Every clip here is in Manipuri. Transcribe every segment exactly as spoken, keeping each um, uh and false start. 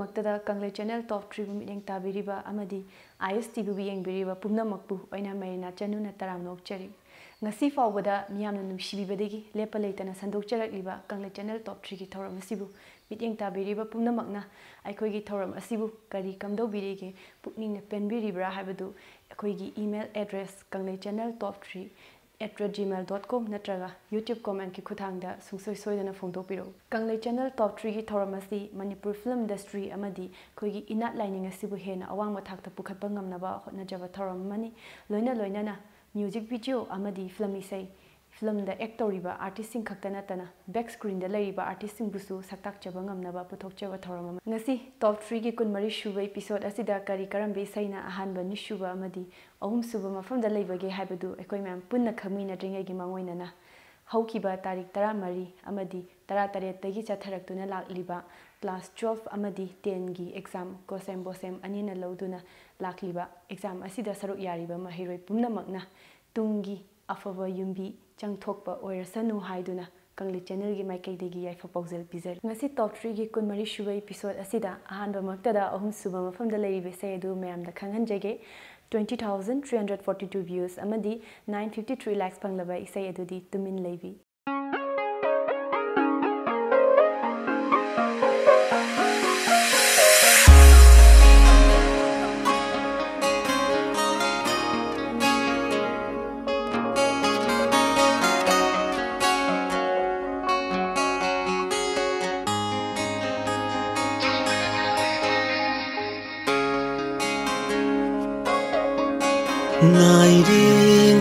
ꯃꯛꯇꯗ ꯀꯪꯂꯩ ꯆꯦꯅꯦꯜ ꯇꯣꯞ ꯊ꯭ꯔꯤꯕꯨ ꯃꯤꯠꯌꯦꯡ ꯇꯥꯕꯤꯔꯤꯕ ꯑꯃꯗꯤ ꯑꯥꯏ ꯑꯦꯁ ꯇꯤꯚꯤꯕꯨ ꯌꯦꯡꯕꯤꯔꯤꯕ ꯄꯨꯝꯅꯃꯛꯄꯨ ꯑꯩꯅ ꯃꯩꯔꯤꯅꯥ ꯆꯅꯨꯅ ꯇꯔꯥꯝꯅ ꯑꯣꯛꯆꯔꯤ꯫ ꯉꯁꯤ ꯐꯥꯎꯕꯗ ꯃꯤꯌꯥꯝꯅ ꯅꯨꯡꯁꯤꯕꯤꯕꯗꯒꯤ ꯂꯦꯞꯄ ꯂꯩꯇꯅ ꯁꯟꯗꯣꯛꯆꯔꯛꯂꯤꯕ ꯀꯪꯂꯩ ꯆꯦꯅꯦꯜ ꯇꯣꯞ ꯊ꯭ꯔꯤꯒꯤ ꯊꯧꯔꯝ ꯑꯁꯤꯕꯨ ꯃꯤꯠꯌꯦꯡ ꯇꯥꯕꯤꯔꯤꯕ ꯄꯨꯝꯅꯃꯛꯅ ꯑꯩꯈꯣꯏꯒꯤ ꯊꯧꯔꯝ ꯑꯁꯤꯕꯨ ꯀꯔꯤ ꯀꯝꯗꯧꯕꯤꯔꯤꯒꯦ, ꯄꯨꯛꯅꯤꯡꯅ ꯄꯦꯟꯕꯤꯔꯤꯕ꯭ꯔꯥ ꯍꯥꯏꯕꯗꯨ ꯑꯩꯈꯣꯏꯒꯤ email address Kanglei channel top three at gmail dot com ꯅꯠꯇ꯭ꯔꯒ YouTube commentꯀꯤ ꯈꯨꯠꯊꯥꯡꯗ ꯁꯨꯡꯁꯣꯏ ꯁꯣꯏꯗꯅ ꯐꯣꯡꯗꯣꯛꯄꯤꯔꯛꯎ꯫ ꯀꯪꯂꯩ ꯆꯦꯅꯦꯜ ꯇꯣꯞ ꯊ꯭ꯔꯤꯒꯤ ꯊꯧꯔꯝ ꯑꯁꯤ ꯃꯅꯤꯄꯨꯔ ꯐꯤꯂꯝ ꯏꯟꯗꯁꯇ꯭ꯔꯤ ꯑꯃꯗꯤ ꯑꯩꯈꯣꯏꯒꯤ ꯏꯅꯥꯠ ꯂꯥꯏꯅꯤꯡ ꯑꯁꯤꯕꯨ ꯍꯦꯟꯅ ꯑꯋꯥꯡꯕ ꯊꯥꯛꯇ ꯄꯨꯈꯠꯄ ꯉꯝꯅꯕ ꯍꯣꯠꯅꯖꯕ ꯊꯧꯔꯝ ꯑꯃꯅꯤ꯫ ꯂꯣꯏꯅ ꯂꯣꯏꯅꯅ ꯃ꯭ꯌꯨꯖꯤꯛ ꯚꯤꯗꯤꯑꯣ ꯑꯃꯗꯤ ꯐꯤꯂꯝ ꯏꯁꯩ, ꯐꯤꯂꯝꯗ ꯑꯦꯛ ꯇꯧꯔꯤꯕ ꯑꯥꯔꯇꯤꯁꯁꯤꯡ ꯈꯛꯇ ꯅꯠꯇꯅ ꯕꯦꯛ ꯁ꯭ꯀ꯭ꯔꯤꯟꯗ ꯂꯩꯔꯤꯕ ꯑꯥꯔꯇꯤꯁꯁꯤꯡꯕꯨꯁꯨ ꯁꯛꯇꯥꯛꯆꯕ ꯉꯝꯅꯕ ꯄꯨꯊꯣꯛꯆꯕ ꯊꯧꯔꯝ ꯑꯃ꯫ ꯉꯁꯤ ꯇꯣꯞ ꯊ꯭ꯔꯤꯒꯤ ꯀꯨꯟꯃꯔꯤ ꯁꯨꯕ ꯏꯄꯤꯁꯣꯗ ꯑꯁꯤꯗ ꯀꯔꯤ ꯀꯔꯝꯕ ꯏꯁꯩꯅ ꯑꯍꯥꯟꯕ, ꯑꯅꯤꯁꯨꯕ ꯑꯃꯗꯤ ꯑꯍꯨꯝꯁꯨꯕ ꯃꯐꯝꯗ ꯂꯩꯕꯒꯦ ꯍꯥꯏꯕꯗꯨ ꯑꯩꯈꯣꯏ ꯃꯌꯥꯝ ꯄꯨꯟꯅ ꯈꯪꯃꯤꯟꯅꯗ꯭ꯔꯤꯉꯩꯒꯤ ꯃꯥꯡꯑꯣꯏꯅꯅ, ꯍꯧꯈꯤꯕ ꯇꯥꯔꯤꯛ ꯇꯔꯥꯃꯔꯤ ꯑꯃꯗꯤ ꯇꯔꯥꯇꯔꯦꯠꯇꯒꯤ ꯆꯠꯊꯔꯛꯇꯨꯅ ꯂꯥꯛꯂꯤꯕ ꯀ꯭ꯂꯥꯁ ꯇ꯭ꯋꯦꯜꯐ ꯑꯃꯗꯤ ꯇꯦꯟꯒꯤ ꯑꯦꯛꯖꯥꯝ ꯀꯣꯁꯦꯝ ꯕꯣꯁꯦꯝ ꯑꯅꯤꯅ ꯂꯧꯗꯨꯅ ꯂꯥꯛꯂꯤꯕ ꯑꯦꯛꯖꯥꯝ ꯑꯁꯤꯗ ꯁꯔꯨꯛ ꯌꯥꯔꯤꯕ ꯃꯍꯩꯔꯣꯏ ꯄꯨꯝꯅꯃꯛꯅ ꯇꯨꯡꯒꯤ ꯑꯐꯕ ꯌꯨꯝꯕꯤ ꯆꯪꯊꯣꯛꯄ ꯑꯣꯏꯔꯁꯅꯨ ꯍꯥꯏꯗꯨꯅ ꯀꯪꯂꯩ ꯆꯦꯅꯦꯜꯒꯤ ꯃꯥꯏꯀꯩꯗꯒꯤ ꯌꯥꯏꯐ ꯄꯥꯎꯖꯦꯜ ꯄꯤꯖꯔꯤ꯫ ꯉꯁꯤ ꯇꯣꯞ ꯊ꯭ꯔꯤꯒꯤ ꯀꯨꯟꯃꯔꯤ ꯁꯨꯕ ꯏꯄꯤꯁꯣꯗ ꯑꯁꯤꯗ ꯑꯍꯥꯟꯕꯃꯛꯇꯗ ꯑꯍꯨꯝꯁꯨꯕ ꯃꯐꯝꯗ ꯂꯩꯔꯤꯕ ꯏꯁꯩ ꯑꯗꯨ ꯃꯌꯥꯝꯗ ꯈꯪꯍꯟꯖꯒꯦ꯫ Twenty thousand three hundred forty two views ꯑꯃꯗꯤ nine fifty three likes ꯐꯪꯂꯕ ꯏꯁꯩ ꯑꯗꯨꯗꯤ ꯇꯨꯃꯤꯟ ꯂꯩꯕꯤ꯫ ꯉꯥꯏꯔꯦ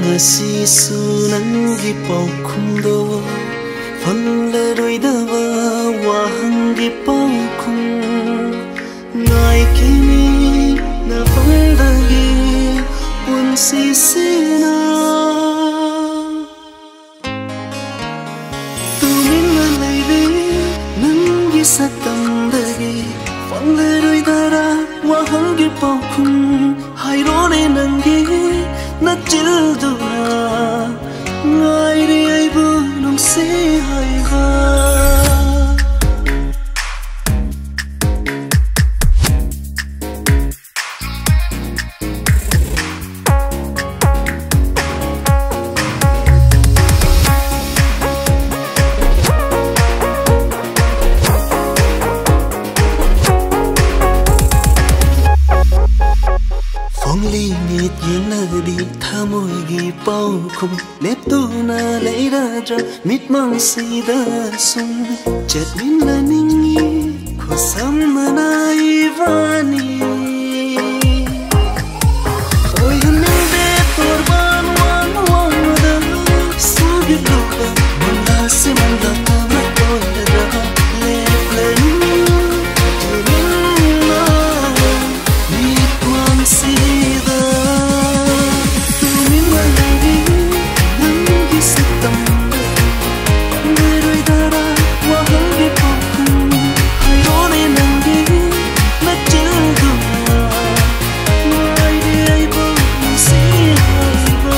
ꯉꯁꯤꯁꯨ ꯅꯪꯒꯤ ꯄꯥꯎꯈꯨꯝꯗꯣ, ꯐꯪꯂꯔꯣꯏꯗꯕ ꯋꯥꯍꯪꯒꯤ ꯄꯥꯎꯈꯨꯝ꯫ ꯉꯥꯏꯈꯤꯅꯤ ꯅꯐꯝꯗꯒꯤ ꯄꯨꯟꯁꯤꯁꯤꯅ꯫ ꯇꯨꯃꯤꯟꯅ ꯂꯩꯔꯦ ꯅꯪꯒꯤ ꯁꯛꯇꯝꯗꯒꯤ, ꯐꯪꯂꯔꯣꯏꯗꯔꯥ ꯋꯥꯍꯪꯒꯤ ꯄꯥꯎꯈꯨꯝ? ꯍꯥꯏꯔꯣꯅꯦ ꯅꯪꯒꯤ ꯅꯆꯤꯜꯗꯨꯅ, ꯉꯥꯏꯔꯤ ꯑꯩꯕꯨ ꯅꯨꯡꯁꯤ ꯍꯥꯏꯕ꯫ ꯈꯨꯝ ꯂꯦꯞꯇꯨꯅ ꯂꯩꯔꯗ꯭ꯔꯥ ꯃꯤꯠꯃꯥꯡꯁꯤꯗ ꯁꯨꯝ ꯆꯠꯃꯤꯟꯅꯅꯤꯡꯉꯤ ꯈꯨꯁꯝꯅꯅ ꯏꯕꯥꯅꯤ꯫ ꯑꯣꯏꯍꯟꯅꯤꯡꯗꯦ ꯇꯣꯔꯕꯥꯟ ꯋꯥꯡ ꯋꯥꯡꯃꯗ ꯁꯥꯕꯤꯔꯨꯕ ꯃꯪꯂꯥꯁꯤ ꯃꯪꯂꯥ ꯇꯧꯅ ꯀꯣꯏꯔꯒ ꯂꯦꯞꯂꯅꯤ ꯇꯨꯃꯤꯟꯅ꯫ ꯃꯤꯠꯃꯥꯡꯁꯤꯗ ꯇꯨꯃꯤꯟꯅ ꯂꯩꯔꯤ ꯅꯪꯒꯤ ꯁꯛꯇꯝ꯫ ꯂꯩꯔꯣꯏꯗꯔꯥ ꯋꯥꯍꯪꯒꯤ ꯄꯥꯎꯈꯨꯝ? ꯍꯥꯏꯔꯣꯅꯦ ꯅꯪꯒꯤ ꯅꯆꯤꯟꯗꯨꯅ꯫ ꯉꯥꯏꯔꯤ ꯑꯩꯕꯨ ꯅꯨꯡꯁꯤ ꯍꯥꯏꯕ꯫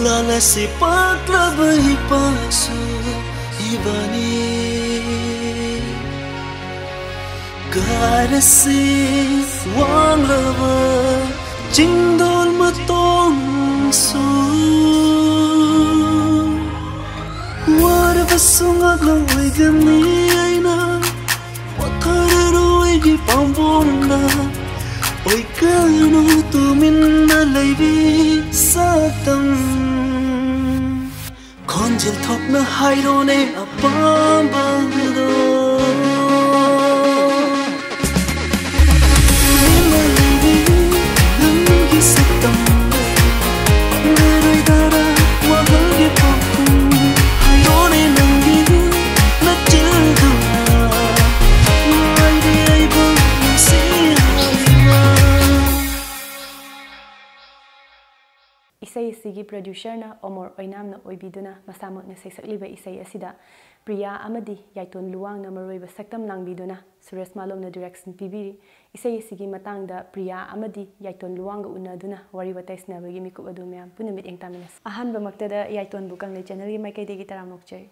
ꯂꯥꯜꯂꯁꯤ ꯄꯥꯛꯂꯕ ꯏꯄꯥꯁꯨ ꯏꯕꯥꯅꯤ꯫ ꯀꯥꯔꯁꯤ ꯋꯥꯡꯂꯕ ꯆꯤꯡꯗꯣꯜ ꯃꯇꯣꯟꯁꯨ꯫ ꯋꯥꯔꯕꯁꯨ ꯉꯥꯛꯂꯧ ꯑꯣꯏꯒꯅꯤ ꯑꯩꯅ꯫ ꯋꯥꯊꯔꯔꯣꯏꯒꯤ ꯄꯥꯝꯕꯣꯝꯗ ꯑꯣꯏꯒꯅꯨ ꯇꯨꯃꯤꯟꯅ ꯂꯩꯕꯤ ꯁꯛꯇꯝ꯫ ꯈꯣꯟꯖꯦꯜ ꯊꯣꯛꯅ ꯍꯥꯏꯔꯣꯅꯦ ꯑꯄꯥꯝꯕꯗꯣ꯫ ꯇꯨꯃꯤꯟꯅ ꯂꯩꯕꯤ ꯅꯪꯒꯤ ꯁꯛꯇꯝ꯫ ꯂꯩꯔꯣꯏꯗꯔꯥ ꯋꯥꯍꯪꯒꯤ ꯄꯥꯎꯈꯨꯝ? ꯍꯥꯏꯔꯣꯅꯦ ꯅꯪꯒꯤ ꯅꯆꯤꯟꯗꯨꯅ꯫ ꯉꯥꯏꯔꯤ ꯑꯩꯕꯨ ꯅꯨꯡꯁꯤ ꯍꯥꯏꯕ꯫ ꯏꯁꯩ ꯑꯁꯤꯒꯤ producerꯅ ꯑꯣꯃꯣꯔ ꯑꯣꯏꯅꯥꯝꯅ ꯑꯣꯏꯕꯤꯗꯨꯅ ꯃꯁꯥꯃꯛꯅ ꯁꯩꯁꯛꯂꯤꯕ ꯏꯁꯩ ꯑꯁꯤꯗ ꯄ꯭ꯔꯤꯌꯥ ꯑꯃꯗꯤ ꯌꯥꯏꯇꯣꯟ ꯂꯨꯋꯥꯡꯅ ꯃꯔꯨꯑꯣꯏꯕ ꯁꯛꯇꯝ ꯂꯥꯡꯕꯤꯗꯨꯅ ꯁꯨꯔꯦꯁ ꯃꯥꯂꯣꯝꯅ direction ꯄꯤꯕꯤꯔꯤ꯫ ꯏꯁꯩ ꯑꯁꯤꯒꯤ ꯃꯇꯥꯡꯗ ꯄ꯭ꯔꯤꯌꯥ ꯑꯃꯗꯤ ꯌꯥꯏꯇꯣꯟ ꯂꯨꯋꯥꯡꯒ ꯎꯅꯗꯨꯅ ꯋꯥꯔꯤ ꯋꯥꯇꯥꯏ ꯁꯥꯟꯅꯕꯒꯤ ꯃꯤꯀꯨꯞ ꯑꯗꯨ ꯃꯌꯥꯝ ꯄꯨꯟꯅ ꯃꯤꯠꯌꯦꯡ ꯇꯥꯃꯤꯟꯅꯁꯤ꯫ ꯑꯍꯥꯟꯕꯃꯛꯇꯗ ꯌꯥꯏꯇꯣꯟꯕꯨ ꯀꯪꯂꯩ channelꯒꯤ ꯃꯥꯏꯀꯩꯗꯒꯤ ꯇꯔꯥꯝꯅ ꯑꯣꯛꯆꯔꯤ꯫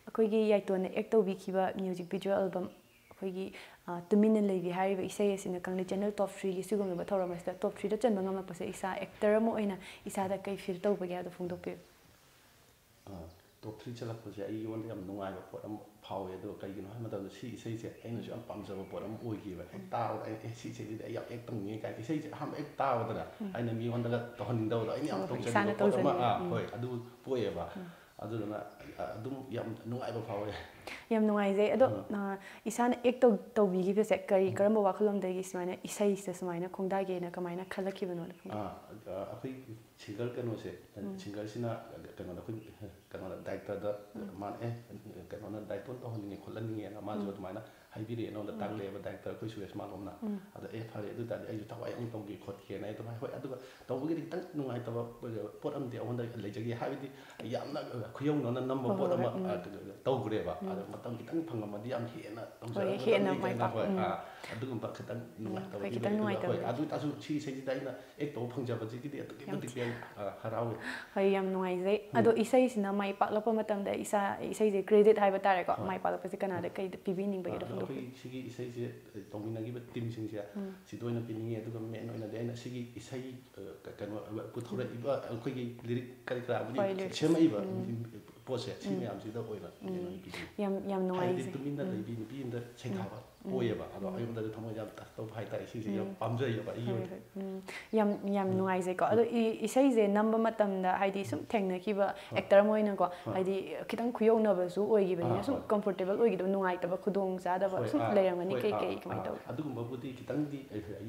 ꯑꯩꯈꯣꯏꯒꯤ ꯌꯥꯏꯇꯣꯟꯅ act ꯇꯧꯕꯤꯈꯤꯕ music video album ꯑꯩꯈꯣꯏꯒꯤ, ꯑ, ꯇꯨꯃꯤꯟꯅ ꯂꯩꯕꯤ ꯍꯥꯏꯔꯤꯕ ꯏꯁꯩ ꯑꯁꯤꯅ ꯀꯪꯂꯩ ꯆꯦꯅꯦꯜ ꯇꯣꯞ ꯊ꯭ꯔꯤꯒꯤ ꯁꯤꯒꯨꯝꯂꯕ ꯊꯧꯔꯝ ꯑꯁꯤꯗ ꯇꯣꯞ ꯊ꯭ꯔꯤꯗ ꯆꯟꯕ ꯉꯝꯂꯛꯄꯁꯦ ꯏꯁꯥ ꯑꯦꯛꯇꯔ ꯑꯃ ꯑꯣꯏꯅ ꯏꯁꯥꯗ ꯀꯩ ꯐꯤꯜ ꯇꯧꯕꯒꯦ ꯍꯥꯏꯕꯗꯣ ꯐꯣꯡꯗꯣꯛꯄꯤꯌꯨ꯫ ꯇꯣꯞ ꯊ꯭ꯔꯤ ꯆꯠꯂꯛꯄꯁꯦ ꯑꯩꯉꯣꯟꯗ ꯌꯥꯝ ꯅꯨꯡꯉꯥꯏꯕ ꯄꯣꯠ ꯑꯃ ꯐꯥꯎꯋꯦ꯫ ꯑꯗꯨꯒ ꯀꯩꯒꯤꯅꯣ ꯍꯥꯏꯕ ꯃꯇꯝꯗ ꯁꯤ ꯏꯁꯩꯁꯦ ꯑꯩꯅꯁꯨ ꯌꯥꯝ ꯄꯥꯝꯖꯕ ꯄꯣꯠ ꯑꯃ ꯑꯣꯏꯈꯤꯕ꯫ ꯍꯦꯛ ꯇꯥꯕꯗ ꯑꯩ ꯑꯦ ꯁꯤ ꯏꯁꯩꯁꯤꯗꯤ ꯑꯩ ꯌꯥꯝ ꯑꯦꯛ ꯇꯧꯅꯤꯡꯉꯦ ꯀꯥꯏꯅ ꯏꯁꯩꯁꯦ ꯑꯍꯥꯟꯕ ꯍꯦꯛ ꯇꯥꯕꯗꯅ ꯑꯩꯅ ꯃꯤꯉꯣꯟꯗꯒ ꯇꯧꯍꯟꯅꯤꯡꯗꯕꯗꯣ ꯑꯩꯅ ꯌꯥꯝ ꯍꯣꯏ, ꯍꯣꯏ, ꯇꯧꯖꯅꯤꯡꯕ ꯏꯁꯥꯅ ꯄꯣꯠ ꯑꯃ ꯇꯧꯖꯅꯤꯡꯕ, ꯑꯥ ꯎꯝ꯫ ꯍꯣꯏ ꯑꯗꯨ ꯄꯣꯛꯑꯦꯕ꯫ ꯑꯗꯨꯗꯨꯅ ꯑ, ꯑꯗꯨꯝ ꯌꯥꯝ ꯅꯨꯡꯉꯥꯏꯕ ꯐꯥꯎꯋꯦ꯫ ꯌꯥꯝ ꯅꯨꯡꯉꯥꯏꯖꯩ꯫ ꯑꯗꯣ, ꯑ, ꯏꯁꯥꯅ ꯑꯦꯛ ꯇꯧ ꯇꯧꯕꯤꯈꯤꯕꯁꯦ ꯀꯔꯤ, ꯀꯔꯝꯕ ꯋꯥꯈꯜꯂꯣꯟꯗꯒꯤ ꯁꯨꯃꯥꯏꯅ ꯏꯁꯩꯁꯤꯗ ꯁꯨꯃꯥꯏꯅ ꯈꯣꯡꯗꯥꯒꯦꯅ ꯀꯃꯥꯏꯅ ꯈꯜꯂꯛꯈꯤꯕꯅꯣꯗ ꯐꯣꯡꯗꯣꯛꯄꯤꯌꯨ꯫ ꯑꯥ, ꯑ, ꯑꯩꯈꯣꯏ ꯁꯤꯡꯒꯔ ꯀꯩꯅꯣꯁꯦ, ꯁꯤꯡꯒꯔꯁꯤꯅ ꯀꯩꯅꯣꯗ ꯑꯩꯈꯣꯏ ꯀꯩꯅꯣꯗ ꯗꯥꯏꯔꯦꯛꯇꯔꯗ ꯃꯥꯅ ꯑꯦ ꯀꯩꯅꯣꯅ ꯗꯥꯏꯔꯦꯛꯇꯔ ꯇꯧꯍꯟꯅꯤꯡꯉꯦ ꯈꯣꯠꯍꯟꯅꯤꯡꯉꯦꯅ ꯃꯥꯁꯨ ꯑꯗꯨꯃꯥꯏꯅ ꯍꯥꯏꯕꯤꯔꯛꯑꯦ꯫ ꯑꯩꯉꯣꯟꯗ ꯇꯥꯛꯂꯛꯑꯦꯕ ꯗꯥꯏꯔꯦꯛꯇꯔ ꯑꯩꯈꯣꯏ ꯁꯨꯔꯦꯁ ꯃꯥꯂꯣꯝꯅ꯫ ꯑꯗ ꯑꯦ ꯐꯔꯦ ꯑꯗꯨ ꯑꯣꯏ ꯇꯥꯔꯗꯤ ꯑꯩꯁꯨ ꯊꯋꯥꯏ ꯌꯥꯎꯅ ꯇꯧꯒꯦ ꯈꯣꯠꯀꯦꯅ ꯑꯩ ꯑꯗꯨꯃꯥꯏꯅ ꯍꯣꯏ꯫ ꯑꯗꯨꯒ ꯇꯧꯕꯒꯤꯗꯤ ꯈꯤꯇꯪ ꯅꯨꯡꯉꯥꯏꯇꯕ ꯄꯣꯠ ꯑꯃꯗꯤ ꯑꯩꯉꯣꯟꯗ ꯂꯩꯖꯒꯦ꯫ ꯍꯥꯏꯕꯗꯤ ꯌꯥꯝꯅ ꯈꯨꯌꯧꯅꯅ ꯅꯝꯕ ꯍꯣꯏ, ꯄꯣꯠ ꯍꯣꯏ, ꯑꯃ ꯎꯝ꯫ ꯑ, ꯇꯧꯈ꯭ꯔꯦꯕ꯫ ꯑꯗ ꯃꯇꯝ ꯈꯤꯇꯪ ꯐꯪꯉꯝꯃꯗꯤ ꯌꯥꯝ ꯍꯦꯟꯅ ꯍꯣꯏ, ꯇꯧꯖꯔꯒꯗꯤ ꯍꯦꯟꯅ ꯀꯥꯏꯅ ꯃꯥꯏ ꯄꯥꯛ-, ꯍꯣꯏ꯫ ꯎꯝ꯫ ꯑ, ꯑꯗꯨꯒꯨꯝꯕ ꯈꯤꯇꯪ ꯍꯣꯏ, ꯅꯨꯡꯉꯥꯏꯇꯕꯒꯤ ꯈꯤꯇꯪ ꯂꯩ꯫ ꯑꯗꯨꯒ ꯍꯣꯏ ꯅꯨꯡꯉꯥꯏꯇꯕꯒꯤ꯫ ꯑꯗꯨ ꯑꯣꯏꯇꯥꯔꯁꯨ ꯁꯤ ꯏꯁꯩꯁꯤꯗ ꯑꯩꯅ ꯑꯦꯛ ꯇꯧꯕ ꯐꯪꯖꯕꯁꯤꯒꯤꯗꯤ ꯑꯗꯨꯛꯀꯤ ꯌꯥꯝ ꯃꯇꯤꯛ ꯊꯤ-, ꯌꯥꯝ ꯑ, ꯍꯔꯥꯎꯋꯦ꯫ ꯍꯣꯏ, ꯌꯥꯝ ꯅꯨꯡꯉꯥꯏꯖꯩ꯫ ꯑꯗꯣ ꯏꯁꯩꯁꯤꯅ ꯃꯥꯏ ꯄꯥꯛꯂꯛꯄ ꯃꯇꯝꯗ ꯏꯁꯥ, ꯏꯁꯩꯁꯦ ꯀ꯭ꯔꯦꯗꯤꯠ ꯍꯥꯏꯕ ꯇꯥꯔꯦꯀꯣ, ꯃꯥꯏ ꯄꯥꯛꯂꯛꯄꯁꯦ ꯀꯅꯥꯗ ꯀꯩꯗ ꯄꯤꯕꯤꯅꯤꯡꯕꯒꯦꯗ ꯑꯗꯣ ꯐꯣꯡꯗꯣꯛꯄꯤꯌꯨ꯫ ꯑꯩꯈꯣꯏꯒꯤ ꯁꯤꯒꯤ ꯏꯁꯩꯁꯦ ꯇꯧꯃꯤꯟꯅꯈꯤꯕ ꯇꯤꯝꯁꯤꯡꯁꯦ ꯁꯤꯗ ꯑꯣꯏꯅ ꯄꯤꯅꯤꯡꯉꯤ꯫ ꯑꯗꯨꯒ ꯃꯦꯟ ꯑꯣꯏꯅꯗꯤ ꯑꯩꯅ ꯁꯤꯒꯤ ꯏꯁꯩ ꯑ, ꯀ-, ꯀꯩꯅꯣ ꯄꯨꯊꯣꯔꯛꯏꯕ ꯑꯩꯈꯣꯏꯒꯤ ꯂꯤꯔꯤꯛ ꯀꯔꯤ ꯀꯔꯥꯕꯨꯗꯤ ꯍꯣꯏ, ꯂꯤꯔꯤꯛꯁ꯫ ꯁꯦꯝꯃꯛꯏꯕ ꯄꯣꯠꯁꯦ ꯁꯤ ꯃꯌꯥꯝꯁꯤꯗ ꯑꯣꯏꯅ ꯃꯦꯟ ꯑꯣꯏꯅ ꯄꯤꯅꯤꯡꯉꯤ꯫ ꯌꯥꯝ, ꯌꯥꯝ ꯍꯥꯏꯕꯗꯤ ꯅꯨꯡꯉꯥꯏꯖꯩ꯫ ꯇꯨꯃꯤꯟꯅ ꯂꯩꯕꯤ ꯅꯨꯄꯤ ꯑꯃꯗ ꯁꯩꯊꯥꯕ ꯑꯣꯏꯌꯦꯕ꯫ ꯑꯗꯣ ꯑꯩꯉꯣꯟꯗꯗꯤ ꯊꯃꯣꯏꯗ ꯌꯥꯝ ꯇꯆ ꯇꯧꯕ ꯍꯥꯏꯇꯥꯔꯦ꯫ ꯁꯤꯁꯦ ꯌꯥꯝ ꯄꯥꯝꯖꯩꯌꯦꯕ ꯑꯩꯒꯤ ꯍꯣꯏ, ꯑꯣꯏꯅ꯫ ꯍꯣꯏ꯫ ꯎꯝ꯫ ꯌꯥꯝ, ꯌꯥꯝ ꯅꯨꯡꯉꯥꯏꯖꯩꯀꯣ꯫ ꯑꯗꯣ ꯏ-, ꯏꯁꯩꯁꯦ ꯅꯝꯕ ꯃꯇꯝꯗ ꯍꯥꯏꯗꯤ ꯁꯨꯝ ꯊꯦꯡꯅꯈꯤꯕ ꯑꯦꯛꯇꯔ ꯑꯃ ꯑꯣꯏꯅꯀꯣ, ꯍꯥꯏꯗꯤ ꯈꯤꯇꯪ ꯈꯨꯌꯧꯅꯕꯁꯨ ꯑꯣꯏꯈꯤꯕꯅꯤꯅ ꯁꯨꯝ ꯀꯝꯐꯣꯔꯇꯦꯕꯜ ꯑꯣꯏꯈꯤꯗꯕ, ꯅꯨꯡꯉꯥꯏꯇꯕ, ꯈꯨꯗꯣꯡ ꯆꯥꯗꯕ ꯍꯣꯏ, ꯁꯨꯝ ꯑꯥ, ꯂꯩꯔꯝꯒꯅꯤ꯫ ꯍꯣꯏ, ꯀꯩ ꯑꯥ, ꯀꯩ ꯀꯃꯥꯏꯅ ꯑꯥ, ꯇꯧꯒꯦ? ꯑꯗꯨꯒꯨꯝꯕꯕꯨꯗꯤ ꯈꯤꯇꯪꯗꯤ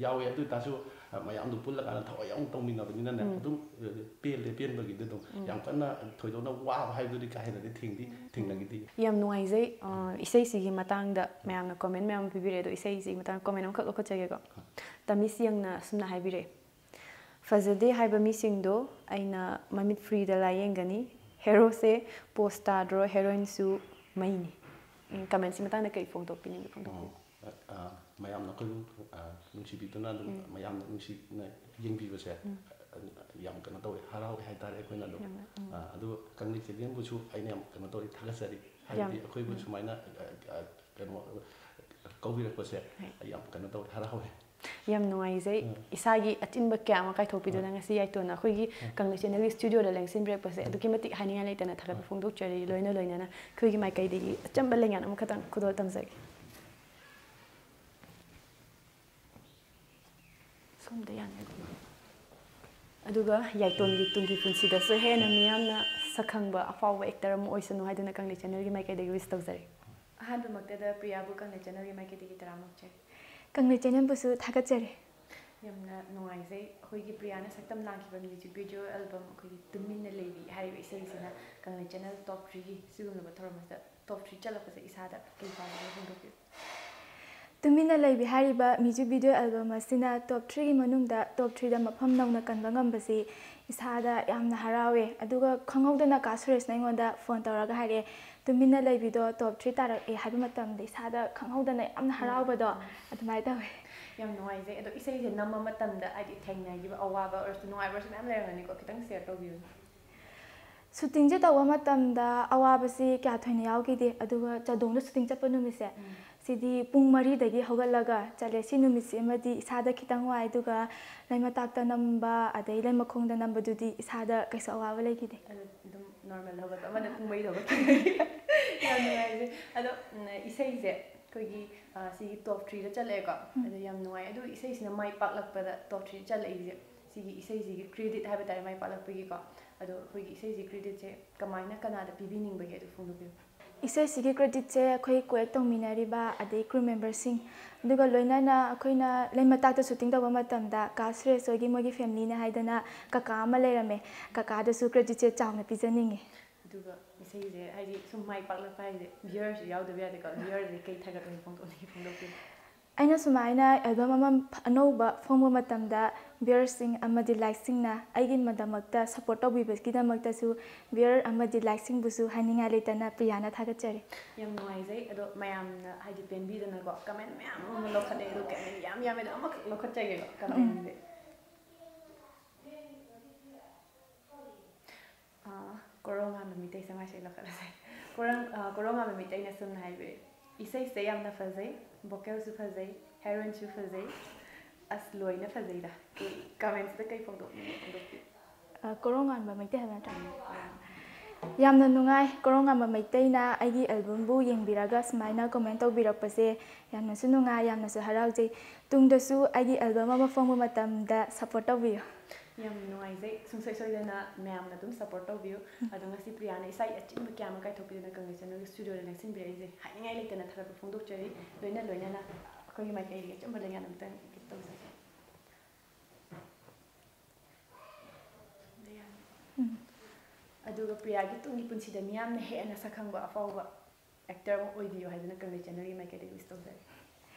ꯌꯥꯎꯋꯦ꯫ ꯑꯗꯨ ꯑꯣꯏꯇꯥꯔꯁꯨ ꯑ, ꯃꯌꯥꯝꯗꯣ ꯄꯨꯜꯂꯀꯥꯟꯗ ꯊꯋꯥꯏ ꯌꯥꯎꯅ ꯇꯧꯃꯤꯟꯅꯕꯅꯤꯅꯅꯦ ꯑꯗꯨꯝ ꯑ, ꯄꯦꯜꯂꯦ꯫ ꯄꯦꯟꯕꯒꯤꯗꯤ ꯑꯗꯨꯝ ꯌꯥꯝ ꯀꯟꯅ ꯊꯣꯏꯗꯣꯛꯅ ꯋꯥꯕ ꯍꯥꯏꯕꯗꯨꯗꯤ ꯀꯥ ꯍꯦꯟꯅꯗꯤ ꯊꯦꯡꯗꯤ ꯊꯦꯡꯅꯈꯤꯗꯦ꯫ ꯌꯥꯝ ꯅꯨꯡꯉꯥꯏꯖꯩ꯫ ꯑ, ꯏꯁꯩꯁꯤꯒꯤ ꯃꯇꯥꯡꯗ ꯃꯌꯥꯝꯅ ꯀꯣꯃꯦꯟ ꯃꯌꯥꯝ ꯑꯃ ꯄꯤꯕꯤꯔꯛꯑꯦ꯫ ꯑꯗꯣ ꯏꯁꯩꯁꯤꯒꯤ ꯃꯇꯥꯡꯗ ꯀꯣꯃꯦꯟ ꯑꯃꯈꯛ ꯂꯧꯈꯠꯆꯒꯦꯀꯣ꯫ ꯇꯃꯤꯁ ꯌꯪꯅ ꯑꯁꯨꯝꯅ ꯍꯥꯏꯕꯤꯔꯛꯑꯦ, "ꯐꯖꯗꯦ ꯍꯥꯏꯕ ꯃꯤꯁꯤꯡꯗꯣ ꯑꯩꯅ ꯃꯃꯤꯠ ꯐ꯭ꯔꯤꯗ ꯂꯥꯏꯌꯦꯡꯒꯅꯤ꯫ ꯍꯦꯔꯣꯁꯦ ꯄꯣꯁ ꯇꯥꯗ꯭ꯔꯣ? ꯍꯦꯔꯣꯏꯟꯁꯨ ꯃꯩꯅꯤ"꯫ ꯎꯝ, ꯀꯃꯦꯟꯁꯤ ꯃꯇꯥꯡꯗ ꯀꯔꯤ ꯐꯣꯡꯗꯣꯛꯄꯤꯅꯤꯡꯕ ꯐꯣꯡꯗꯣꯛꯄꯤꯌꯨ꯫ ꯑꯣ, ꯑ, ꯑ, ꯃꯌꯥꯝꯅ ꯑꯩꯈꯣꯏꯕꯨ ꯑ, ꯅꯨꯡꯁꯤꯕꯤꯗꯨꯅ ꯑꯗꯨꯝ ꯃꯌꯥꯝꯅ ꯅꯨꯡꯁꯤꯅ ꯌꯦꯡꯕꯤꯕꯁꯦ ꯑ, ꯌꯥꯝ ꯀꯩꯅꯣ ꯇꯧꯋꯦ, ꯍꯔꯥꯎꯋꯦ ꯍꯥꯏꯇꯥꯔꯦ ꯑꯩꯈꯣꯏꯅ ꯑꯗꯨꯝ꯫ ꯑ, ꯑꯗꯨ ꯀꯪꯂꯩ ꯆꯦꯅꯦꯜꯕꯨꯁꯨ ꯑꯩꯅ ꯌꯥꯝ ꯀꯩꯅꯣ ꯇꯧꯋꯤ, ꯊꯥꯒꯠꯆꯔꯤ꯫ ꯍꯥꯏꯕꯗꯤ ꯑꯩꯈꯣꯏꯕꯨ ꯁꯨꯃꯥꯏꯅ ꯑ, ꯑ, ꯀꯩꯅꯣ ꯀꯧꯕꯤꯔꯛꯄꯁꯦ ꯑꯩ ꯌꯥꯝ ꯀꯩꯅꯣ ꯇꯧꯋꯦ, ꯍꯔꯥꯎꯋꯦ꯫ ꯌꯥꯝ ꯅꯨꯡꯉꯥꯏꯖꯩ꯫ ꯏꯁꯥꯒꯤ ꯑꯆꯤꯟꯕ ꯀꯌꯥ ꯑꯃ ꯀꯥꯏꯊꯣꯛꯄꯤꯗꯨꯅ ꯉꯁꯤ ꯌꯥꯏꯇꯣꯟꯅ ꯑꯩꯈꯣꯏꯒꯤ ꯀꯪꯂꯩ ꯆꯦꯅꯦꯜꯒꯤ ꯁ꯭ꯇꯨꯗꯤꯑꯣꯗ ꯂꯦꯡꯁꯤꯟꯕꯤꯔꯛꯄꯁꯦ ꯑꯗꯨꯛꯀꯤ ꯃꯇꯤꯛ ꯍꯥꯏꯅꯤꯡꯉꯥꯏ ꯂꯩꯇꯅ ꯊꯥꯒꯠꯄ ꯐꯣꯡꯗꯣꯛꯆꯔꯤ꯫ ꯂꯣꯏꯅ ꯂꯣꯏꯅꯅ ꯑꯩꯈꯣꯏꯒꯤ ꯃꯥꯏꯀꯩꯗꯒꯤ ꯑꯆꯝꯕ ꯂꯦꯡꯌꯥꯟ ꯑꯃꯈꯛꯇꯪ ꯈꯨꯗꯣꯜ ꯇꯝꯖꯒꯦ꯫ ꯁꯣꯝꯗ ꯌꯥꯅꯤ꯫ ꯑꯗꯨꯒ ꯌꯥꯏꯇꯣꯟꯒꯤ ꯇꯨꯡꯒꯤ ꯄꯨꯟꯁꯤꯗꯁꯨ ꯍꯦꯟꯅ ꯃꯤꯌꯥꯝꯅ ꯁꯛꯈꯪꯕ ꯑꯐꯥꯎꯕ ꯑꯦꯛꯇꯔ ꯑꯃ ꯑꯣꯏꯁꯅꯨ ꯍꯥꯏꯗꯨꯅ ꯀꯪꯂꯩ ꯆꯦꯅꯦꯜꯒꯤ ꯃꯥꯏꯀꯩꯗꯒꯤ ꯋꯤꯁ ꯇꯧꯖꯔꯤ꯫ ꯑꯍꯥꯟꯕꯃꯛꯇꯗ ꯄ꯭ꯔꯤꯌꯥꯕꯨ ꯀꯪꯂꯩ ꯆꯦꯅꯦꯜꯒꯤ ꯃꯥꯏꯀꯩꯗꯒꯤ ꯇꯔꯥꯝꯅ ꯑꯣꯛꯆꯔꯤ꯫ ꯀꯪꯂꯩ ꯆꯦꯅꯦꯜꯕꯨꯁꯨ ꯊꯥꯒꯠꯆꯔꯤ꯫ ꯌꯥꯝꯅ ꯅꯨꯡꯉꯥꯏꯖꯩ꯫ ꯑꯩꯈꯣꯏꯒꯤ ꯄ꯭ꯔꯤꯌꯥꯅ ꯁꯛꯇꯝ ꯂꯥꯡꯈꯤꯕ ꯃ꯭ꯌꯨꯖꯤꯛ ꯚꯤꯗꯤꯑꯣ ꯑꯦꯜꯕꯝ ꯑꯩꯈꯣꯏꯒꯤ ꯇꯨꯃꯤꯟꯅ ꯂꯩꯕꯤ ꯍꯥꯏꯔꯤꯕ ꯏꯁꯩꯁꯤꯅ ꯀꯪꯂꯩ ꯆꯦꯅꯦꯜ ꯇꯣꯞ ꯊ꯭ꯔꯤꯒꯤ ꯁꯤꯒꯨꯝꯂꯕ ꯊꯧꯔꯝ ꯑꯁꯤꯗ ꯇꯣꯞ ꯊ꯭ꯔꯤ ꯆꯠꯂꯛꯄꯁꯦ ꯏꯁꯥꯗ ꯀꯩ ꯐꯥꯎꯕꯒꯦ ꯐꯣꯡꯗꯣꯛꯄꯤꯌꯨ꯫ ꯇꯨꯃꯤꯟꯅ ꯂꯩꯕꯤ ꯍꯥꯏꯔꯤꯕ ꯃ꯭ꯌꯨꯖꯤꯛ ꯚꯤꯗꯤꯑꯣ ꯑꯦꯜꯕꯝ ꯑꯁꯤꯅ ꯇꯣꯞ ꯊ꯭ꯔꯤꯒꯤ ꯃꯅꯨꯡꯗ ꯇꯣꯞ ꯊ꯭ꯔꯤꯗ ꯃꯐꯝ ꯅꯧꯅ ꯀꯟꯕ ꯉꯝꯕꯁꯤ ꯏꯁꯥꯗ ꯌꯥꯝꯅ ꯍꯔꯥꯎꯋꯦ꯫ ꯑꯗꯨꯒ ꯈꯪꯍꯧꯗꯅ ꯀꯥ ꯁꯨꯔꯦꯁꯅ ꯑꯩꯉꯣꯟꯗ ꯐꯣꯟ ꯇꯧꯔꯒ ꯍꯥꯏꯔꯛꯑꯦ, "ꯇꯨꯃꯤꯟꯅ ꯂꯩꯕꯤꯗꯣ ꯇꯣꯞ ꯊ꯭ꯔꯤ ꯇꯥꯔꯛꯑꯦ" ꯍꯥꯏꯕ ꯃꯇꯝꯗ ꯏꯁꯥꯗ ꯈꯪꯍꯧꯗꯅ ꯌꯥꯝꯅ ꯍꯔꯥꯎꯕꯗꯣ ꯑꯗꯨꯃꯥꯏꯅ ꯇꯧꯋꯦ꯫ ꯌꯥꯝ ꯅꯨꯡꯉꯥꯏꯖꯩ꯫ ꯑꯗꯣ ꯏꯁꯩꯁꯦ ꯅꯝꯕ ꯃꯇꯝꯗ ꯍꯥꯏꯗꯤ ꯊꯦꯡꯅꯈꯤꯕ ꯑꯋꯥꯕ ꯑꯣꯏꯔꯁꯨ ꯅꯨꯡꯉꯥꯏꯕ ꯑꯣꯏꯔꯁꯨ ꯃꯌꯥꯝ ꯂꯩꯔꯝꯒꯅꯤꯀꯣ, ꯈꯤꯇꯪ ꯁꯤꯌꯔ ꯇꯧꯕꯤꯌꯨꯅꯦ꯫ ꯁꯨꯇꯤꯡꯁꯦ ꯇꯧꯕ ꯃꯇꯝꯗ ꯑꯋꯥꯕꯁꯤ ꯀꯌꯥ ꯊꯣꯏꯅ ꯌꯥꯎꯈꯤꯗꯦ, ꯑꯗꯨꯒ ꯆꯥꯗꯣꯡꯗ ꯁꯨꯇꯤꯡ ꯆꯠꯄ ꯅꯨꯃꯤꯠꯁꯦ ꯁꯤꯗꯤ ꯄꯨꯡ ꯃꯔꯤꯗꯒꯤ ꯍꯧꯒꯠꯂꯒ ꯆꯠꯂꯦ꯫ ꯁꯤ ꯅꯨꯃꯤꯠꯁꯤꯃꯗꯤ ꯏꯁꯥꯗ ꯈꯤꯇꯪ ꯋꯥꯏ, ꯑꯗꯨꯒ ꯂꯩꯃꯇꯥꯛꯇ ꯅꯝꯕ ꯑꯗꯩ ꯂꯩꯃꯈꯣꯡꯗ ꯅꯝꯕꯗꯨꯗꯤ ꯏꯁꯥꯗ ꯀꯩꯁꯨ ꯑꯋꯥꯕ ꯂꯩꯈꯤꯗꯦ꯫ ꯑꯗꯨ ꯑꯗꯨꯝ ꯅꯣꯔꯃꯦꯜ ꯍꯧꯒꯠꯄ ꯑꯃꯅ ꯄꯨꯡ ꯃꯔꯤꯗ ꯍꯧꯒꯠꯄ꯫ ꯌꯥꯝ ꯅꯨꯡꯉꯥꯏꯖꯩ꯫ ꯑꯗꯣ ꯎꯝ, ꯏꯁꯩꯁꯦ ꯑꯩꯈꯣꯏꯒꯤ ꯑ, ꯁꯤꯒꯤ ꯇꯣꯞ ꯊ꯭ꯔꯤꯗ ꯆꯠꯂꯛꯑꯦꯀꯣ꯫ ꯑꯗꯣ ꯌꯥꯝ ꯅꯨꯡꯉꯥꯏ꯫ ꯑꯗꯨ ꯏꯁꯩꯁꯤꯅ ꯃꯥꯏ ꯄꯥꯛꯂꯛꯄꯗ ꯇꯣꯞ ꯊ꯭ꯔꯤꯗ ꯆꯠꯂꯛꯏꯁꯦ ꯁꯤꯒꯤ ꯏꯁꯩꯁꯤꯒꯤ ꯀ꯭ꯔꯦꯗꯤꯠ ꯍꯥꯏꯕ ꯇꯥꯔꯦ, ꯃꯥꯏ ꯄꯥꯛꯂꯛꯄꯒꯤꯀꯣ꯫ ꯑꯗꯣ ꯑꯩꯈꯣꯏꯒꯤ ꯏꯁꯩꯁꯤ ꯀ꯭ꯔꯦꯗꯤꯠꯁꯦ ꯀꯃꯥꯏꯅ ꯀꯅꯥꯗ ꯄꯤꯕꯤꯅꯤꯡꯕꯒꯦ ꯑꯗꯨ ꯐꯣꯡꯗꯣꯛꯄꯤꯌꯨ꯫ ꯏꯁꯩꯁꯤꯒꯤ ꯀ꯭ꯔꯦꯗꯤꯠꯁꯦ ꯑꯩꯈꯣꯏ ꯀꯣꯑꯦꯛ ꯇꯧꯃꯤꯟꯅꯔꯤꯕ ꯑꯗꯩ ꯀ꯭ꯔꯨ ꯃꯦꯝꯕꯔꯁꯤꯡ, ꯑꯗꯨꯒ ꯂꯣꯏꯅꯅ ꯑꯩꯈꯣꯏꯅ ꯂꯩꯃꯇꯥꯛꯇ ꯁꯨꯇꯤꯡ ꯇꯧꯕ ꯃꯇꯝꯗ ꯀꯥ ꯁꯨꯔꯦꯁ ꯍꯣꯏꯒꯤ ꯃꯣꯏꯒꯤ ꯐꯦꯃꯤꯂꯤꯅ ꯍꯥꯏꯗꯅ ꯀꯀꯥ ꯑꯃ ꯂꯩꯔꯝꯃꯦ꯫ ꯀꯀꯥꯗꯁꯨ ꯀ꯭ꯔꯦꯗꯤꯠꯁꯦ ꯆꯥꯎꯅ ꯄꯤꯖꯅꯤꯡꯉꯤ꯫ ꯑꯗꯨꯒ ꯏꯁꯩꯁꯦ ꯍꯥꯏꯗꯤ ꯁꯨꯝ ꯃꯥꯏ ꯄꯥꯛꯂꯛꯄ ꯍꯥꯏꯁꯦ ꯚ꯭ꯌꯨꯋꯔꯁꯨ ꯌꯥꯎꯗꯕ ꯌꯥꯗꯦꯀꯣ꯫ ꯚ꯭ꯌꯨꯋꯔꯁꯦ ꯀꯩ ꯊꯥꯒꯠꯄꯒꯤ ꯐꯣꯡꯗꯣꯛꯅꯤꯡꯉꯤ ꯐꯣꯡꯗꯣꯛꯄꯤꯌꯨ꯫ ꯑꯩꯅ ꯁꯨꯃꯥꯏꯅ ꯑꯦꯜꯕꯝ ꯑꯃ ꯑꯅꯧꯕ ꯐꯣꯡꯕ ꯃꯇꯝꯗ ꯚ꯭ꯌꯨꯋꯔꯁꯤꯡ ꯑꯃꯗꯤ ꯂꯥꯏꯛꯁꯤꯡꯅ ꯑꯩꯒꯤꯗꯃꯛꯇ ꯁꯞꯄꯣꯔꯠ ꯇꯧꯕꯤꯕꯒꯤꯗꯃꯛꯇꯁꯨ ꯚ꯭ꯌꯨꯋꯔ ꯑꯃꯗꯤ ꯂꯥꯏꯛꯁꯤꯡꯕꯨꯁꯨ ꯍꯥꯏꯅꯤꯡꯉꯥꯏ ꯂꯩꯇꯅ ꯄ꯭ꯔꯤꯌꯥꯅ ꯊꯥꯒꯠꯆꯔꯤ꯫ ꯌꯥꯝ ꯅꯨꯡꯉꯥꯏꯖꯩ꯫ ꯑꯗꯣ ꯃꯌꯥꯝꯅ ꯍꯥꯏꯗꯤ ꯄꯦꯟꯕꯤꯗꯅꯀꯣ ꯀꯃꯦꯟ ꯃꯌꯥꯝ ꯑꯃ ꯂꯧꯈꯠꯂꯦ꯫ ꯑꯗꯣ ꯀꯃꯦꯟ ꯌꯥꯝ ꯌꯥꯝꯃꯦ꯫ ꯑꯗꯣ ꯑꯃꯈꯛ ꯂꯧꯈꯠꯆꯒꯦꯀꯣ ꯀꯃꯦꯟꯁꯦ꯫ ꯑꯥ, ꯀꯣꯔꯧꯉꯥꯟꯕ ꯃꯤꯇꯩ ꯆꯪꯉꯥꯏꯁꯦ ꯂꯧꯈꯠꯂꯁꯦ꯫ ꯀꯣꯔꯧ-, ꯑꯥ, ꯀꯣꯔꯧꯉꯥꯟꯕ ꯃꯤꯇꯩꯅ ꯁꯨꯝꯅ ꯍꯥꯏꯕꯤꯔꯛꯑꯦ, ꯏꯁꯩꯁꯦ ꯌꯥꯝꯅ ꯐꯖꯩ, vocalꯁꯨ ꯐꯖꯩ, heroineꯁꯨ ꯐꯖꯩ, ꯑꯁ ꯂꯣꯏꯅ ꯐꯖꯩꯗ꯫ ꯀꯃꯦꯟꯁꯤꯗ ꯀꯩ ꯐꯣꯡꯗꯣꯛꯅꯤꯡꯉꯤ ꯐꯣꯡꯗꯣꯛꯄꯤꯌꯨ꯫ ꯀꯣꯔꯧꯉꯥꯟꯕ ꯃꯩꯇꯩ ꯍꯥꯏꯕ ꯅꯠꯇ꯭ꯔꯥ? ꯌꯥꯝꯅ ꯅꯨꯡꯉꯥꯏ, ꯀꯣꯔꯧꯉꯥꯟꯕ ꯃꯩꯇꯩꯅ ꯑꯩꯒꯤ ꯑꯦꯜꯕꯝꯕꯨ ꯌꯦꯡꯕꯤꯔꯒ ꯁꯨꯃꯥꯏꯅ ꯀꯣꯃꯦꯟ ꯇꯧꯕꯤꯔꯛꯄꯁꯦ꯫ ꯌꯥꯝꯅꯁꯨ ꯅꯨꯡꯉꯥꯏ, ꯌꯥꯝꯅꯁꯨ ꯍꯔꯥꯎꯖꯩ꯫ ꯇꯨꯡꯗꯁꯨ ꯑꯩꯒꯤ ꯑꯦꯜꯕꯝ ꯑꯃ ꯐꯣꯡꯕ ꯃꯇꯝꯗ ꯁꯞꯄꯣꯔꯠ ꯇꯧꯕꯤꯌꯨ꯫ ꯌꯥꯝ ꯅꯨꯡꯉꯥꯏꯖꯩ꯫ ꯁꯨꯡꯁꯣꯏ ꯁꯣꯏꯗꯅ ꯃꯌꯥꯝꯅ ꯑꯗꯨꯝ ꯁꯞꯄꯣꯔꯠ ꯇꯧꯕꯤꯌꯨ꯫ ꯑꯗꯣ ꯉꯁꯤ ꯄ꯭ꯔꯤꯌꯥꯅ ꯏꯁꯥꯒꯤ ꯑꯆꯤꯟꯕ ꯀꯌꯥ ꯑꯃ ꯀꯥꯏꯊꯣꯛꯄꯤꯗꯨꯅ ꯀꯪꯂꯩ ꯆꯦꯅꯦꯜꯒꯤ ꯁ꯭ꯇꯨꯗꯤꯑꯣꯗ ꯂꯦꯡꯁꯤꯟꯕꯤꯔꯛꯏꯁꯦ ꯍꯥꯏꯅꯤꯡꯉꯥꯏ ꯂꯩꯇꯅ ꯊꯥꯒꯠꯄ ꯐꯣꯡꯗꯣꯛꯆꯔꯤ꯫ ꯂꯣꯏꯅ ꯂꯣꯏꯅꯅ ꯑꯩꯈꯣꯏꯒꯤ ꯃꯥꯏꯀꯩꯗꯒꯤ ꯑꯆꯨꯝꯕ ꯂꯩꯉꯥꯛ ꯑꯃꯇꯪ ꯇꯧꯖꯒꯦ꯫ ꯑꯗꯨꯒ ꯄ꯭ꯔꯤꯌꯥꯒꯤ ꯇꯨꯡꯒꯤ ꯄꯨꯟꯁꯤꯗ ꯃꯤꯌꯥꯝꯅ ꯍꯦꯟꯅ ꯁꯛꯈꯪꯕ ꯑꯐꯥꯎꯕ ꯑꯦꯛꯇꯔ ꯑꯃ ꯑꯣꯏꯕꯤꯌꯨ ꯍꯥꯏꯗꯨꯅ ꯀꯪꯂꯩ ꯆꯦꯅꯦꯜꯒꯤ ꯃꯥꯏꯀꯩꯗꯒꯤ ꯋꯤꯁ ꯇꯧꯖꯔꯤ꯫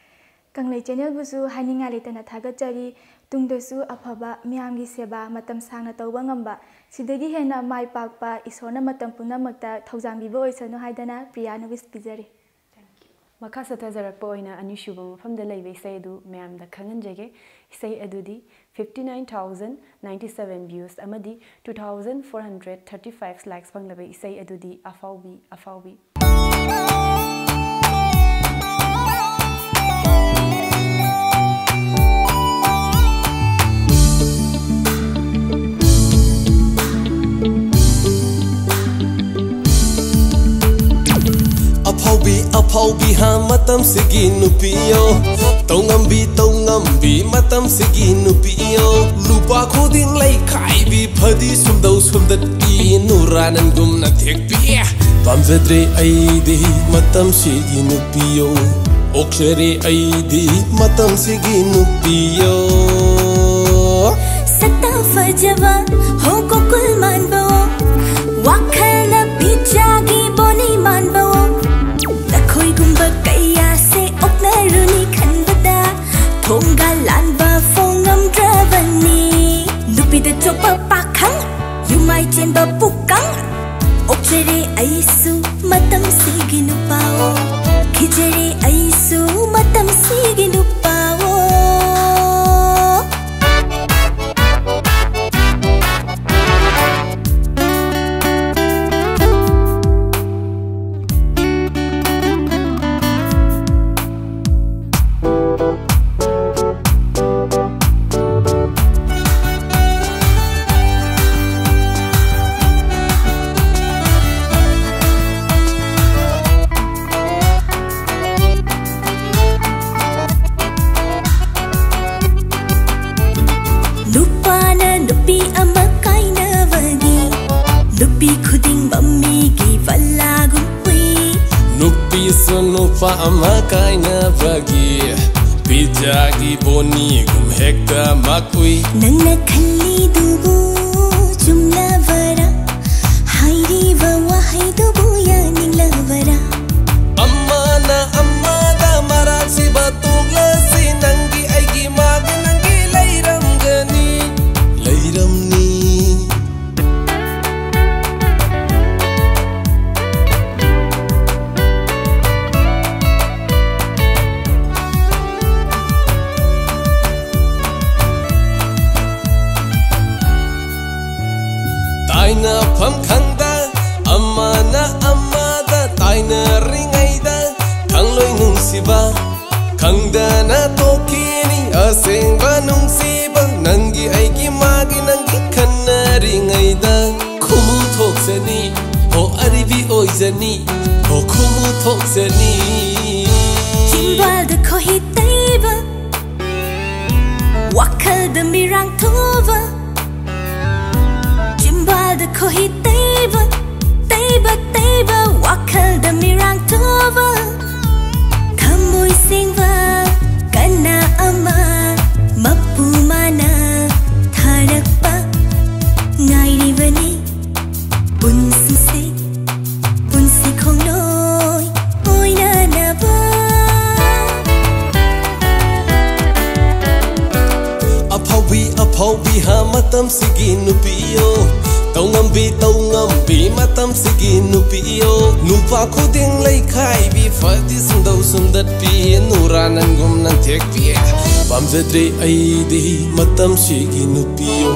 ꯀꯪꯂꯩ ꯆꯦꯅꯦꯜꯕꯨꯁꯨ ꯍꯥꯏꯅꯤꯡꯉꯥꯏ ꯂꯩꯇꯅ ꯊꯥꯒꯠꯆꯔꯤ꯫ ꯇꯨꯡꯗꯁꯨ ꯑꯐꯕ, ꯃꯤꯌꯥꯝꯒꯤ ꯁꯦꯕꯥ ꯃꯇꯝ ꯁꯥꯡꯅ ꯇꯧꯕ ꯉꯝꯕ, ꯁꯤꯗꯒꯤ ꯍꯦꯟꯅ ꯃꯥꯏ ꯄꯥꯛꯄ ꯏꯁꯣꯔꯅ ꯃꯇꯝ ꯄꯨꯝꯅꯃꯛꯇ ꯊꯧꯖꯥꯟꯕꯤꯕ ꯑꯣꯏꯁꯅꯨ ꯍꯥꯏꯗꯅ ꯄ꯭ꯔꯤꯌꯥꯅ ꯋꯤꯁ ꯄꯤꯖꯔꯤ꯫ ꯃꯈꯥ ꯆꯠꯊꯖꯔꯛꯄ ꯑꯣꯏꯅ ꯑꯅꯤꯁꯨꯕ ꯃꯐꯝꯗ ꯂꯩꯕ ꯏꯁꯩ ꯑꯗꯨ ꯃꯌꯥꯝꯗ ꯈꯪꯍꯟꯖꯒꯦ꯫ ꯏꯁꯩ ꯑꯗꯨꯗꯤ fifty nine thousand ninety seven views ꯑꯃꯗꯤ two thousand four hundred thirty five likes ꯐꯪꯂꯕ ꯏꯁꯩ ꯑꯗꯨꯗꯤ ꯑꯐꯥꯎꯕꯤ ꯑꯐꯥꯎꯕꯤ꯫ ꯑꯐꯥꯎꯕꯤ ꯑꯐꯥꯎꯕꯤ ꯍꯥ ꯃꯇꯝꯁꯤꯒꯤ ꯅꯨꯄꯤꯌꯣ, ꯇꯧꯉꯝꯕꯤ ꯇꯧꯉꯝꯕꯤ ꯃꯇꯝꯁꯤꯒꯤ ꯅꯨꯄꯤꯌꯣ, ꯂꯨꯄꯥ ꯈꯨꯗꯤꯡ ꯂꯩꯈꯥꯏꯕꯤ ꯐꯗꯤ ꯁꯨꯝꯗꯧ ꯁꯨꯝꯗꯠꯄꯤ ꯅꯨꯔꯥ ꯅꯪꯒꯨꯝꯅ ꯊꯦꯛꯄꯤ꯫ ꯄꯥꯝꯖꯗ꯭ꯔꯦ ꯑꯩꯗꯤ ꯃꯇꯝꯁꯤꯒꯤ ꯅꯨꯄꯤꯌꯣ, ꯑꯣꯛꯆꯔꯦ ꯑꯩꯗꯤ ꯃꯇꯝꯁꯤꯒꯤ ꯅꯨꯄꯤꯌꯣ꯫ ꯁꯛꯇ ꯐꯖꯕ ꯍꯣ ꯒꯣꯀꯨꯜ ꯃꯥꯟꯕꯋꯣ, ꯋꯥꯈꯜꯅ ꯄꯤꯆꯥꯒꯤ ꯕꯣꯅꯤ ꯃꯥꯟꯕꯋꯣ, ꯅꯈꯣꯏꯒꯨꯝꯕ ꯀꯌꯥꯁꯦ ꯑꯣꯛꯅꯔꯨꯅꯤ ꯈꯟꯕꯗ ꯊꯣꯡꯒꯥꯜ ꯂꯥꯟꯕ ꯐꯣꯡꯉꯝꯗ꯭ꯔꯕꯅꯤ꯫ ꯅꯨꯄꯤꯗ ꯆꯣꯞꯄ ꯄꯥꯈꯪ, ꯌꯨꯝꯃꯥꯏ ꯆꯦꯟꯕ ꯄꯨꯀꯪ, ꯑꯣꯛꯆꯔꯦ ꯑꯩꯁꯨ ꯃꯇꯝꯁꯤꯒꯤ ꯅꯨꯄꯥꯋꯣ, ꯈꯤꯖꯔꯦ ꯑꯩꯁꯨ ꯃꯇꯝꯁꯤꯒꯤ ꯅꯨꯄꯥꯋꯣ꯫ ꯃꯃꯤꯒꯤ ꯕꯂꯥꯒꯨꯝ ꯎꯏ꯫ ꯅꯨꯄꯤꯁꯨ ꯅꯨꯄꯥ ꯑꯃ ꯀꯥꯏꯅꯕꯒꯤ ꯄꯤꯖꯥꯒꯤ ꯕꯣꯅꯤꯒꯨꯝ ꯍꯦꯛꯇ ꯃꯛ ꯎꯏ꯫ ꯅꯪꯅ ꯈꯜꯂꯤꯗꯨꯕꯨ ꯆꯨꯝꯂꯕꯔꯥ? ꯍꯥꯏꯔꯤꯕ ꯋꯥꯍꯩꯗꯨꯕꯨ ꯌꯥꯅꯤꯡꯂꯕꯔꯥ? ꯑꯃꯅ ꯑꯃꯗ ꯃꯔꯥꯜ ꯁꯤꯕ ꯇꯣꯛꯂꯁꯤ꯫ ꯅꯪꯒꯤ ꯑꯩꯒꯤ ꯃꯥꯒꯤ ꯅꯪꯒꯤ ꯂꯩꯔꯝꯒꯅꯤ, ꯂꯩꯔꯝꯅꯤ꯫ ꯇꯥꯏꯅꯐꯝ ꯈꯪꯗ ꯑꯃꯅ ꯑꯃꯗ ꯇꯥꯏꯅꯔꯤꯉꯩꯗ ꯈꯪꯂꯣꯏ ꯅꯨꯡꯁꯤꯕ ꯈꯪꯗꯅ ꯇꯣꯛꯈꯤꯅꯤ꯫ ꯑꯁꯦꯡꯕ ꯅꯨꯡꯁꯤꯕ ꯅꯪꯒꯤ ꯑꯩꯒꯤ ꯃꯥꯒꯤ ꯅꯪꯒꯤ ꯈꯟꯅꯔꯤꯉꯩꯗ ꯈꯨꯃꯨ ꯊꯣꯛꯆꯅꯤ꯫ ꯍꯣ ꯑꯔꯤꯕꯤ ꯑꯣꯏꯖꯅꯤ꯫ ꯍꯣ ꯈꯨꯃꯨ ꯊꯣꯛꯆꯅꯤ꯫ ꯆꯤꯝꯕꯥꯜꯗ ꯈꯣꯏꯍꯤ ꯇꯩꯕ, ꯋꯥꯈꯜꯗ ꯃꯤꯔꯥꯡ ꯊꯣꯛꯕ꯫ ꯆꯤꯝꯕꯥꯜꯗ ꯈꯣꯏꯍꯤ ꯇꯩꯕ, ꯇꯩꯕ ꯇꯩꯕ, ꯋꯥꯈꯜꯗ ꯃꯤꯔꯥꯡ ꯊꯣꯛꯕ꯫ ꯊꯃꯣꯏ ꯁꯦꯡꯕ ꯀꯅꯥ ꯑꯃ ꯃꯄꯨ ꯃꯥꯅ ꯊꯥꯔꯛꯄ ꯉꯥꯏꯔꯤꯕꯅꯤ꯫ ꯄꯨꯟꯁꯤꯁꯦ ꯄꯨꯟꯁꯤ ꯈꯣꯡꯂꯣꯏ ꯑꯣꯏꯅꯅꯕ꯫ ꯑꯐꯥꯎꯕꯤ ꯑꯐꯥꯎꯕꯤ ꯍꯥ ꯃꯇꯝꯁꯤꯒꯤ ꯅꯨꯄꯤꯌꯣ꯫ ꯇꯧꯉꯝꯕꯤ ꯇꯧꯉꯝꯕꯤ ꯃꯇꯝꯁꯤꯒꯤ ꯅꯨꯄꯤꯌꯣ꯫ ꯅꯨꯄꯥ ꯈꯨꯗꯤꯡ ꯂꯩꯈꯥꯏꯕꯤ ꯐꯗꯤ ꯁꯨꯝꯗꯧ ꯁꯨꯝꯗꯠꯄꯤ ꯅꯨꯔꯥ ꯅꯪꯒꯨꯝ ꯅꯪꯊꯦꯛꯄꯤ꯫ ꯄꯥꯝꯖꯗ꯭ꯔꯦ ꯑꯩꯗꯤ ꯃꯇꯝꯁꯤꯒꯤ ꯅꯨꯄꯤꯌꯣ꯫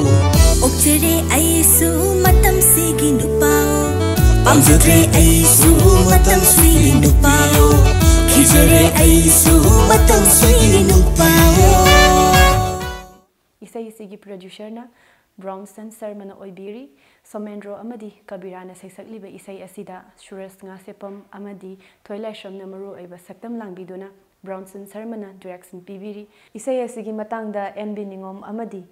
ꯑꯣꯛꯆꯔꯦ ꯑꯩꯁꯨ ꯃꯇꯝꯁꯤꯒꯤ ꯅꯨꯄꯥꯑꯣ꯫ ꯄꯥꯝꯖꯗ꯭ꯔꯦ ꯑꯩꯁꯨ ꯃꯇꯝꯁꯤꯒꯤ ꯅꯨꯄꯥꯑꯣ꯫ ꯈꯤꯖꯔꯦ ꯑꯩꯁꯨ ꯃꯇꯝꯁꯤꯒꯤ ꯅꯨꯄꯥꯑꯣ꯫ ꯏꯁꯩ ꯑꯁꯤꯒꯤ ꯄ꯭ꯔꯣꯗ꯭ꯌꯨꯁꯔꯅ ꯕ꯭ꯔꯥꯎꯟꯁꯟ ꯁꯔꯃꯅ ꯑꯣꯏꯕꯤꯔꯤ꯫ ꯁꯣꯃꯦꯟꯗ꯭ꯔꯣ ꯑꯃꯗꯤ ꯀꯕꯤꯔꯥꯅ ꯁꯩꯁꯛꯂꯤꯕ ꯏꯁꯩ ꯑꯁꯤꯗ ꯁꯨꯔꯦꯁ ꯉꯥꯁꯦꯞꯄꯝ ꯑꯃꯗꯤ ꯊꯣꯏꯂꯥꯏꯁ꯭ꯔꯝꯅ ꯃꯔꯨꯑꯣꯏꯕ ꯁꯛꯇꯝ ꯂꯥꯡꯕꯤꯗꯨꯅ ꯕ꯭ꯔꯥꯎꯟꯁꯟ ꯁꯔꯃꯅ ꯗꯤꯔꯦꯛꯁꯟ ꯄꯤꯕꯤꯔꯤ꯫ ꯏꯁꯩ ꯑꯁꯤꯒꯤ ꯃꯇꯥꯡꯗ ꯑꯦꯟ ꯕꯤ ꯅꯤꯉꯣꯝ ꯑꯃꯗꯤ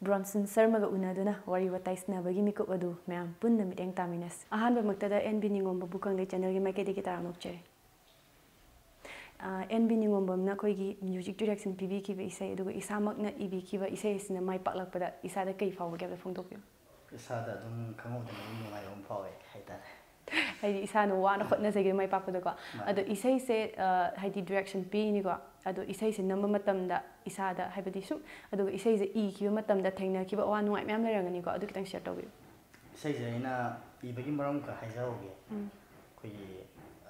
ꯕ꯭ꯔꯣꯟꯁꯟ ꯁꯔꯃꯒ ꯎꯅꯗꯨꯅ ꯋꯥꯔꯤ ꯋꯥꯇꯥꯏ ꯁꯥꯟꯅꯕꯒꯤ ꯃꯤꯀꯨꯞ ꯑꯗꯨ ꯃꯌꯥꯝ ꯄꯨꯟꯅ ꯃꯤꯠꯌꯦꯡ ꯇꯥꯃꯤꯟꯅꯁꯤ꯫ ꯑꯍꯥꯟꯕꯃꯛꯇꯗ ꯑꯦꯟ ꯕꯤ ꯅꯤꯉꯣꯝꯕꯕꯨ ꯀꯪꯂꯩ ꯆꯦꯅꯦꯜꯒꯤ ꯃꯥꯏꯀꯩꯗꯒꯤ ꯇꯔꯥꯝꯅ ꯑꯣꯛꯆꯔꯤ꯫ ꯑ, ꯑꯦꯟ ꯕꯤ ꯅꯤꯉꯣꯝꯕꯝꯅ ꯑꯩꯈꯣꯏꯒꯤ ꯃ꯭ꯌꯨꯖꯤꯛ ꯗꯤꯔꯦꯛꯁꯟ ꯄꯤꯕꯤꯈꯤꯕ ꯏꯁꯩ, ꯑꯗꯨꯒ ꯏꯁꯥꯃꯛꯅ ꯏꯕꯤꯈꯤꯕ ꯏꯁꯩ ꯑꯁꯤꯅ ꯃꯥꯏ ꯄꯥꯛꯂꯛꯄꯗ ꯏꯁꯥꯗ ꯀꯔꯤ ꯐꯥꯎꯕꯒꯦ ꯍꯥꯏꯕꯗꯣ ꯐꯣꯡꯗꯣꯛꯄꯤꯌꯨ꯫ ꯏꯁꯥꯗ ꯑꯗꯨꯝ ꯈꯪꯍꯧꯗꯅ ꯑꯗꯨꯝ ꯅꯨꯡꯉꯥꯏꯕ ꯑꯃ ꯐꯥꯎꯋꯦ ꯍꯥꯏꯇꯥꯔꯦ꯫ ꯍꯥꯏꯗꯤ ꯏꯁꯥꯅ ꯋꯥꯅ ꯍꯣꯠꯅꯖꯈꯤꯕ ꯃꯥꯏ ꯄꯥꯛꯄꯗꯀꯣ꯫ ꯃꯥꯅꯦ꯫ ꯑꯗꯣ ꯏꯁꯩꯁꯦ, ꯑ, ꯍꯥꯏꯗꯤ ꯗꯤꯔꯦꯛꯁꯟ ꯄꯤꯅꯤꯀꯣ, ꯑꯗꯣ ꯏꯁꯩꯁꯦ ꯅꯝꯕ ꯃꯇꯝꯗ ꯏꯁꯥꯗ, ꯍꯥꯏꯕꯗꯤ ꯁꯨꯝ, ꯑꯗꯨꯒ ꯏꯁꯩꯁꯦ ꯏꯈꯤꯕ ꯃꯇꯝꯗ ꯊꯦꯡꯅꯈꯤꯕ ꯑꯋꯥ ꯅꯨꯡꯉꯥꯏ ꯃꯌꯥꯝ ꯂꯩꯔꯝꯒꯅꯤꯀꯣ, ꯑꯗꯨ ꯈꯤꯇꯪ ꯁꯤꯌꯔ ꯇꯧꯕꯤꯌꯨ꯫ ꯏꯁꯩꯁꯦ ꯑꯩꯅ ꯏꯕꯒꯤ ꯃꯔꯝ ꯈꯔ ꯍꯥꯏꯖꯍꯧꯒꯦ꯫ ꯎꯝ꯫ ꯑꯩꯈꯣꯏꯒꯤ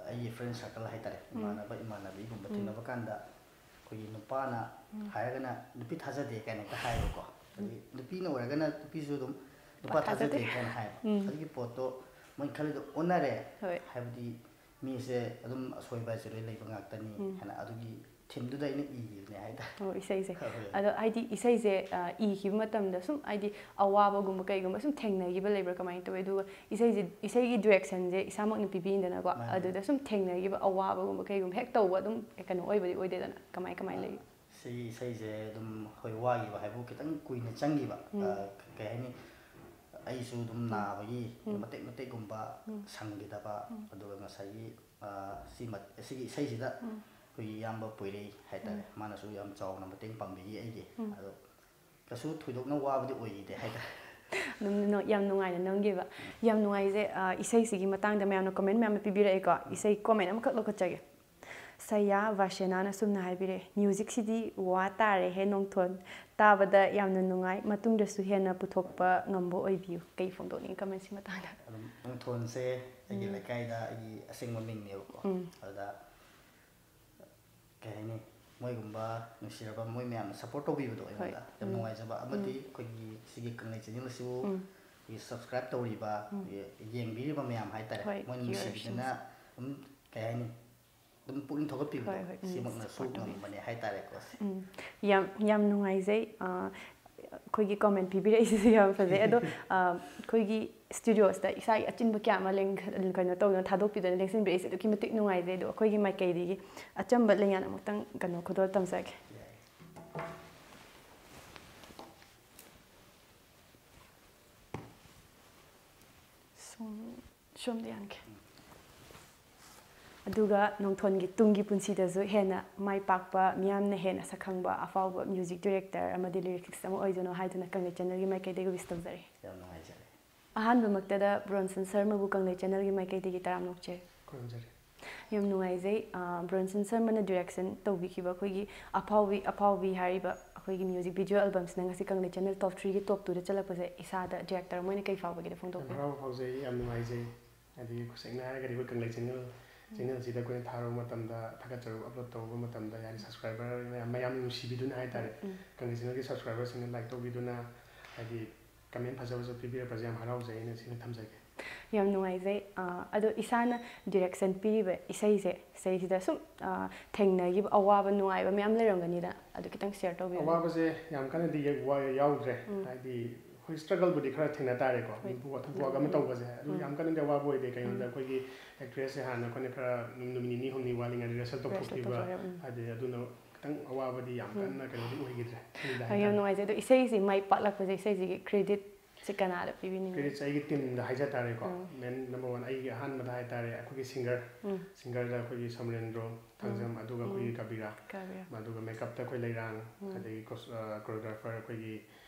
ꯑꯩꯒꯤ ꯐ꯭ꯔꯦꯟ ꯁꯥꯔꯀꯜ ꯍꯥꯏꯇꯥꯔꯦ, ꯎꯝ꯫ ꯏꯃꯥꯟꯅꯕ ꯏꯃꯥꯟꯅꯕꯤꯒꯨꯝꯕ ꯎꯝ꯫ ꯊꯦꯡꯅꯕ ꯀꯥꯟꯗ ꯑꯩꯈꯣꯏꯒꯤ ꯅꯨꯄꯥꯅ ꯎꯝ꯫ ꯍꯥꯏꯔꯒꯅ ꯅꯨꯄꯤ ꯊꯥꯖꯗꯦ ꯀꯥꯏꯅ ꯍꯦꯛꯇ ꯍꯥꯏꯌꯦꯕꯀꯣ꯫ ꯎꯝ꯫ ꯑꯗꯒꯤ ꯅꯨꯄꯤꯅ ꯑꯣꯏꯔꯒꯅ ꯅꯨꯄꯤꯁꯨ ꯑꯗꯨꯝ ꯅꯨꯄꯥ ꯅꯨꯄꯥ ꯊꯥꯖꯗꯦ ꯊꯥꯖꯗꯦ꯫ ꯀꯥꯏꯅ ꯍꯥꯏꯌꯦꯕ꯫ ꯎꯝ꯫ ꯑꯗꯨꯒꯤ ꯄꯣꯠꯇꯣ ꯃꯣꯏꯅ ꯈꯜꯂꯤꯗꯣ ꯑꯣꯟꯅꯔꯦ꯫ ꯍꯣꯏ꯫ ꯍꯥꯏꯕꯗꯤ ꯃꯤꯁꯦ ꯑꯗꯨꯝ ꯑꯁꯣꯏꯕ ꯍꯥꯏꯁꯦ ꯂꯣꯏ ꯂꯩꯕ ꯉꯥꯛꯇꯅꯤ ꯎꯝ꯫ ꯍꯥꯏꯅ ꯑꯗꯨꯒꯤ ꯊꯤꯝꯗꯨꯗ ꯑꯩꯅ ꯏꯈꯤꯕꯅꯦ ꯍꯥꯏꯇꯥꯔꯦ꯫ ꯑꯣ, ꯏꯁꯩꯁꯦ꯫ ꯍꯣꯏ, ꯍꯣꯏ꯫ ꯑꯗꯣ ꯍꯥꯏꯗꯤ ꯏꯁꯩꯁꯦ, ꯑ, ꯏꯈꯤꯕ ꯃꯇꯝꯗ ꯁꯨꯝ ꯍꯥꯏꯗꯤ ꯑꯋꯥꯕꯒꯨꯝꯕ ꯀꯩꯒꯨꯝꯕ ꯁꯨꯝ ꯊꯦꯡꯅꯈꯤꯕ ꯂꯩꯕ꯭ꯔꯥ, ꯀꯃꯥꯏꯅ ꯇꯧꯋꯤ? ꯑꯗꯨꯒ ꯏꯁꯩꯁꯦ, ꯏꯁꯩꯒꯤ ꯗꯤꯔꯦꯛꯁꯟꯁꯦ ꯏꯁꯥꯃꯛꯅ ꯄꯤꯕꯤꯗꯅꯀꯣ, ꯃꯥꯅꯦ꯫ ꯑꯗꯨꯗ ꯁꯨꯝ ꯊꯦꯡꯅꯈꯤꯕ ꯑꯋꯥꯕꯒꯨꯝꯕ ꯀꯩꯒꯨꯝꯕ ꯍꯦꯛ ꯇꯧꯕ ꯑꯗꯨꯝ ꯀꯩꯅꯣ ꯑꯣꯏꯕꯗꯤ ꯑꯣꯏꯗꯦꯗꯅ, ꯀꯃꯥꯏ ꯀꯃꯥꯏ ꯂꯩ? ꯁꯤꯒꯤ ꯏꯁꯩꯁꯦ ꯑꯗꯨꯝ ꯍꯣꯏ ꯋꯥꯈꯤꯕ ꯍꯥꯏꯕꯨ ꯈꯤꯇꯪ ꯀꯨꯏꯅ ꯆꯪꯈꯤꯕ꯫ ꯎꯝ꯫ ꯑ, ꯀꯩ ꯍꯥꯏꯅꯤ, ꯑꯩꯁꯨ ꯑꯗꯨꯝ ꯎꯝ꯫ ꯅꯥꯕꯒꯤ ꯎꯝ꯫ ꯃꯇꯦꯛ ꯃꯇꯦꯛꯀꯨꯝꯕ ꯎꯝ꯫ ꯁꯪꯈꯤꯗꯕ, ꯎꯝ꯫ ꯑꯗꯨꯒ ꯉꯁꯥꯏꯒꯤ, ꯑ, ꯁꯤ ꯃꯠ-, ꯁꯤꯒꯤ ꯏꯁꯩꯁꯤꯗ ꯎꯝ꯫ ꯑꯩꯈꯣꯏꯒꯤ ꯏꯌꯥꯝꯕ ꯄꯣꯏꯔꯩ ꯍꯥꯏꯇꯥꯔꯦ, ꯎꯝ꯫ ꯃꯥꯅꯁꯨ ꯌꯥꯝ ꯆꯥꯎꯅ ꯃꯇꯦꯡ ꯄꯥꯡꯕꯤꯈꯤ ꯑꯩꯒꯤ꯫ ꯎꯝ꯫ ꯑꯗꯣ ꯀꯩꯁꯨ ꯊꯣꯏꯗꯣꯛꯅ ꯋꯥꯕꯗꯤ ꯑꯣꯏꯈꯤꯗꯦ ꯍꯥꯏꯇꯥꯔꯦ꯫ ꯑꯗꯨꯝ ꯅꯨ-, ꯌꯥꯝ ꯅꯨꯡꯉꯥꯏꯅ ꯅꯝꯈꯤꯕ꯫ ꯌꯥꯝ ꯅꯨꯡꯉꯥꯏꯖꯩ꯫ ꯑ, ꯏꯁꯩꯁꯤꯒꯤ ꯃꯇꯥꯡꯗ ꯃꯌꯥꯝꯅ ꯀꯃꯦꯟ ꯃꯌꯥꯝ ꯑꯃ ꯄꯤꯕꯤꯔꯛꯑꯦꯀꯣ꯫ ꯏꯁꯩ ꯀꯃꯦꯟ ꯑꯃꯈꯛ ꯂꯧꯈꯠꯆꯒꯦ꯫ ꯁꯌꯥ ꯚꯥꯁꯦꯅꯥꯅ ꯁꯨꯝꯅ ꯍꯥꯏꯕꯤꯔꯛꯑꯦ, "ꯃ꯭ꯌꯨꯖꯤꯛꯁꯤꯗꯤ ꯋꯥ ꯇꯥꯔꯦꯍꯦ ꯅꯣꯡꯊꯣꯟ꯫ ꯇꯥꯕꯗ ꯌꯥꯝꯅ ꯅꯨꯡꯉꯥꯏ꯫ ꯃꯇꯨꯡꯗꯁꯨ ꯍꯦꯟꯅ ꯄꯨꯊꯣꯛꯄ ꯉꯝꯕ ꯑꯣꯏꯕꯤꯌꯨ꯫" ꯀꯩ ꯐꯣꯡꯗꯣꯛꯅꯤꯡꯉꯤ ꯀꯃꯦꯟꯁꯤ ꯃꯇꯥꯡꯗ? ꯑꯗꯨꯝ ꯅꯣꯡꯊꯣꯟꯁꯦ ꯑꯩꯒꯤ ꯎꯝ꯫ ꯂꯩꯀꯥꯏꯗ ꯑꯩꯒꯤ ꯑꯁꯦꯡꯕ ꯃꯤꯡꯅꯦꯕꯀꯣ꯫ ꯎꯝ꯫ ꯑꯗꯨꯗ ꯀꯩ ꯍꯥꯏꯅꯤ, ꯃꯣꯏꯒꯨꯝꯕ ꯅꯨꯡꯁꯤꯔꯕ ꯃꯣꯏ ꯃꯌꯥꯝꯅ ꯁꯞꯄꯣꯔꯠ ꯇꯧꯕꯤꯕꯗꯣ ꯍꯣꯏ꯫ ꯑꯩꯉꯣꯟꯗ ꯌꯥꯝ ꯎꯝ꯫ ꯅꯨꯡꯉꯥꯏꯖꯕ꯫ ꯑꯃꯗꯤ ꯎꯝ꯫ ꯑꯩꯈꯣꯏꯒꯤ ꯁꯤꯒꯤ ꯀꯪꯂꯩ ꯆꯦꯅꯦꯜ ꯑꯁꯤꯕꯨ ꯎꯝ꯫ ꯑꯩꯈꯣꯏꯒꯤ ꯁꯕꯁꯀ꯭ꯔꯥꯏꯕ ꯇꯧꯔꯤꯕ, ꯎꯝ꯫ ꯑꯩꯈꯣꯏꯒꯤ ꯌꯦꯡꯕꯤꯔꯤꯕ ꯃꯌꯥꯝ ꯍꯥꯏꯇꯥꯔꯦ, ꯍꯣꯏ, ꯃꯣꯏꯅ ꯅꯨꯡꯁꯤꯕꯤꯗꯅ viewers-ꯁꯤꯡꯁꯦ꯫ ꯑꯗꯨꯝ, ꯀꯩ ꯍꯥꯏꯅꯤ, ꯑꯗꯨꯝ ꯄꯨꯛꯅꯤꯡ ꯊꯧꯒꯠꯄꯤꯕꯗꯣ, ꯍꯣꯏ, ꯍꯣꯏ, ꯎꯝ, ꯁꯤꯃꯛꯅꯁꯨ support ꯇꯧꯕꯤꯕ꯫ ꯉꯝꯕꯅꯦ ꯍꯥꯏꯇꯥꯔꯦꯀꯣ꯫ ꯎꯝ, ꯌꯥꯝ, ꯌꯥꯝ ꯅꯨꯡꯉꯥꯏꯖꯩ꯫ ꯑ, ꯑꯩꯈꯣꯏꯒꯤ ꯀꯃꯦꯟ ꯄꯤꯕꯤꯔꯛꯏꯁꯤꯁꯨ ꯌꯥꯝ ꯐꯖꯩ꯫ ꯑꯗꯣ, ꯑ, ꯑꯩꯈꯣꯏꯒꯤ ꯁ꯭ꯇꯨꯗꯤꯑꯣꯁꯤꯗ ꯏꯁꯥꯒꯤ ꯑꯆꯤꯟꯕ ꯀꯌꯥ ꯑꯃ ꯂꯦꯡ-, ꯀꯩꯅꯣ ꯇꯧꯗꯅ ꯊꯥꯗꯣꯛꯄꯤꯗꯅ ꯂꯦꯡꯁꯤꯟꯕꯤꯔꯛꯏꯁꯦ ꯑꯗꯨꯛꯀꯤ ꯃꯇꯤꯛ ꯅꯨꯡꯉꯥꯏꯖꯩ꯫ ꯑꯗꯣ ꯑꯩꯈꯣꯏꯒꯤ ꯃꯥꯏꯀꯩꯗꯒꯤ ꯑꯆꯝꯕ ꯂꯦꯡꯌꯥꯟ ꯑꯃꯨꯛꯇꯪ ꯀꯩꯅꯣ ꯈꯨꯗꯣꯜ ꯇꯝꯖꯒꯦ꯫ ꯎꯝ, ꯁꯣꯝꯗ ꯌꯥꯟꯒꯦ꯫ ꯑꯗꯨꯒ ꯅꯣꯡꯊꯣꯟꯒꯤ ꯇꯨꯡꯒꯤ ꯄꯨꯟꯁꯤꯗꯁꯨ ꯍꯦꯟꯅ ꯃꯥꯏ ꯄꯥꯛꯄ, ꯃꯤꯌꯥꯝꯅ ꯍꯦꯟꯅ ꯁꯛ ꯈꯪꯕ ꯑꯐꯥꯎꯕ music director ꯑꯃꯗꯤ lyricist ꯑꯃ ꯑꯣꯏꯖꯅꯨ ꯍꯥꯏꯗꯨꯅ ꯀꯪꯂꯩ channelꯒꯤ ꯃꯥꯏꯀꯩꯗꯒꯤ wish ꯇꯧꯖꯔꯤ꯫ ꯌꯥꯝ ꯅꯨꯡꯉꯥꯏꯖꯔꯦ꯫ ꯑꯍꯥꯟꯕꯃꯛꯇꯗ ꯕ꯭ꯔꯣꯟꯁꯟ ꯁꯔꯃꯕꯨ ꯀꯪꯂꯩ channelꯒꯤ ꯃꯥꯏꯀꯩꯗꯒꯤ ꯇꯔꯥꯝꯅ ꯑꯣꯛꯆꯔꯤ꯫ ꯈꯨꯔꯨꯝꯖꯔꯤ꯫ ꯌꯥꯝ ꯅꯨꯡꯉꯥꯏꯖꯩ꯫ ꯑ, ꯕ꯭ꯔꯣꯟꯁꯟ ꯁꯔꯃꯅ direction ꯇꯧꯕꯤꯈꯤꯕ ꯑꯩꯈꯣꯏꯒꯤ ꯑꯐꯥꯎꯕꯤ ꯑꯐꯥꯎꯕꯤ ꯍꯥꯏꯔꯤꯕ ꯑꯩꯈꯣꯏꯒꯤ music video albumꯁꯤꯅ ꯉꯁꯤ ꯀꯪꯂꯩ channel top threeꯒꯤ top twoꯗ ꯆꯠꯂꯛꯄꯁꯦ ꯏꯁꯥꯗ director ꯑꯃ ꯑꯣꯏꯅ ꯀꯩ ꯐꯥꯎꯕꯒꯦꯗꯣ ꯌꯥꯝ ꯐꯣꯡꯗꯣꯛꯄꯤꯌꯨ꯫ ꯍꯔꯥꯎꯕ ꯐꯥꯎꯖꯩ, ꯌꯥꯝ ꯅꯨꯡꯉꯥꯏꯖꯩ꯫ ꯍꯥꯏꯗꯤ ꯁꯦꯡꯅ ꯍꯥꯏꯔꯒꯗꯤ ꯑꯩꯈꯣꯏ ꯀꯪꯂꯩ channel channelꯁꯤꯗ ꯑꯩꯈꯣꯏꯅ ꯊꯥꯔꯨꯕ ꯃꯇꯝꯗ, ꯊꯥꯒꯠꯆꯔꯨꯕ upload ꯇꯧꯕ ꯃꯇꯝꯗ, ꯍꯥꯏꯗꯤ subscriber ꯃꯌꯥꯝ, ꯃꯌꯥꯝꯅ ꯅꯨꯡꯁꯤꯕꯤꯗꯨꯅ ꯍꯥꯏꯇꯥꯔꯦ, ꯎꯝ꯫ ꯀꯪꯂꯩ channelꯒꯤ subscriberꯁꯤꯡꯅ like ꯇꯧꯕꯤꯗꯨꯅ, ꯍꯥꯏꯗꯤ comment ꯐꯖ ꯐꯖꯕ ꯄꯤꯕꯤꯔꯛꯄꯁꯦ ꯌꯥꯝ ꯍꯔꯥꯎꯖꯩ, ꯑꯩꯅ ꯁꯤꯅ ꯊꯝꯖꯒꯦ꯫ ꯌꯥꯝ ꯅꯨꯡꯉꯥꯏꯖꯩ꯫ ꯑ, ꯑꯗꯣ ꯏꯁꯥꯅ direction ꯄꯤꯔꯤꯕ ꯏꯁꯩꯁꯦ, ꯁꯤꯗꯩꯁꯤꯗ ꯁꯨꯝ, ꯑ, ꯊꯦꯡꯅꯈꯤꯕ ꯑꯋꯥꯕ ꯅꯨꯡꯉꯥꯏꯕ ꯃꯌꯥꯝ ꯂꯩꯔꯝꯒꯅꯤꯗꯅ, ꯑꯗꯨ ꯈꯤꯇꯪ share ꯇꯧꯕꯤꯌꯨ꯫ ꯑꯋꯥꯕꯁꯦ ꯌꯥꯝ ꯀꯟꯅꯗꯤ ꯌ- ꯋꯥ- ꯌꯥꯎꯗ꯭ꯔꯦ꯫ ꯎꯝ꯫ ꯍꯥꯏꯗꯤ ꯑꯩꯈꯣꯏ struggleꯕꯨꯗꯤ ꯈꯔ ꯊꯦꯡꯅ ꯇꯥꯔꯦꯀꯣ꯫ ꯍꯣꯏ꯫ ꯊꯕꯛ ꯊꯕꯛ ꯑꯃ ꯇꯧꯕꯁꯦ ꯑꯗꯨ ꯎꯝ꯫ ꯌꯥꯝ ꯀꯟꯅꯗꯤ ꯑꯋꯥꯕ ꯑꯣꯏꯗꯦ꯫ ꯀꯩꯅꯣꯗ ꯎꯝ꯫ ꯑꯩꯈꯣꯏꯒꯤ actressꯁꯦ ꯍꯥꯟꯅ ꯑꯩꯈꯣꯏꯅ ꯈꯔ ꯅꯨꯃꯤꯠ ꯅꯤꯅꯤ ꯍꯨꯝꯅꯤ ꯋꯥꯠꯂꯤꯉꯩꯗ rehearsal Rehearsal ꯇꯧꯊꯣꯛꯄꯤꯕ, ꯇꯧꯊꯣꯛꯑꯦ, ꯎꯝ꯫ ꯍꯥꯏꯗꯤ ꯑꯗꯨꯅ ꯈꯤꯇꯪ ꯑꯋꯥꯕꯗꯤ ꯌꯥꯝ ꯎꯝ꯫ ꯀꯟꯅ ꯀꯩꯅꯣꯗꯤ ꯑꯣꯏꯈꯤꯗ꯭ꯔꯦ꯫ ꯑꯗꯨꯗ ꯌꯥꯝ ꯍꯥꯏꯇꯥꯔꯦ꯫ ꯅꯨꯡꯉꯥꯏꯖꯩ꯫ ꯑꯗꯣ ꯏꯁꯩꯁꯤ ꯃꯥꯏ ꯄꯥꯛꯂꯛꯄꯁꯦ, ꯏꯁꯩꯁꯤꯒꯤ creditꯁꯦ ꯀꯅꯥꯗ ꯄꯤꯕꯤꯅꯤꯡꯉꯤ? Creditꯁꯦ ꯑꯩꯒꯤ teamꯗ ꯍꯥꯏꯖ ꯇꯥꯔꯦꯀꯣ꯫ ꯎꯝ꯫ Main number one ꯑꯩꯒꯤ ꯑꯍꯥꯟꯕꯗ ꯍꯥꯏꯇꯥꯔꯦ, ꯑꯩꯈꯣꯏꯒꯤ singer, ꯎꯝ꯫ singerꯗ ꯑꯩꯈꯣꯏꯒꯤ ꯁꯣꯃꯔꯦꯟꯗ꯭ꯔꯣ ꯊꯥꯡꯖꯝ, ꯑꯗꯨꯒ ꯑꯩꯈꯣꯏꯒꯤ ꯎꯝ꯫ ꯀꯕꯤꯔꯥ, ꯀꯕꯤꯔꯥ꯫ ꯑꯗꯨꯒ makeupꯇ ꯑꯩꯈꯣꯏ ꯂꯩꯔꯥꯡ, ꯎꯝ꯫ ꯑꯗꯒꯤ cos- ꯑ, choreographer ꯑꯩꯈꯣꯏꯒꯤ,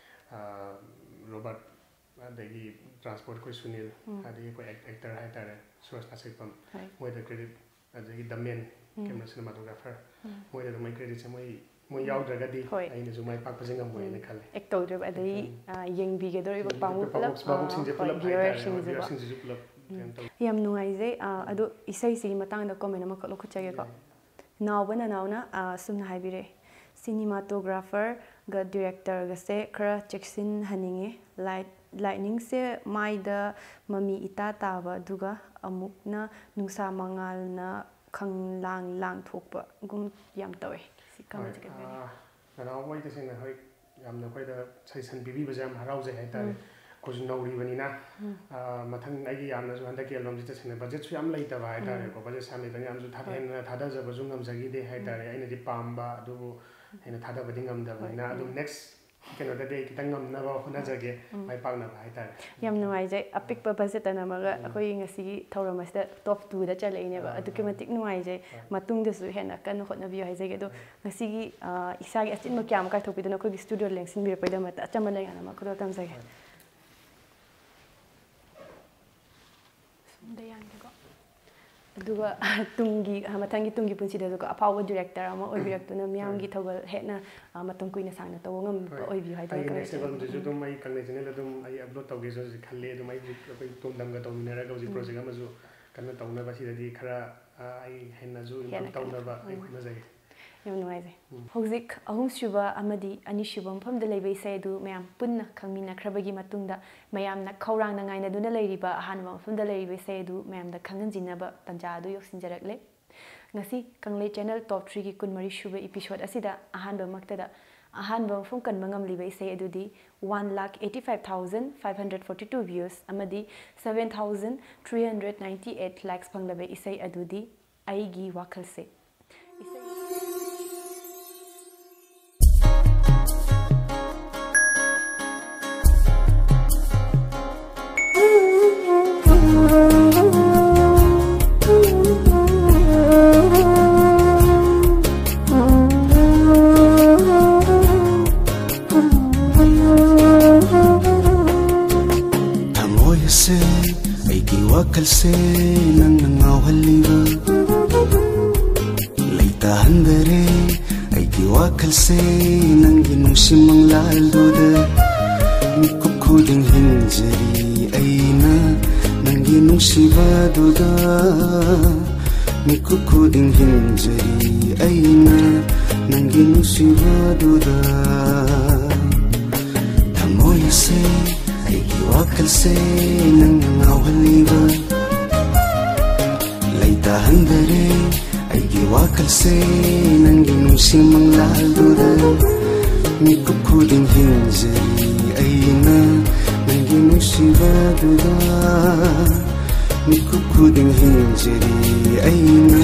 ꯑ, ꯔꯣꯕꯔꯠ, ꯑꯗꯒꯤ transport ꯑꯩꯈꯣꯏ ꯁꯨꯅꯤꯜ, ꯎꯝ꯫ ꯑꯗꯒꯤ ꯑꯩꯈꯣꯏ act- actor ꯍꯥꯏꯇꯥꯔꯦ, ꯁꯨꯔꯖ ꯅꯥꯁꯦꯛꯄꯝ, ꯍꯣꯏ꯫ ꯃꯣꯏꯗ credit, ꯑꯗꯒꯤ ꯗꯃꯦꯟ, ꯎꯝ꯫ camera cinematographer, ꯎꯝ꯫ ꯃꯣꯏꯗ ꯑꯗꯨꯝ ꯑꯩ creditꯁꯦ ꯃꯣꯏ ꯃꯣꯏ ꯎꯝ꯫ ꯌꯥꯎꯗ꯭ꯔꯒꯗꯤ ꯍꯣꯏ꯫ ꯑꯩꯅꯁꯨ ꯃꯥꯏ ꯄꯥꯛꯄꯁꯦ ꯉꯝꯃꯣꯏꯅ ꯎꯝ꯫ ꯈꯜꯂꯦ꯫ Act ꯇꯧꯗ꯭ꯔꯤꯕ, ꯑꯗꯒꯤ, ꯎꯝ꯫ ꯑ, ꯌꯦꯡꯕꯤꯒꯗꯧꯔꯤꯕ ꯌꯦꯡꯕꯤꯒꯗꯧꯔꯤꯕ ꯚꯥꯕꯣꯛ ꯄꯨꯂꯞ, ꯚꯥꯕꯣꯛ- ꯚꯥꯕꯣꯛꯁꯤꯡꯁꯦ ꯑ, ꯍꯣꯏ, ꯄꯨꯂꯞ ꯍꯥꯏꯇꯥꯔꯦ, viewerꯁꯤꯡꯁꯤꯕꯣ꯫ viewerꯁꯤꯡꯁꯤꯁꯨ ꯄꯨꯂꯞ ꯎꯝ꯫ ꯀꯩꯅꯣ ꯇꯧ- ꯌꯥꯝ ꯅꯨꯡꯉꯥꯏꯖꯩ꯫ ꯑ, ꯑꯗꯣ ꯏꯁꯩꯁꯤꯒꯤ ꯃꯇꯥꯡꯗ comment ꯑꯃꯈꯛ ꯂꯧꯈꯠꯆꯒꯦꯀꯣ꯫ ꯌꯥꯏ꯫ ꯅꯥꯎꯕ ꯅꯅꯥꯎꯅ, ꯑ, ꯁꯨꯝꯅ ꯍꯥꯏꯕꯤꯔꯛꯑꯦ, "Cinematographerꯒ directorꯒꯁꯦ ꯈꯔ ꯆꯦꯛꯁꯤꯟꯍꯟꯅꯤꯡꯉꯤ꯫ Light- lightningꯁꯦ ꯃꯥꯏꯗ ꯃꯃꯤ ꯏꯇꯥ ꯇꯥꯕ, ꯑꯗꯨꯒ ꯑꯃꯨꯛꯅ ꯅꯨꯡꯁꯥ ꯃꯉꯥꯜꯅ ꯈꯪꯂꯥꯡ ꯂꯥꯡꯊꯣꯛꯄꯒꯨꯝ ꯌꯥꯝ ꯇꯧꯋꯦ꯫ ꯁꯤ comment ꯁꯦ ꯀꯩ ꯍꯥꯏꯅꯤ?" ꯑꯥ, ꯅꯅꯥꯎ, ꯑꯩ ꯇꯁꯦꯡꯅ ꯍꯣꯏ, ꯌꯥꯝꯅ ꯑꯩꯈꯣꯏꯗ suggestion ꯄꯤꯕꯤꯕꯁꯦ ꯌꯥꯝ ꯍꯔꯥꯎꯖꯩ ꯍꯥꯏꯇꯥꯔꯦ꯫ ꯎꯝ꯫ ꯑꯩꯈꯣꯏꯁꯨ ꯅꯧꯔꯤꯕꯅꯤꯅ, ꯎꯝ꯫ ꯑꯥ, ꯃꯊꯪ ꯑꯩꯒꯤ ꯌꯥꯝꯅꯁꯨ ꯍꯟꯗꯛꯀꯤ albumꯁꯤ ꯇꯁꯦꯡꯅ budgetꯁꯨ ꯌꯥꯝ ꯂꯩꯇꯕ ꯍꯥꯏꯇꯥꯔꯦꯀꯣ꯫ Budgetꯁꯦ ꯌꯥꯝ ꯂꯩꯇꯕꯅꯤꯅ ꯌꯥꯝꯁꯨ ꯊꯥ- ꯍꯣꯏ꯫ ꯍꯦꯟꯅ ꯊꯥꯗꯖꯕꯁꯨ ꯉꯝꯖꯈꯤꯗꯦ ꯍꯥꯏꯇꯥꯔꯦ꯫ ꯑꯩꯅꯗꯤ ꯄꯥꯝꯕ, ꯑꯗꯨꯕꯨ ꯍꯦꯟꯅ ꯊꯥꯗꯕꯗꯤ ꯉꯝꯗꯕꯅꯤꯅ, ꯍꯣꯏ, ꯑꯗꯨꯝ ꯎꯝ꯫ Next ꯀꯩꯅꯣꯗꯗꯤ ꯑꯩ ꯈꯤꯇꯪ ꯉꯝꯅꯕ ꯍꯣꯠꯅꯖꯒꯦ꯫ ꯎꯝ꯫ ꯃꯥꯏ ꯄꯥꯛꯅꯕ ꯍꯥꯏꯇꯥꯔꯦ꯫ ꯌꯥꯝ ꯅꯨꯡꯉꯥꯏꯖꯩ꯫ ꯑꯄꯤꯛꯄ ꯕꯖꯦꯠꯇ ꯅꯝꯃꯒ ꯑꯩꯈꯣꯏꯒꯤ ꯉꯁꯤꯒꯤ ꯊꯧꯔꯝ ꯑꯁꯤꯗ ꯇꯣꯞ ꯇꯨꯗ ꯆꯠꯂꯛꯏꯅꯦꯕ꯫ ꯑꯗꯨꯛꯀꯤ ꯃꯇꯤꯛ ꯅꯨꯡꯉꯥꯏꯖꯩ꯫ ꯃꯇꯨꯡꯗꯁꯨ ꯍꯦꯟꯅ ꯀꯟꯅ ꯍꯣꯠꯅꯕꯤꯌꯨ ꯍꯥꯏꯖꯒꯦ꯫ ꯑꯗꯣ ꯉꯁꯤꯒꯤ ꯏꯁꯥꯒꯤ ꯑꯆꯤꯟꯕ ꯀꯌꯥ ꯑꯃ ꯀꯥꯏꯊꯣꯛꯄꯤꯗꯨꯅ ꯑꯩꯈꯣꯏꯒꯤ ꯁ꯭ꯇꯨꯗꯤꯑꯣ ꯂꯦꯡꯁꯤꯟꯕꯤꯔꯛꯄꯒꯤꯗꯃꯛꯇ ꯑꯆꯝꯕ ꯂꯩꯉꯥꯛ ꯑꯃ ꯈꯨꯗꯣꯜ ꯇꯝꯖꯒꯦ꯫ ꯁꯣꯝꯗ ꯌꯥꯟꯒꯦꯀꯣ꯫ ꯑꯗꯨꯒ ꯇꯨꯡꯒꯤ ꯃꯊꯪꯒꯤ ꯇꯨꯡꯒꯤ ꯄꯨꯟꯁꯤꯗꯁꯨꯀꯣ ꯑꯐꯥꯎꯕ ꯗꯤꯔꯦꯛꯇꯔ ꯑꯃ ꯑꯣꯏꯕꯤꯔꯛꯇꯨꯅ ꯃꯤꯌꯥꯝꯒꯤ ꯊꯧꯒꯜ ꯍꯦꯟꯅ ꯃꯇꯝ ꯀꯨꯏꯅ ꯁꯥꯡꯅ ꯇꯧꯕ ꯉꯝꯕ ꯑꯣꯏꯕꯤꯌꯨ ꯍꯥꯏꯗꯅ ꯑꯩꯒꯤ ꯅꯦꯛꯁ ꯑꯦꯜꯕꯝꯗꯨꯁꯨ ꯑꯗꯨꯝ ꯑꯩ ꯀꯪꯂꯩ ꯆꯦꯅꯦꯜ ꯑꯗꯨꯝ ꯑꯩ ꯑꯞꯂꯣꯗ ꯇꯧꯒꯦꯁꯨ ꯍꯧꯖꯤꯛ ꯈꯜꯂꯦ꯫ ꯑꯗꯨꯝ ꯑꯩ ꯍꯧꯖꯤꯛ ꯑꯩꯈꯣꯏ ꯇꯣꯟꯗꯝꯒ ꯇꯧꯃꯤꯟꯅꯔꯒ ꯍꯧꯖꯤꯛ ꯄ꯭ꯔꯣꯖꯦꯛ ꯑꯃꯁꯨ ꯀꯟꯅ ꯇꯧꯅꯕ ꯁꯤꯗꯗꯤ ꯈꯔ ꯑꯩ ꯍꯦꯟꯅꯁꯨ ꯏꯝꯄ꯭ꯔꯨꯞ ꯇꯧꯅꯕ ꯑꯩ ꯍꯣꯠꯅꯖꯒꯦ꯫ ꯌꯥꯝ ꯅꯨꯡꯉꯥꯏꯖꯩ꯫ ꯍꯧꯖꯤꯛ ꯑꯍꯨꯝꯁꯨꯕ ꯑꯃꯗꯤ ꯑꯅꯤꯁꯨꯕ ꯃꯐꯝꯗ ꯂꯩꯕ ꯏꯁꯩ ꯑꯗꯨ ꯃꯌꯥꯝ ꯄꯨꯟꯅ ꯈꯪꯃꯤꯟꯅꯈ꯭ꯔꯕꯒꯤ ꯃꯇꯨꯡꯗ ꯃꯌꯥꯝꯅ ꯈꯧꯔꯥꯡꯅ ꯉꯥꯏꯅꯗꯨꯅ ꯂꯩꯔꯤꯕ ꯑꯍꯥꯟꯕ ꯃꯐꯝꯗ ꯂꯩꯔꯤꯕ ꯏꯁꯩ ꯑꯗꯨ ꯃꯌꯥꯝꯗ ꯈꯪꯍꯟꯖꯤꯟꯅꯕ ꯇꯥꯟꯖꯥ ꯑꯗꯨ ꯌꯧꯁꯤꯟꯖꯔꯛꯂꯦ꯫ ꯉꯁꯤ ꯀꯪꯂꯩ ꯆꯦꯅꯦꯜ ꯇꯣꯞ ꯊ꯭ꯔꯤꯒꯤ ꯀꯨꯟꯃꯔꯤ ꯁꯨꯕ ꯏꯄꯤꯁꯣꯗ ꯑꯁꯤꯗ ꯑꯍꯥꯟꯕꯃꯛꯇꯗ ꯑꯍꯥꯟꯕ ꯃꯐꯝ ꯀꯟꯕ ꯉꯝꯂꯤꯕ ꯏꯁꯩ ꯑꯗꯨꯗꯤ one lakh eighty five thousand five hundred forty two views ꯑꯃꯗꯤ seven thousand three hundred ninety eight likes ꯐꯪꯂꯕ ꯏꯁꯩ ꯑꯗꯨꯗꯤ ꯑꯩꯒꯤ ꯋꯥꯈꯜꯁꯦ꯫ ꯊꯃꯣꯏ ꯑꯁꯦ ꯑꯩꯒꯤ ꯋꯥꯈꯜꯁꯦ ꯅꯪꯅ ꯉꯥꯎꯍꯜꯂꯤꯕ ꯂꯩꯇꯥꯍꯟꯗꯔꯦ ꯑꯩꯒꯤ ꯋꯥꯈꯜꯁꯦ ꯅꯪꯒꯤ ꯅꯨꯡꯁꯤ ꯃꯪꯂꯥꯜꯗꯨꯗ ꯃꯤꯀꯨꯞ ꯈꯨꯗꯤꯡ ꯍꯤꯡꯖꯔꯤ ꯑꯩꯅ ꯅꯪꯒꯤ ꯅꯨꯡꯁꯤꯕꯗꯨꯗ ꯃꯤꯀꯨꯞ ꯈꯨꯗꯤꯡ ꯍꯤꯡꯖꯔꯤ ꯑꯩꯅ ꯅꯪꯒꯤ ꯅꯨꯡꯁꯤꯕꯗꯨꯗ ꯊꯃꯣꯏ ꯑꯁꯦ ꯑꯩꯒꯤ ꯋꯥꯈꯜꯁꯦ ꯅꯪꯅ ꯉꯥꯎꯍꯜꯂꯤꯕ ꯂꯩꯇꯥꯍꯟꯗꯔꯦ ꯑꯩꯒꯤ ꯋꯥꯈꯜꯁꯦ ꯅꯪꯒꯤ ꯅꯨꯡꯁꯤ ꯃꯪꯂꯥꯜꯗꯨꯗ ꯃꯤꯀꯨꯞ ꯈꯨꯗꯤꯡ ꯍꯤꯡꯖꯔꯤ ꯑꯩꯅ ꯅꯪꯒꯤ ꯅꯨꯡꯁꯤꯕꯗꯨꯗ ꯃꯤꯀꯨꯞ ꯈꯨꯗꯤꯡ ꯍꯤꯡꯖꯔꯤ ꯑꯩꯅ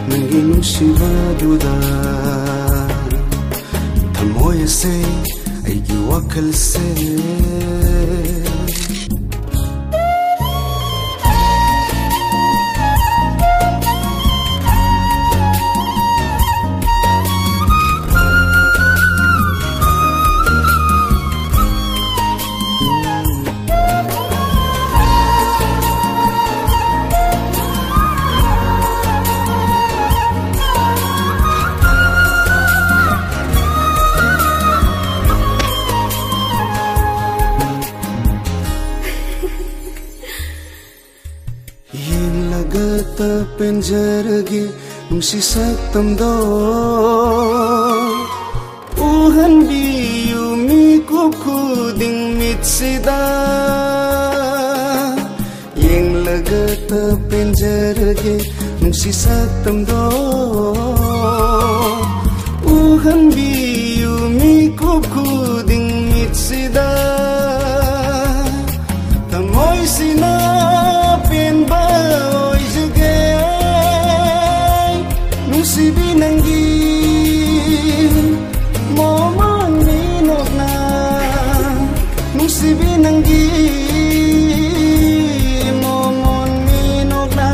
ꯅꯪꯒꯤ ꯅꯨꯡꯁꯤꯕꯗꯨꯗ ꯊꯃꯣꯏ ꯑꯁꯦ ꯋꯥꯈꯜꯁꯦ꯫ ꯌꯦꯡꯂꯒꯇ ꯄꯦꯟꯖꯔꯒꯦ ꯅꯨꯡꯁꯤ ꯁꯛꯇꯝꯗꯣ꯫ ꯎꯍꯟꯕꯤꯌꯨ ꯃꯤꯀꯨꯞ ꯈꯨꯗꯤꯡ ꯃꯤꯠꯁꯤꯗ꯫ ꯌꯦꯡꯂꯒꯇ ꯄꯦꯟꯖꯔꯒꯦ ꯅꯨꯡꯁꯤ ꯁꯛꯇꯝꯗꯣ꯫ ꯎꯍꯟꯕꯤꯌꯨ ꯃꯤꯀꯨꯞ ꯈꯨꯗꯤꯡ ꯃꯤꯠꯁꯤꯗ꯫ ꯊꯃꯣꯏꯁꯤꯅ ꯄꯦꯟꯕ ꯑꯣꯏꯖꯒꯦ꯫ ꯅꯨꯡꯁꯤꯕꯤ ꯅꯪꯒꯤ ꯃꯣꯃꯣꯟ ꯃꯤꯅꯣꯛꯅ꯫ ꯅꯨꯡꯁꯤꯕꯤ ꯅꯪꯒꯤ ꯃꯣꯃꯣꯟ ꯃꯤꯅꯣꯛꯅ꯫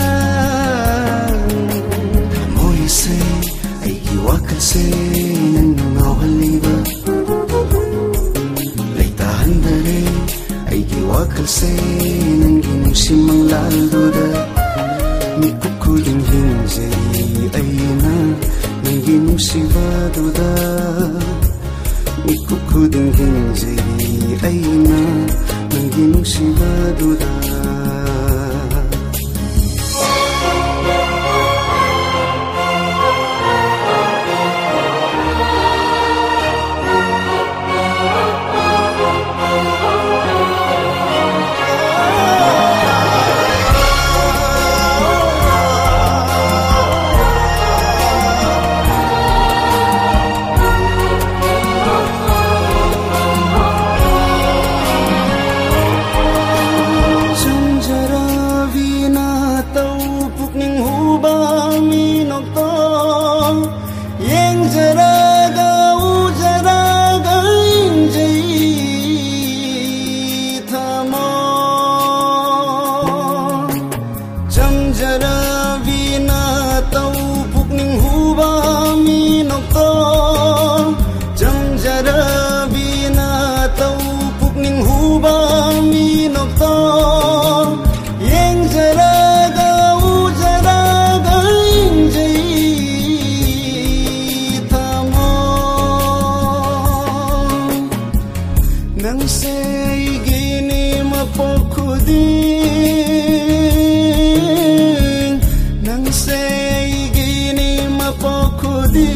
ꯊꯃꯣꯏꯁꯦ ꯑꯩꯒꯤ ꯋꯥꯈꯜꯁꯦ ꯅꯪꯅ ꯉꯥꯎꯍꯜꯂꯤꯕ꯫ ꯂꯩꯇꯥꯍꯟꯗꯔꯦ ꯑꯩꯒꯤ ꯋꯥꯈꯜꯁꯦ ꯅꯪꯒꯤ ꯅꯨꯡꯁꯤ ꯃꯪꯂꯥꯜꯗꯨꯗ꯫ ꯃꯤꯀꯨꯞ ꯈꯨꯗꯤꯡ ꯍꯤꯡꯖꯔꯤ ꯑꯩꯅ ꯅꯪꯒꯤ ꯅꯨꯡꯁꯤꯕꯗꯨꯗ꯫ ꯃꯤꯀꯨꯞ ꯈꯨꯗꯤꯡ ꯍꯤꯡꯖꯔꯤ ꯑꯩꯅ ꯅꯪꯒꯤ ꯅꯨꯡꯁꯤꯕꯗꯨꯗ꯫ ꯆꯝꯖꯔꯕꯤꯅ ꯇꯧ ꯄꯨꯛꯅꯤꯡ ꯍꯨꯕ ꯃꯤꯅꯣꯛꯇꯣ, ꯆꯝꯖꯔꯕꯤꯅ ꯇꯧ ꯄꯨꯛꯅꯤꯡ ꯍꯨꯕ ꯃꯤꯅꯣꯛꯇꯣ, ꯌꯦꯡꯖꯔꯒ ꯎꯖꯔꯒ ꯏꯪꯖꯩ ꯊꯃꯣꯏ꯫ ꯅꯪꯁꯦ ꯑꯩꯒꯤꯅꯤ ꯃꯄꯣꯛ ꯈꯨꯗꯤꯡ, ꯅꯪꯁꯦ ꯑꯩꯒꯤꯅꯤ ꯃꯄꯣꯛ ꯈꯨꯗꯤꯡ꯫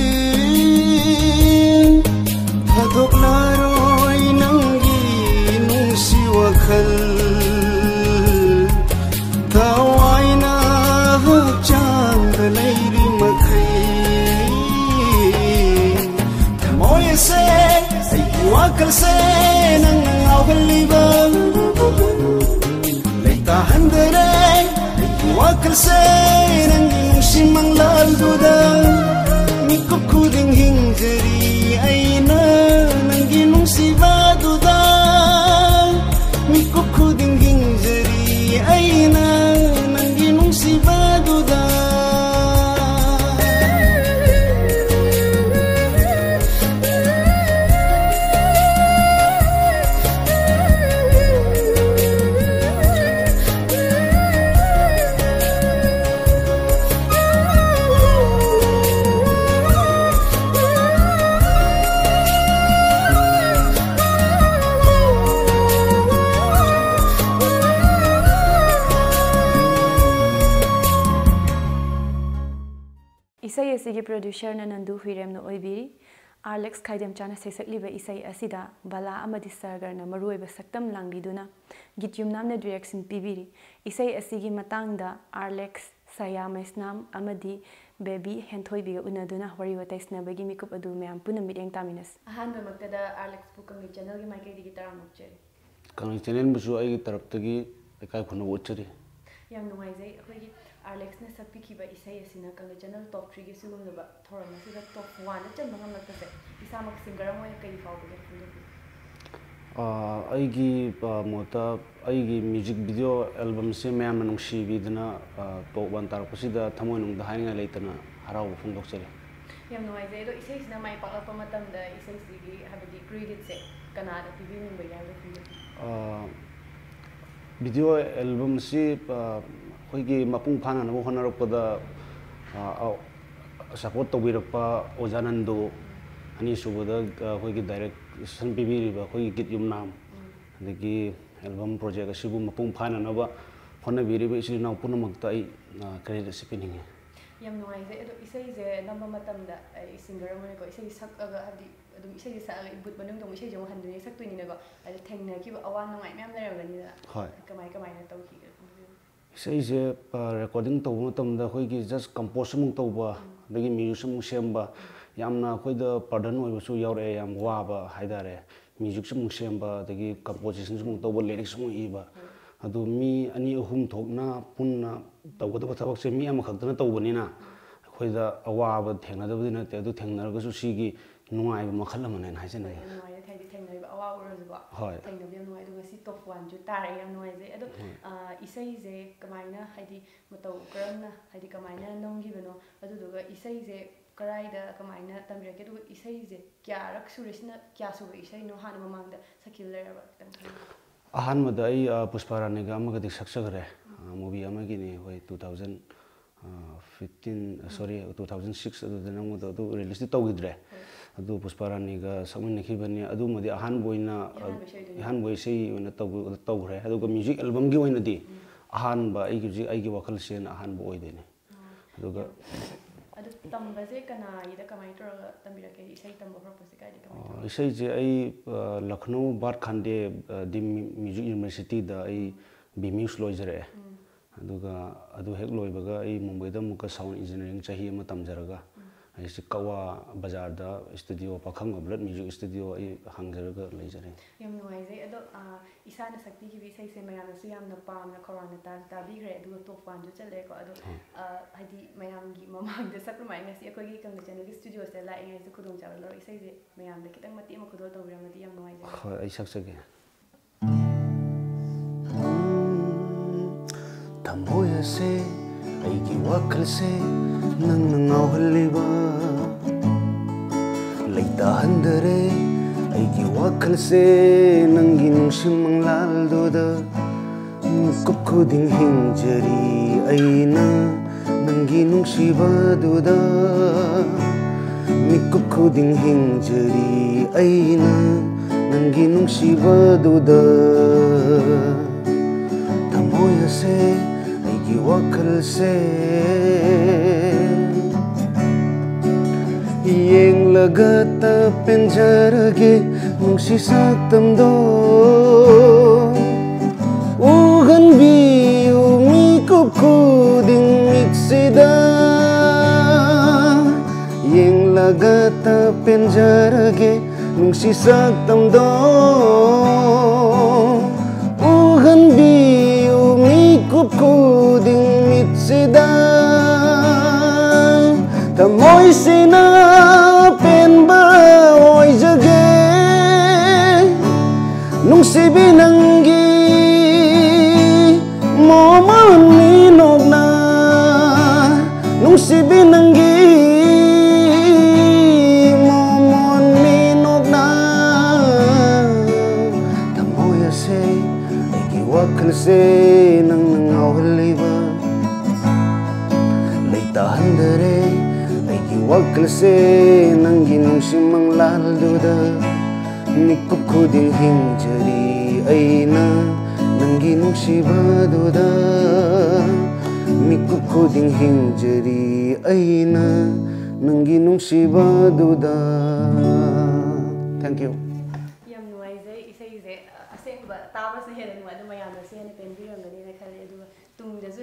ꯊꯥꯗꯣꯛꯂꯔꯣꯏ ꯅꯪꯒꯤ ꯅꯨꯡꯁꯤ ꯋꯥꯈꯜ, ꯊꯋꯥꯏꯅ ꯍꯛꯆꯥꯡꯗ ꯂꯩꯔꯤ ꯃꯈꯩ꯫ ꯊꯃꯣꯏ ꯑꯁꯦ, ꯑꯩꯒꯤ ꯋꯥꯈꯜꯁꯦ ꯅꯪꯅ ꯉꯥꯎꯍꯜꯂꯤꯕ, ꯂꯩꯇꯥꯍꯟꯗꯔꯦ ꯑꯩꯒꯤ ꯋꯥꯈꯜꯁꯦ ꯅꯪꯒꯤ ꯅꯨꯡꯁꯤ ꯃꯪꯂꯥꯜꯗꯨꯗ꯫ ꯃꯤꯀꯨꯞ ꯈꯨꯗꯤꯡ ꯍꯤꯡꯖꯔꯤ ꯑꯩꯅ ꯅꯪꯒꯤ ꯅꯨꯡꯁꯤꯕꯗꯨꯗ, ꯃꯤꯀꯨꯞ ꯈꯨꯗꯤꯡ ꯍꯤꯡꯖꯔꯤ ꯑꯩꯅ ꯅꯪꯒꯤ ꯅꯨꯡꯁꯤꯕꯗꯨꯗ꯫ ꯏꯁꯩ ꯑꯁꯤꯒꯤ producerꯅ ꯅꯟꯗꯨ ꯍꯨꯏꯔꯦꯝꯅ ꯑꯣꯏꯕꯤꯔꯤ꯫ ꯑꯥꯔꯂꯦꯛꯁ ꯈꯥꯏꯗꯦꯝꯆꯥꯅ ꯁꯩꯁꯛꯂꯤꯕ ꯏꯁꯩ ꯑꯁꯤꯗ ꯕꯂꯥ ꯑꯃꯗꯤ ꯁꯥꯒꯔꯅ ꯃꯔꯨꯑꯣꯏꯕ ꯁꯛꯇꯝ ꯂꯥꯡꯕꯤꯗꯨꯅ ꯒꯤꯠ ꯌꯨꯝꯅꯥꯝꯅ direction ꯄꯤꯕꯤꯔꯤ꯫ ꯏꯁꯩ ꯑꯁꯤꯒꯤ ꯃꯇꯥꯡꯗ ꯑꯥꯔꯂꯦꯛꯁ, ꯁꯌꯥ ꯃꯩꯁꯅꯥꯝ ꯑꯃꯗꯤ ꯕꯦꯕꯤ ꯍꯦꯟꯊꯣꯏꯕꯤꯒ ꯎꯅꯗꯨꯅ ꯋꯥꯔꯤ ꯋꯥꯇꯥꯏ ꯁꯥꯟꯅꯕꯒꯤ ꯃꯤꯀꯨꯞ ꯑꯗꯨ ꯃꯌꯥꯝ ꯄꯨꯟꯅ ꯃꯤꯠꯌꯦꯡ ꯇꯥꯃꯤꯟꯅꯁꯤ꯫ ꯑꯍꯥꯟꯕꯃꯛꯇꯗ ꯑꯥꯔꯂꯦꯛꯁꯄꯨ ꯀꯪꯂꯩ channelꯒꯤ ꯃꯥꯏꯀꯩꯗꯒꯤ ꯇꯔꯥꯝꯅ ꯑꯣꯛꯆꯔꯤ꯫ ꯀꯪꯂꯩ channelꯕꯨꯁꯨ ꯑꯩꯒꯤ ꯇꯔꯞꯇꯒꯤ ꯂꯩꯀꯥꯏ ꯈꯨꯅꯧ ꯎꯠꯆꯔꯤ꯫ ꯌꯥꯝ ꯅꯨꯡꯉꯥꯏꯖꯩ꯫ ꯑꯩꯈꯣꯏꯒꯤ ꯑꯥꯔꯂꯦꯛꯁꯅ ꯁꯛꯄꯤꯈꯤꯕ ꯏꯁꯩ ꯑꯁꯤꯅ ꯀꯪꯂꯩ channel top threeꯒꯤ ꯁꯤꯒꯨꯝꯂꯕ ꯊꯧꯔꯝ ꯑꯁꯤꯗ top oneꯗ ꯆꯟꯕ ꯉꯝꯂꯛꯄꯁꯦ ꯏꯁꯥꯃꯛ singer ꯑꯃ ꯑꯣꯏꯅ ꯀꯔꯤ ꯐꯥꯎꯕꯒꯦ ꯐꯣꯡꯗꯣꯛꯄꯤꯌꯨ꯫ ꯑꯩꯒꯤ ꯃꯣꯠꯇ ꯑꯩꯒꯤ ꯃ꯭ꯌꯨꯖꯤꯛ ꯚꯤꯗꯤꯑꯣ ꯑꯦꯜꯕꯝꯁꯦ ꯃꯌꯥꯝꯅ ꯅꯨꯡꯁꯤꯕꯤꯗꯅ ꯇꯣꯞ ꯋꯥꯟ ꯇꯥꯔꯛꯄꯁꯤꯗ ꯊꯃꯣꯏꯅꯨꯡꯗ ꯍꯥꯏꯅꯤꯡꯉꯥꯏ ꯂꯩꯇꯅ ꯍꯔꯥꯎꯕ ꯐꯣꯡꯗꯣꯛꯆꯔꯤ꯫ ꯌꯥꯝ ꯅꯨꯡꯉꯥꯏꯖꯩ꯫ ꯑꯗꯣ ꯏꯁꯩꯁꯤꯅ ꯃꯥꯏ ꯄꯥꯛꯂꯛꯄ ꯃꯇꯝꯗ ꯏꯁꯩꯁꯤꯒꯤ ꯍꯥꯏꯕꯗꯤ ꯀ꯭ꯔꯦꯗꯤꯠꯁꯦ ꯀꯅꯥꯗ ꯄꯤꯕꯤꯅꯤꯡꯕꯒꯦ ꯍꯥꯏꯕꯗꯣ ꯐꯣꯡꯗꯣꯛꯄꯤꯌꯨ꯫ ꯚꯤꯗꯤꯑꯣ ꯑꯦꯜꯕꯝꯁꯤ ꯑꯩꯈꯣꯏꯒꯤ ꯃꯄꯨꯡ ꯐꯥꯅꯅꯕ ꯍꯣꯠꯅꯔꯛꯄꯗ ꯁꯄꯣꯔꯠ ꯇꯧꯕꯤꯔꯛꯄ ꯑꯣꯖꯥ ꯅꯟꯗꯨ, ꯑꯅꯤꯁꯨꯕꯗ ꯑꯩꯈꯣꯏꯒꯤ ꯗꯥꯏꯔꯦꯛꯁꯟ ꯄꯤꯕꯤꯔꯤꯕ ꯑꯩꯈꯣꯏꯒꯤ ꯒꯤꯠ ꯌꯨꯝꯅꯥꯝ, ꯑꯗꯒꯤ ꯑꯦꯜꯕꯝ ꯄ꯭ꯔꯣꯖꯦꯛ ꯑꯁꯤꯕꯨ ꯃꯄꯨꯡ ꯐꯥꯅꯅꯕ ꯍꯣꯠꯅꯕꯤꯔꯤꯕ ꯏꯆꯤꯜ ꯏꯅꯥꯎ ꯄꯨꯝꯅꯃꯛꯇ ꯑꯩ ꯀ꯭ꯔꯦꯗꯤꯠ ꯑꯁꯤ ꯄꯤꯅꯤꯡꯉꯤ꯫ ꯌꯥꯝ ꯅꯨꯡꯉꯥꯏꯖꯩ꯫ ꯑꯗꯣ ꯏꯁꯩꯁꯦ ꯅꯝꯕ ꯃꯇꯝꯗ ꯑꯩ ꯁꯤꯡꯒꯔ ꯑꯃꯅꯀꯣ ꯏꯁꯩ ꯁꯛꯑꯒ ꯍꯥꯏꯕꯗꯤ ꯑꯗꯨꯝ ꯏꯁꯩꯁꯦ ꯁꯛꯑꯒ ꯏꯕꯨꯠ ꯃꯅꯨꯡꯗ ꯑꯃꯨꯛ ꯏꯁꯩꯁꯦ ꯑꯃꯨꯛ ꯍꯟꯗꯣꯏꯅꯦ ꯁꯛꯇꯣꯏꯅꯤꯅꯀꯣ, ꯑꯗ ꯊꯦꯡꯅꯈꯤꯕ ꯑꯋꯥ ꯅꯨꯡꯉꯥꯏ ꯃꯌꯥꯝ ꯂꯩꯔꯝꯒꯅꯤꯗꯅ꯫ ꯍꯣꯏ꯫ ꯀꯃꯥꯏ ꯀꯃꯥꯏꯅ ꯇꯧꯈꯤꯒꯦ? ꯏꯁꯩꯁꯦ ꯔꯦꯀꯣꯔꯗꯤꯡ ꯇꯧꯕ ꯃꯇꯝꯗ ꯑꯩꯈꯣꯏꯒꯤ ꯖꯁ ꯀꯝꯄꯣꯖꯁꯨ ꯑꯃꯨꯛ ꯇꯧꯕ, ꯑꯗꯒꯤ ꯃ꯭ꯌꯨꯖꯤꯛꯁꯨ ꯑꯃꯨꯛ ꯁꯦꯝꯕ, ꯌꯥꯝꯅ ꯑꯩꯈꯣꯏꯗ ꯕꯔꯗꯟ ꯑꯣꯏꯕꯁꯨ ꯌꯥꯎꯔꯛꯑꯦ, ꯌꯥꯝ ꯋꯥꯕ ꯍꯥꯏꯇꯥꯔꯦ꯫ ꯃ꯭ꯌꯨꯖꯤꯛꯁꯨ ꯑꯃꯨꯛ ꯁꯦꯝꯕ, ꯑꯗꯒꯤ ꯀꯝꯄꯣꯖꯤꯁꯟꯁꯨ ꯑꯃꯨꯛ ꯇꯧꯕ, ꯂꯤꯔꯤꯛꯁꯨ ꯑꯃꯨꯛ ꯏꯕ꯫ ꯑꯗꯨ ꯃꯤ ꯑꯅꯤ ꯑꯍꯨꯝ ꯊꯣꯛꯅ ꯄꯨꯟꯅ ꯇꯧꯒꯗꯕ ꯊꯕꯛꯁꯦ ꯃꯤ ꯑꯃꯈꯛꯇꯅ ꯇꯧꯕꯅꯤꯅ ꯑꯩꯈꯣꯏꯗ ꯑꯋꯥꯕ ꯊꯦꯡꯅꯗꯕꯗꯤ ꯅꯠꯇꯦ, ꯑꯗꯨ ꯊꯦꯡꯅꯔꯒꯁꯨ ꯁꯤꯒꯤ ꯅꯨꯡꯉꯥꯏꯕ ꯃꯈꯜ ꯑꯃꯅꯦꯅ ꯍꯥꯏꯖꯅꯤꯡꯉꯤ꯫ ꯌꯥꯝ ꯅꯨꯡꯉꯥꯏꯖꯩ, ꯍꯥꯏꯗꯤ ꯊꯦꯡꯅꯔꯤꯕ ꯑꯋꯥꯕ ꯑꯣꯏꯔꯁꯨꯀꯣ꯫ ꯍꯣꯏ꯫ ꯊꯦꯡꯅꯕ ꯌꯥꯝ ꯅꯨꯡꯉꯥꯏ꯫ ꯑꯗꯣ ꯉꯁꯤ ꯇꯣꯞ ꯋꯥꯟꯁꯨ ꯇꯥꯔꯛꯑꯦ, ꯌꯥꯝ ꯅꯨꯡꯉꯥꯏꯖꯩ꯫ ꯑꯗꯣ ꯍꯣꯏ꯫ ꯑ, ꯏꯁꯩꯁꯦ ꯀꯃꯥꯏꯅ ꯍꯥꯏꯗꯤ ꯃꯇꯧ ꯀꯔꯝꯅ ꯍꯥꯏꯗꯤ ꯀꯃꯥꯏꯅ ꯅꯝꯈꯤꯕꯅꯣ, ꯑꯗꯨꯗꯨꯒ ꯏꯁꯩꯁꯦ ꯀꯔꯥꯏꯗ ꯀꯃꯥꯏꯅ ꯇꯝꯕꯤꯔꯛꯀꯦ, ꯑꯗꯨꯒ ꯏꯁꯩꯁꯦ ꯀꯌꯥꯔꯛ ꯁꯨꯔꯦ, ꯁꯤꯅ ꯀꯌꯥ ꯁꯨꯕ ꯏꯁꯩꯅꯣ ꯍꯥꯟꯅ ꯃꯃꯥꯡꯗ ꯁꯛꯈꯤꯕ ꯂꯩꯔꯕ ꯈꯤꯇꯪ ꯈꯪꯕꯤꯌꯨ꯫ ꯑꯍꯥꯟꯕꯗ ꯑꯩ ꯄꯨꯁꯄꯥ ꯔꯥꯅꯤꯒ ꯑꯃꯒꯗꯤ ꯁꯛꯆꯈ꯭ꯔꯦ꯫ ꯃꯨꯚꯤ ꯑꯃꯒꯤꯅꯤ, ꯑꯩꯈꯣꯏ ꯇꯨ ꯊꯥꯎꯖꯟ ꯐꯤꯐꯇꯤꯟ, ꯁꯣꯔꯤ, ꯇꯨ ꯊꯥꯎꯖꯟ ꯁꯤꯛꯁ ꯑꯗꯨꯗ ꯅꯝꯕꯗꯣ ꯑꯗꯨ ꯔꯤꯂꯤꯁꯇꯤ ꯇꯧꯈꯤꯗ꯭ꯔꯦ꯫ ꯑꯗꯨ ꯄꯨꯁꯄꯥ ꯔꯥꯅꯤꯒ ꯁꯛꯃꯤꯟꯅꯈꯤꯕꯅꯤ꯫ ꯑꯗꯨꯃꯗꯤ ꯑꯍꯥꯟꯕ ꯑꯣꯏꯅ ꯑꯍꯥꯟꯕ ꯏꯁꯩ ꯑꯣꯏꯗꯣꯏꯅꯦ꯫ ꯑꯍꯥꯟꯕ ꯏꯁꯩ ꯑꯣꯏꯅ ꯇꯧ- ꯇꯧꯈ꯭ꯔꯦ꯫ ꯑꯗꯨꯒ ꯃ꯭ꯌꯨꯖꯤꯛ ꯑꯦꯜꯕꯝꯒꯤ ꯑꯣꯏꯅꯗꯤ ꯑꯍꯥꯟꯕ ꯑꯩꯒꯤ ꯍꯧꯖꯤꯛ ꯑꯩꯒꯤ ꯋꯥꯈꯜꯁꯦꯅ ꯑꯍꯥꯟꯕ ꯑꯣꯏꯗꯣꯏꯅꯦ꯫ ꯑꯗꯨꯒ ꯑꯗꯨ ꯇꯝꯕꯁꯦ ꯀꯅꯥꯒꯤꯗ ꯀꯃꯥꯏꯅ ꯇꯧꯔꯒ ꯇꯝꯕꯤꯔꯛꯀꯦ? ꯏꯁꯩ ꯇꯝꯕ ꯍꯧꯔꯛꯄꯁꯦ ꯀꯥꯏꯗ ꯀꯃꯥꯏꯅ ꯑ, ꯇꯧꯔꯒ? ꯏꯁꯩꯁꯦ ꯑꯩ ꯑ, ꯂꯈꯅꯧ ꯚꯥꯠ ꯈꯥꯟꯗꯦ ꯑ, ꯗꯤꯝ ꯃ꯭ꯌꯨꯖꯤꯛ ꯌꯨꯅꯤꯚꯔꯁꯤꯇꯤꯗ ꯑꯩ ꯕꯤ ꯃ꯭ꯌꯨꯁ ꯂꯣꯏꯖꯔꯛꯑꯦ꯫ ꯑꯗꯨꯒ ꯑꯗꯨ ꯍꯦꯛ ꯂꯣꯏꯕꯒ ꯑꯩ ꯃꯨꯝꯕꯩꯗ ꯑꯃꯨꯛꯀ ꯁꯥꯎꯟ ꯏꯟꯖꯤꯅꯤꯌꯥꯔꯤꯡ ꯆꯍꯤ ꯑꯃ ꯇꯝꯖꯔꯒ ꯑꯩꯁꯦ ꯀꯛꯋꯥ ꯕꯖꯥꯔꯗ ꯁ꯭ꯇꯨꯗꯤꯑꯣ, ꯄꯥꯈꯪ ꯑꯕꯂꯠ ꯃ꯭ꯌꯨꯖꯤꯛ ꯁ꯭ꯇꯨꯗꯤꯑꯣ ꯑꯩ ꯍꯥꯡꯖꯔꯒ ꯂꯩꯖꯔꯦ꯫ ꯌꯥꯝ ꯅꯨꯡꯉꯥꯏꯖꯩ꯫ ꯑꯗꯣ, ꯑ, ꯏꯁꯥꯅ ꯁꯛꯄꯤꯈꯤꯕ ꯏꯁꯩꯁꯦ ꯃꯌꯥꯝꯅꯁꯨ ꯌꯥꯝꯅ ꯄꯥꯝꯅ ꯈꯧꯔꯥꯡꯅ ꯇꯥ-, ꯇꯥꯕꯤꯈ꯭ꯔꯦ, ꯑꯗꯨꯒ ꯇꯣꯞ ꯋꯥꯟꯁꯨ ꯆꯠꯂꯦꯀꯣ꯫ ꯑꯗꯣ, ꯍꯣꯏ꯫ ꯑ, ꯍꯥꯏꯗꯤ ꯃꯌꯥꯝꯒꯤ ꯃꯃꯥꯡꯗ ꯁꯛꯄ ꯃꯥꯏꯅ ꯉꯁꯤ ꯑꯩꯈꯣꯏꯒꯤ ꯀꯪꯂꯩ ꯆꯦꯅꯦꯜꯒꯤ ꯁ꯭ꯇꯨꯗꯤꯑꯣꯁꯤꯗ ꯂꯥꯛꯏꯉꯩꯁꯤꯗ ꯈꯨꯗꯣꯡꯆꯥꯕ ꯂꯧꯔ ꯏꯁꯩꯁꯦ ꯃꯌꯥꯝꯗ ꯈꯤꯇꯪ ꯃꯇꯦꯛ ꯑꯃ ꯈꯨꯗꯣꯜ ꯇꯧꯕꯤꯔꯝꯃꯗꯤ ꯌꯥꯝ ꯅꯨꯡꯉꯥꯏꯖꯒꯅꯤ꯫ ꯍꯣꯏ, ꯑꯩ ꯁꯛꯆꯒꯦ꯫ ꯊꯃꯣꯏ ꯑꯁꯦ, ꯑꯩꯒꯤ ꯋꯥꯈꯜꯁꯦ ꯅꯪꯅ ꯉꯥꯎꯍꯜꯂꯤꯕ꯫ ꯂꯩꯇꯥꯍꯟꯗꯔꯦ ꯑꯩꯒꯤ ꯋꯥꯈꯜꯁꯦ ꯅꯪꯒꯤ ꯅꯨꯡꯁꯤ ꯃꯪꯂꯥꯜꯗꯨꯗ꯫ ꯃꯤꯀꯨꯞ ꯈꯨꯗꯤꯡ ꯍꯤꯡꯖꯔꯤ ꯑꯩꯅ ꯅꯪꯒꯤ ꯅꯨꯡꯁꯤꯕꯗꯨꯗ꯫ ꯃꯤꯀꯨꯞ ꯈꯨꯗꯤꯡ ꯍꯤꯡꯖꯔꯤ ꯑꯩꯅ ꯅꯪꯒꯤ ꯅꯨꯡꯁꯤꯕꯗꯨꯗ꯫ ꯊꯃꯣꯏ ꯑꯁꯦ, ꯑꯩꯒꯤ ꯋꯥꯈꯜꯁꯦ ꯌꯦꯡꯂꯒꯇ ꯄꯦꯟꯖꯔꯒꯦ ꯅꯨꯡꯁꯤ ꯁꯛꯇꯝꯗꯣ꯫ ꯎꯍꯟꯕꯤꯌꯨ ꯃꯤꯀꯨꯞ ꯈꯨꯗꯤꯡ ꯃꯤꯠꯁꯤꯗ꯫ ꯌꯦꯡꯂꯒꯇ ꯄꯦꯟꯖꯔꯒꯦ ꯅꯨꯡꯁꯤ ꯁꯛꯇꯝꯗꯣ꯫ ꯎꯍꯟꯕꯤꯌꯨ ꯃꯤꯀꯨꯞ ꯈꯨꯗꯤꯡ ꯃꯤꯠꯁꯤꯗ꯫ ꯊꯃꯣꯏꯁꯤꯅ ꯄꯦꯟꯕ ꯑꯣꯏꯖꯒꯦ ꯅꯨꯡꯁꯤꯕꯤ ꯅꯪꯒꯤ ꯃꯣꯃꯣꯟ ꯃꯤꯅꯣꯛꯅ꯫ ꯅꯨꯡꯁꯤꯕꯤ ꯅꯪꯒꯤ ꯃꯣꯃꯣꯟ ꯃꯤꯅꯣꯛꯅ꯫ ꯊꯃꯣꯏ ꯑꯁꯦ, ꯑꯩꯒꯤ ꯋꯥꯈꯜꯁꯦ ꯅꯪꯅ ꯉꯥꯎꯍꯜꯂꯤꯕ꯫ ꯂꯩꯇꯥꯍꯟꯗꯔꯦ ꯑꯩꯒꯤ ꯋꯥꯈꯜꯁꯦ ꯅꯪꯒꯤ ꯅꯨꯡꯁꯤ ꯃꯪꯂꯥꯜꯗꯨꯗ꯫ ꯃꯤꯀꯨꯞ ꯈꯨꯗꯤꯡ ꯍꯤꯡꯖꯔꯤ ꯑꯩꯅ ꯅꯪꯒꯤ ꯅꯨꯡꯁꯤꯕꯗꯨꯗ꯫ ꯃꯤꯀꯨꯞ ꯈꯨꯗꯤꯡ ꯍꯤꯡꯖꯔꯤ ꯑꯩꯅ ꯅꯪꯒꯤ ꯅꯨꯡꯁꯤꯕꯗꯨꯗ꯫ Thank you. ꯌꯥꯝ ꯅꯨꯡꯉꯥꯏꯖꯩ꯫ ꯏꯁꯩꯁꯦ, ꯑ, ꯑꯁꯦꯡꯕ ꯇꯥꯕꯁꯤꯅ ꯍꯦꯟꯅ ꯅꯨꯡꯉꯥꯏ, ꯑꯗꯨ ꯃꯌꯥꯝꯅꯁꯨ ꯍꯦꯟꯅ ꯄꯦꯟꯕꯤꯔꯝꯒꯅꯤꯅ ꯈꯜꯂꯤ꯫ ꯑꯗꯨꯒ ꯇꯨꯡꯗꯁꯨ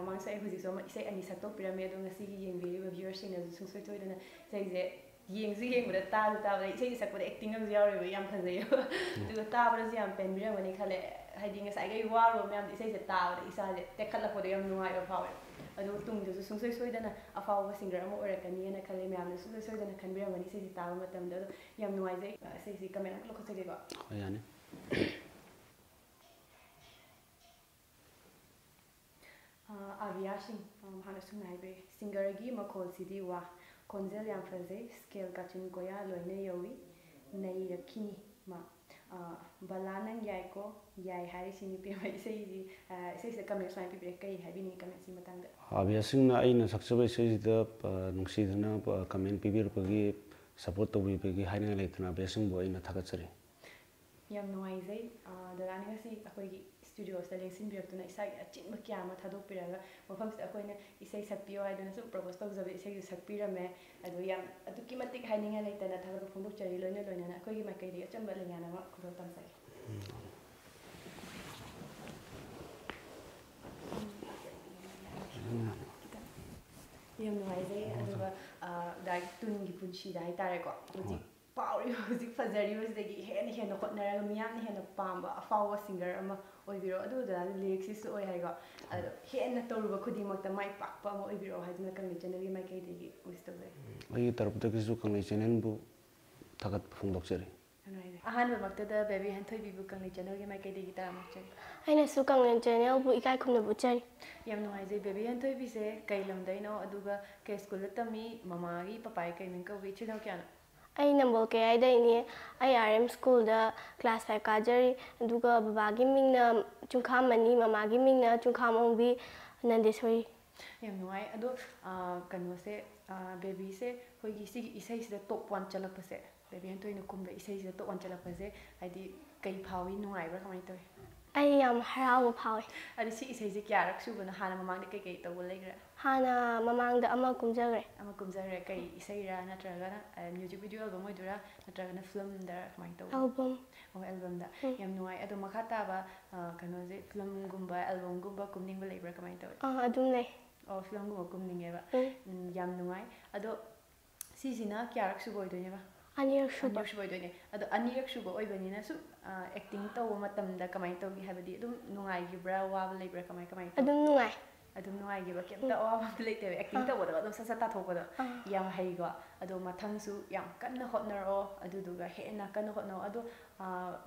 ꯃꯃꯥꯡꯁꯨ ꯑꯩ ꯍꯧꯖꯤꯛꯁꯨ ꯑꯃ ꯏꯁꯩ ꯑꯅꯤ ꯁꯛꯇꯣꯛꯄꯤꯔꯝꯃꯦ꯫ ꯑꯗꯣ ꯉꯁꯤꯒꯤ ꯌꯦꯡꯕꯤꯔꯤꯕ viewersꯁꯤꯡꯅꯁꯨ ꯁꯨꯡꯁꯣꯏ ꯁꯣꯏꯗꯅ ꯏꯁꯩꯁꯦ ꯌꯦꯡꯁꯨ ꯌꯦꯡꯕꯗ, ꯇꯥꯁꯨ ꯇꯥꯕꯗ, ꯏꯁꯩ ꯁꯛꯄꯗ ꯑꯦꯛꯇꯤꯡ ꯑꯃꯁꯨ ꯌꯥꯎꯔꯤꯕ, ꯌꯥꯝ ꯐꯖꯩꯕ꯫ ꯑꯗꯨꯒ ꯇꯥꯕꯗꯁꯨ ꯌꯥꯝ ꯄꯦꯟꯕꯤꯔꯝꯒꯅꯤ ꯈꯜꯂꯦ꯫ ꯍꯥꯏꯗꯤ ꯉꯁꯥꯏꯈꯩ ꯋꯥꯔꯨꯕ ꯃꯌꯥꯝꯗꯣ ꯏꯁꯩꯁꯦ ꯇꯥꯕꯗ ꯏꯁꯥꯁꯦ ꯇꯦꯛꯈꯠꯂꯛꯄꯗꯣ ꯌꯥꯝ ꯅꯨꯡꯉꯥꯏꯕ ꯐꯥꯎꯋꯦ꯫ ꯑꯗꯨꯒ ꯇꯨꯡꯗꯁꯨ ꯁꯨꯡꯁꯣꯏ ꯁꯣꯏꯗꯅ ꯑꯐꯥꯎꯕ ꯁꯤꯡꯒꯔ ꯑꯃ ꯑꯣꯏꯔꯛꯀꯅꯤꯅ ꯈꯜꯂꯦ꯫ ꯃꯌꯥꯝꯅꯁꯨ ꯁꯨꯡꯁꯣꯏ ꯁꯣꯏꯗꯅ ꯈꯟꯕꯤꯔꯝꯒꯅꯤ ꯏꯁꯩꯁꯦ ꯇꯥꯕ ꯃꯇꯝꯗ꯫ ꯑꯗꯣ ꯌꯥꯝ ꯅꯨꯡꯉꯥꯏꯖꯩ꯫ ꯑ, ꯏꯁꯩꯁꯦ ꯀꯃꯦꯟ ꯑꯃ ꯂꯧꯈꯠꯆꯒꯦꯀꯣ꯫ ꯍꯣꯏ, ꯌꯥꯅꯤ꯫ ꯑ, ꯑꯥꯕꯤꯌꯥ ꯁꯤꯡ, ꯑ, ꯃꯍꯥꯛꯅ ꯁꯨꯝꯅ ꯍꯥꯏꯕꯤꯔꯤ, "ꯁꯤꯡꯒꯔꯒꯤ ꯃꯈꯣꯜꯁꯤꯗꯤ ꯋꯥ, ꯈꯣꯟꯖꯦꯜ ꯌꯥꯝ ꯐꯖꯩ, ꯁ꯭ꯀꯦꯜ ꯀꯥꯆꯤꯟ ꯀꯣꯌꯥ ꯂꯣꯏꯅ ꯌꯧꯏ, ꯅꯩꯔꯛꯈꯤꯅꯤ ꯃꯥ꯫ ꯑ, ꯕꯂꯥ ꯅꯪ ꯌꯥꯏꯀꯣ, ꯌꯥꯏ ꯍꯥꯏꯔꯤꯁꯤꯅꯤ ꯄꯦꯝꯃ ꯏꯁꯩꯁꯤ", ꯑ, ꯏꯁꯩꯁꯤꯗ ꯀꯃꯦꯟ ꯁꯨꯃꯥꯏꯅ ꯄꯤꯕꯤꯔꯦ, ꯀꯔꯤ ꯍꯥꯏꯕꯤꯅꯤꯡꯉꯤ ꯀꯃꯦꯟꯁꯤ ꯃꯇꯥꯡꯗ? ꯑꯥꯕꯤꯌꯥ ꯁꯤꯡꯅ ꯑꯩꯅ ꯁꯛꯆꯕ ꯏꯁꯩꯁꯤꯗ, ꯑ, ꯅꯨꯡꯁꯤꯗꯅ, ꯑ, ꯀꯃꯦꯟ ꯄꯤꯕꯤꯔꯛꯄꯒꯤ, ꯁꯄꯣꯔꯠ ꯇꯧꯕꯤꯕꯒꯤ ꯍꯥꯏꯅꯤꯡꯉꯥꯏ ꯂꯩꯇꯅ ꯑꯥꯕꯤꯌꯥ ꯁꯤꯡꯕꯨ ꯑꯩꯅ ꯊꯥꯒꯠꯆꯔꯤ꯫ ꯌꯥꯝ ꯅꯨꯡꯉꯥꯏꯖꯩ꯫ ꯑ, ꯗꯗꯥꯅ ꯉꯁꯤ ꯑꯩꯈꯣꯏꯒꯤ ꯁ꯭ꯇꯨꯗꯤꯑꯣꯁꯤꯗ ꯂꯦꯡꯁꯤꯟꯕꯤꯔꯛꯇꯨꯅ ꯏꯁꯥꯒꯤ ꯑꯆꯤꯟꯕ ꯀꯌꯥ ꯑꯃ ꯊꯥꯗꯣꯛꯄꯤꯔꯒ ꯃꯐꯝꯁꯤꯗ ꯑꯩꯈꯣꯏꯅ ꯏꯁꯩ ꯁꯛꯄꯤꯌꯣ ꯍꯥꯏꯗꯨꯅ ꯁꯨꯝ ꯄ꯭ꯔꯣꯄꯣꯁ ꯇꯧꯖꯕ ꯏꯁꯩꯗꯨ ꯁꯛꯄꯤꯔꯝꯃꯦ꯫ ꯑꯗꯣ ꯌꯥꯝ ꯑꯗꯨꯛꯀꯤ ꯃꯇꯤꯛ ꯍꯥꯏꯅꯤꯡꯉꯥꯏ ꯂꯩꯇꯅ ꯊꯥꯒꯠꯄ ꯐꯣꯡꯗꯣꯛꯆꯔꯤ꯫ ꯂꯣꯏꯅ ꯂꯣꯏꯅꯅ ꯑꯩꯈꯣꯏꯒꯤ ꯃꯥꯏꯀꯩꯗꯒꯤ ꯑꯆꯝꯕ ꯂꯩꯉꯥꯛ ꯑꯃ ꯈꯨꯗꯣꯜ ꯇꯝꯖꯒꯦ꯫ ꯌꯥꯝ ꯅꯨꯡꯉꯥꯏꯖꯩ꯫ ꯑꯗꯨꯒ, ꯑ, ꯗꯥꯏꯔꯦꯛ ꯇꯨꯟꯒꯤ ꯄꯨꯟꯁꯤꯗ ꯍꯥꯏꯇꯥꯔꯦꯀꯣ, ꯍꯧꯖꯤꯛ ꯍꯣꯏ꯫ ꯄꯥꯎꯔꯤꯕ, ꯍꯧꯖꯤꯛ ꯐꯖꯔꯤꯕꯁꯤꯗꯒꯤ ꯍꯦꯟꯅ ꯍꯦꯟꯅ ꯍꯣꯠꯅꯔꯒ ꯃꯤꯌꯥꯝꯅ ꯍꯦꯟꯅ ꯄꯥꯝꯕ ꯑꯐꯥꯎꯕ ꯁꯤꯡꯒꯔ ꯑꯃ ꯑꯣꯏꯕꯤꯔꯣ꯫ ꯑꯗꯨ ꯗꯗꯥꯅ ꯂꯤꯔꯤꯛꯁꯤꯁꯨ ꯑꯣꯏ ꯍꯥꯏꯀꯣ, ꯑꯗꯣ ꯍꯦꯟꯅ ꯇꯧꯔꯨꯕ ꯈꯨꯗꯤꯡꯃꯛꯇ ꯃꯥꯏ ꯄꯥꯛꯄ ꯑꯃ ꯑꯣꯏꯕꯤꯔꯛꯑꯣ ꯍꯥꯏꯗꯨꯅ ꯀꯪꯂꯩ ꯆꯦꯅꯦꯜꯒꯤ ꯃꯥꯏꯀꯩꯗꯒꯤ ꯋꯤꯁ ꯇꯧꯖꯔꯤ꯫ ꯑꯩꯒꯤ ꯇꯔꯞꯇꯒꯤꯁꯨ ꯀꯪꯂꯩ ꯆꯦꯅꯦꯜꯕꯨ ꯊꯥꯒꯠꯄ ꯐꯣꯡꯗꯣꯛꯆꯔꯤ꯫ ꯌꯥꯝ ꯅꯨꯡꯉꯥꯏꯖꯩ꯫ ꯑꯍꯥꯟꯕꯃꯛꯇꯗ ꯕꯦꯕꯤ ꯍꯦꯟꯊꯣꯏꯕꯤꯕꯨ ꯀꯪꯂꯩ ꯆꯦꯅꯦꯜꯒꯤ ꯃꯥꯏꯀꯩꯗꯒꯤ ꯇꯔꯥꯃꯨꯛ ꯆꯪ꯫ ꯑꯩꯅꯁꯨ ꯀꯪꯂꯩ ꯆꯦꯅꯦꯜꯕꯨ ꯏꯀꯥꯏ ꯈꯨꯝꯅꯕ ꯎꯠꯆꯔꯤ꯫ ꯌꯥꯝ ꯅꯨꯡꯉꯥꯏꯖꯩ꯫ ꯕꯦꯕꯤ ꯍꯦꯟꯊꯣꯏꯕꯤꯁꯦ ꯀꯩ ꯂꯝꯗꯩꯅꯣ? ꯑꯗꯨꯒ ꯀꯩ ꯁ꯭ꯀꯨꯜꯗ ꯇꯝꯃꯤ? ꯃꯃꯥꯒꯤ, ꯄꯄꯥꯒꯤ ꯀꯩ ꯃꯤꯡ ꯀꯧꯒꯦ? ꯏꯆꯤꯜ ꯏꯅꯥꯎ ꯀꯌꯥꯅꯣ? ꯑꯩ ꯅꯝꯕꯣꯜ ꯀꯩꯔꯥꯏꯗꯩꯅꯤ꯫ ꯑꯩ ꯑꯥꯔ ꯑꯦꯝ ꯁ꯭ꯀꯨꯜꯗ ꯀ꯭ꯂꯥꯁ ꯐꯥꯏꯚ ꯀꯥꯖꯔꯤ꯫ ꯑꯗꯨꯒ ꯕꯕꯥꯒꯤ ꯃꯤꯡꯅ ꯆꯨꯡꯈꯥꯝ ꯃꯅꯤ, ꯃꯃꯥꯒꯤ ꯃꯤꯡꯅ ꯆꯨꯡꯈꯥꯝ ꯑꯣꯡꯕꯤ ꯅꯟꯗꯦꯁꯣꯔꯤ꯫ ꯌꯥꯝ ꯅꯨꯡꯉꯥꯏ꯫ ꯑꯗꯣ, ꯑ, ꯀꯩꯅꯣꯁꯦ, ꯑ, ꯕꯦꯕꯤꯁꯦ ꯑꯩꯈꯣꯏꯒꯤ ꯁꯤꯒꯤ ꯏꯁꯩꯁꯤꯗ ꯇꯣꯞ ꯋꯥꯟ ꯆꯠꯂꯛꯄꯁꯦ, ꯕꯦꯕꯤ ꯍꯦꯟꯊꯣꯏꯅ ꯀꯨꯝꯕ ꯏꯁꯩꯁꯤꯗ ꯇꯣꯞ ꯋꯥꯟ ꯆꯠꯂꯛꯄꯁꯦ, ꯍꯥꯏꯗꯤ ꯀꯩ ꯐꯥꯎꯏ? ꯅꯨꯡꯉꯥꯏꯕ꯭ꯔꯥ? ꯀꯃꯥꯏꯅ ꯇꯧꯏ? ꯑꯩ ꯌꯥꯝ ꯍꯔꯥꯎꯕ ꯐꯥꯎꯋꯦ꯫ ꯑꯗꯨ ꯁꯤ ꯏꯁꯩꯁꯦ ꯀꯌꯥꯔꯛ ꯁꯨꯕꯅꯣ? ꯍꯥꯟꯅ ꯃꯃꯥꯡꯗ ꯀꯩꯀꯩ ꯇꯧꯕ ꯂꯩꯈ꯭ꯔꯦ? ꯍꯥꯟꯅ ꯃꯃꯥꯡꯗ ꯑꯃ ꯀꯨꯝꯖꯈ꯭ꯔꯦ꯫ ꯑꯃ ꯀꯨꯝꯖꯈ꯭ꯔꯦ꯫ ꯀꯩ ꯏꯁꯩꯔꯥ? ꯅꯠꯇ꯭ꯔꯒꯅ, ꯑ, ꯃ꯭ꯌꯨꯖꯤꯛ ꯚꯤꯗꯤꯑꯣ ꯑꯦꯜꯕꯝ ꯑꯣꯏꯗꯣꯏꯔꯥ? ꯅꯠꯇ꯭ꯔꯒꯅ ꯐꯤꯂꯝꯗ ꯀꯃꯥꯏꯅ ꯇꯧꯕ? ꯑꯦꯜꯕꯝ꯫ ꯑꯣ, ꯑꯦꯜꯕꯝꯗ꯫ ꯎꯝ꯫ ꯌꯥꯝ ꯅꯨꯡꯉꯥꯏ꯫ ꯑꯗꯣ ꯃꯈꯥ ꯇꯥꯕ, ꯑ, ꯀꯩꯅꯣꯁꯦ, ꯐꯤꯂꯝꯒꯨꯝꯕ, ꯑꯦꯜꯕꯝꯒꯨꯝꯕ ꯀꯨꯝꯅꯤꯡꯕ ꯂꯩꯕ꯭ꯔꯥ? ꯀꯃꯥꯏꯅ ꯇꯧꯏ? ꯑꯥ, ꯑꯗꯨꯝ ꯂꯩ꯫ ꯑꯣ, ꯐꯤꯂꯝꯒꯨꯝꯕ ꯀꯨꯝꯅꯤꯡꯉꯦꯕ꯫ ꯎꯝ꯫ ꯎꯝ, ꯌꯥꯝ ꯅꯨꯡꯉꯥꯏ꯫ ꯑꯗꯣ ꯁꯤꯁꯤꯅ ꯀꯌꯥꯔꯛ ꯁꯨꯕ ꯑꯣꯏꯗꯣꯏꯅꯦꯕ? ꯑꯅꯤꯔꯛ ꯁꯨꯕ꯫ ꯑꯅꯤꯔꯛ ꯁꯨꯕ ꯑꯣꯏꯗꯣꯏꯅꯦ꯫ ꯑꯗꯣ ꯑꯅꯤꯔꯛ ꯁꯨꯕ ꯑꯣꯏꯕꯅꯤꯅ ꯁꯨꯝ ꯑꯦꯛꯇꯤꯡ ꯇꯧꯕ ꯃꯇꯝꯗ ꯀꯃꯥꯏꯅ ꯇꯧꯒꯦ? ꯍꯥꯏꯕꯗꯤ ꯑꯗꯨꯝ ꯅꯨꯡꯉꯥꯏꯈꯤꯕ꯭ꯔꯥ, ꯋꯥꯕ ꯂꯩꯕ꯭ꯔꯥ, ꯀꯃꯥꯏ ꯀꯃꯥꯏꯅ ꯇꯧ? ꯑꯗꯨꯝ ꯅꯨꯡꯉꯥꯏ꯫ ꯑꯗꯨꯝ ꯅꯨꯡꯉꯥꯏꯈꯤꯕ, ꯀꯩꯝꯇ ꯑꯋꯥꯕ ꯑꯝꯇ ꯂꯩꯇꯦꯕ꯫ ꯑꯦꯛꯇꯤꯡ ꯇꯧꯕꯗꯣ ꯑꯗꯨꯝ ꯁꯠ ꯁꯠ ꯇꯥꯊꯣꯛꯄꯗꯣ꯫ ꯌꯥꯝ ꯍꯩꯀꯣ꯫ ꯑꯗꯣ ꯃꯊꯪꯁꯨ ꯌꯥꯝ ꯀꯟꯅ ꯍꯣꯠꯅꯔꯛꯑꯣ, ꯑꯗꯨꯗꯨꯒ ꯍꯦꯟꯅ ꯀꯟꯅ ꯍꯣꯠꯅꯧ꯫ ꯑꯗꯣ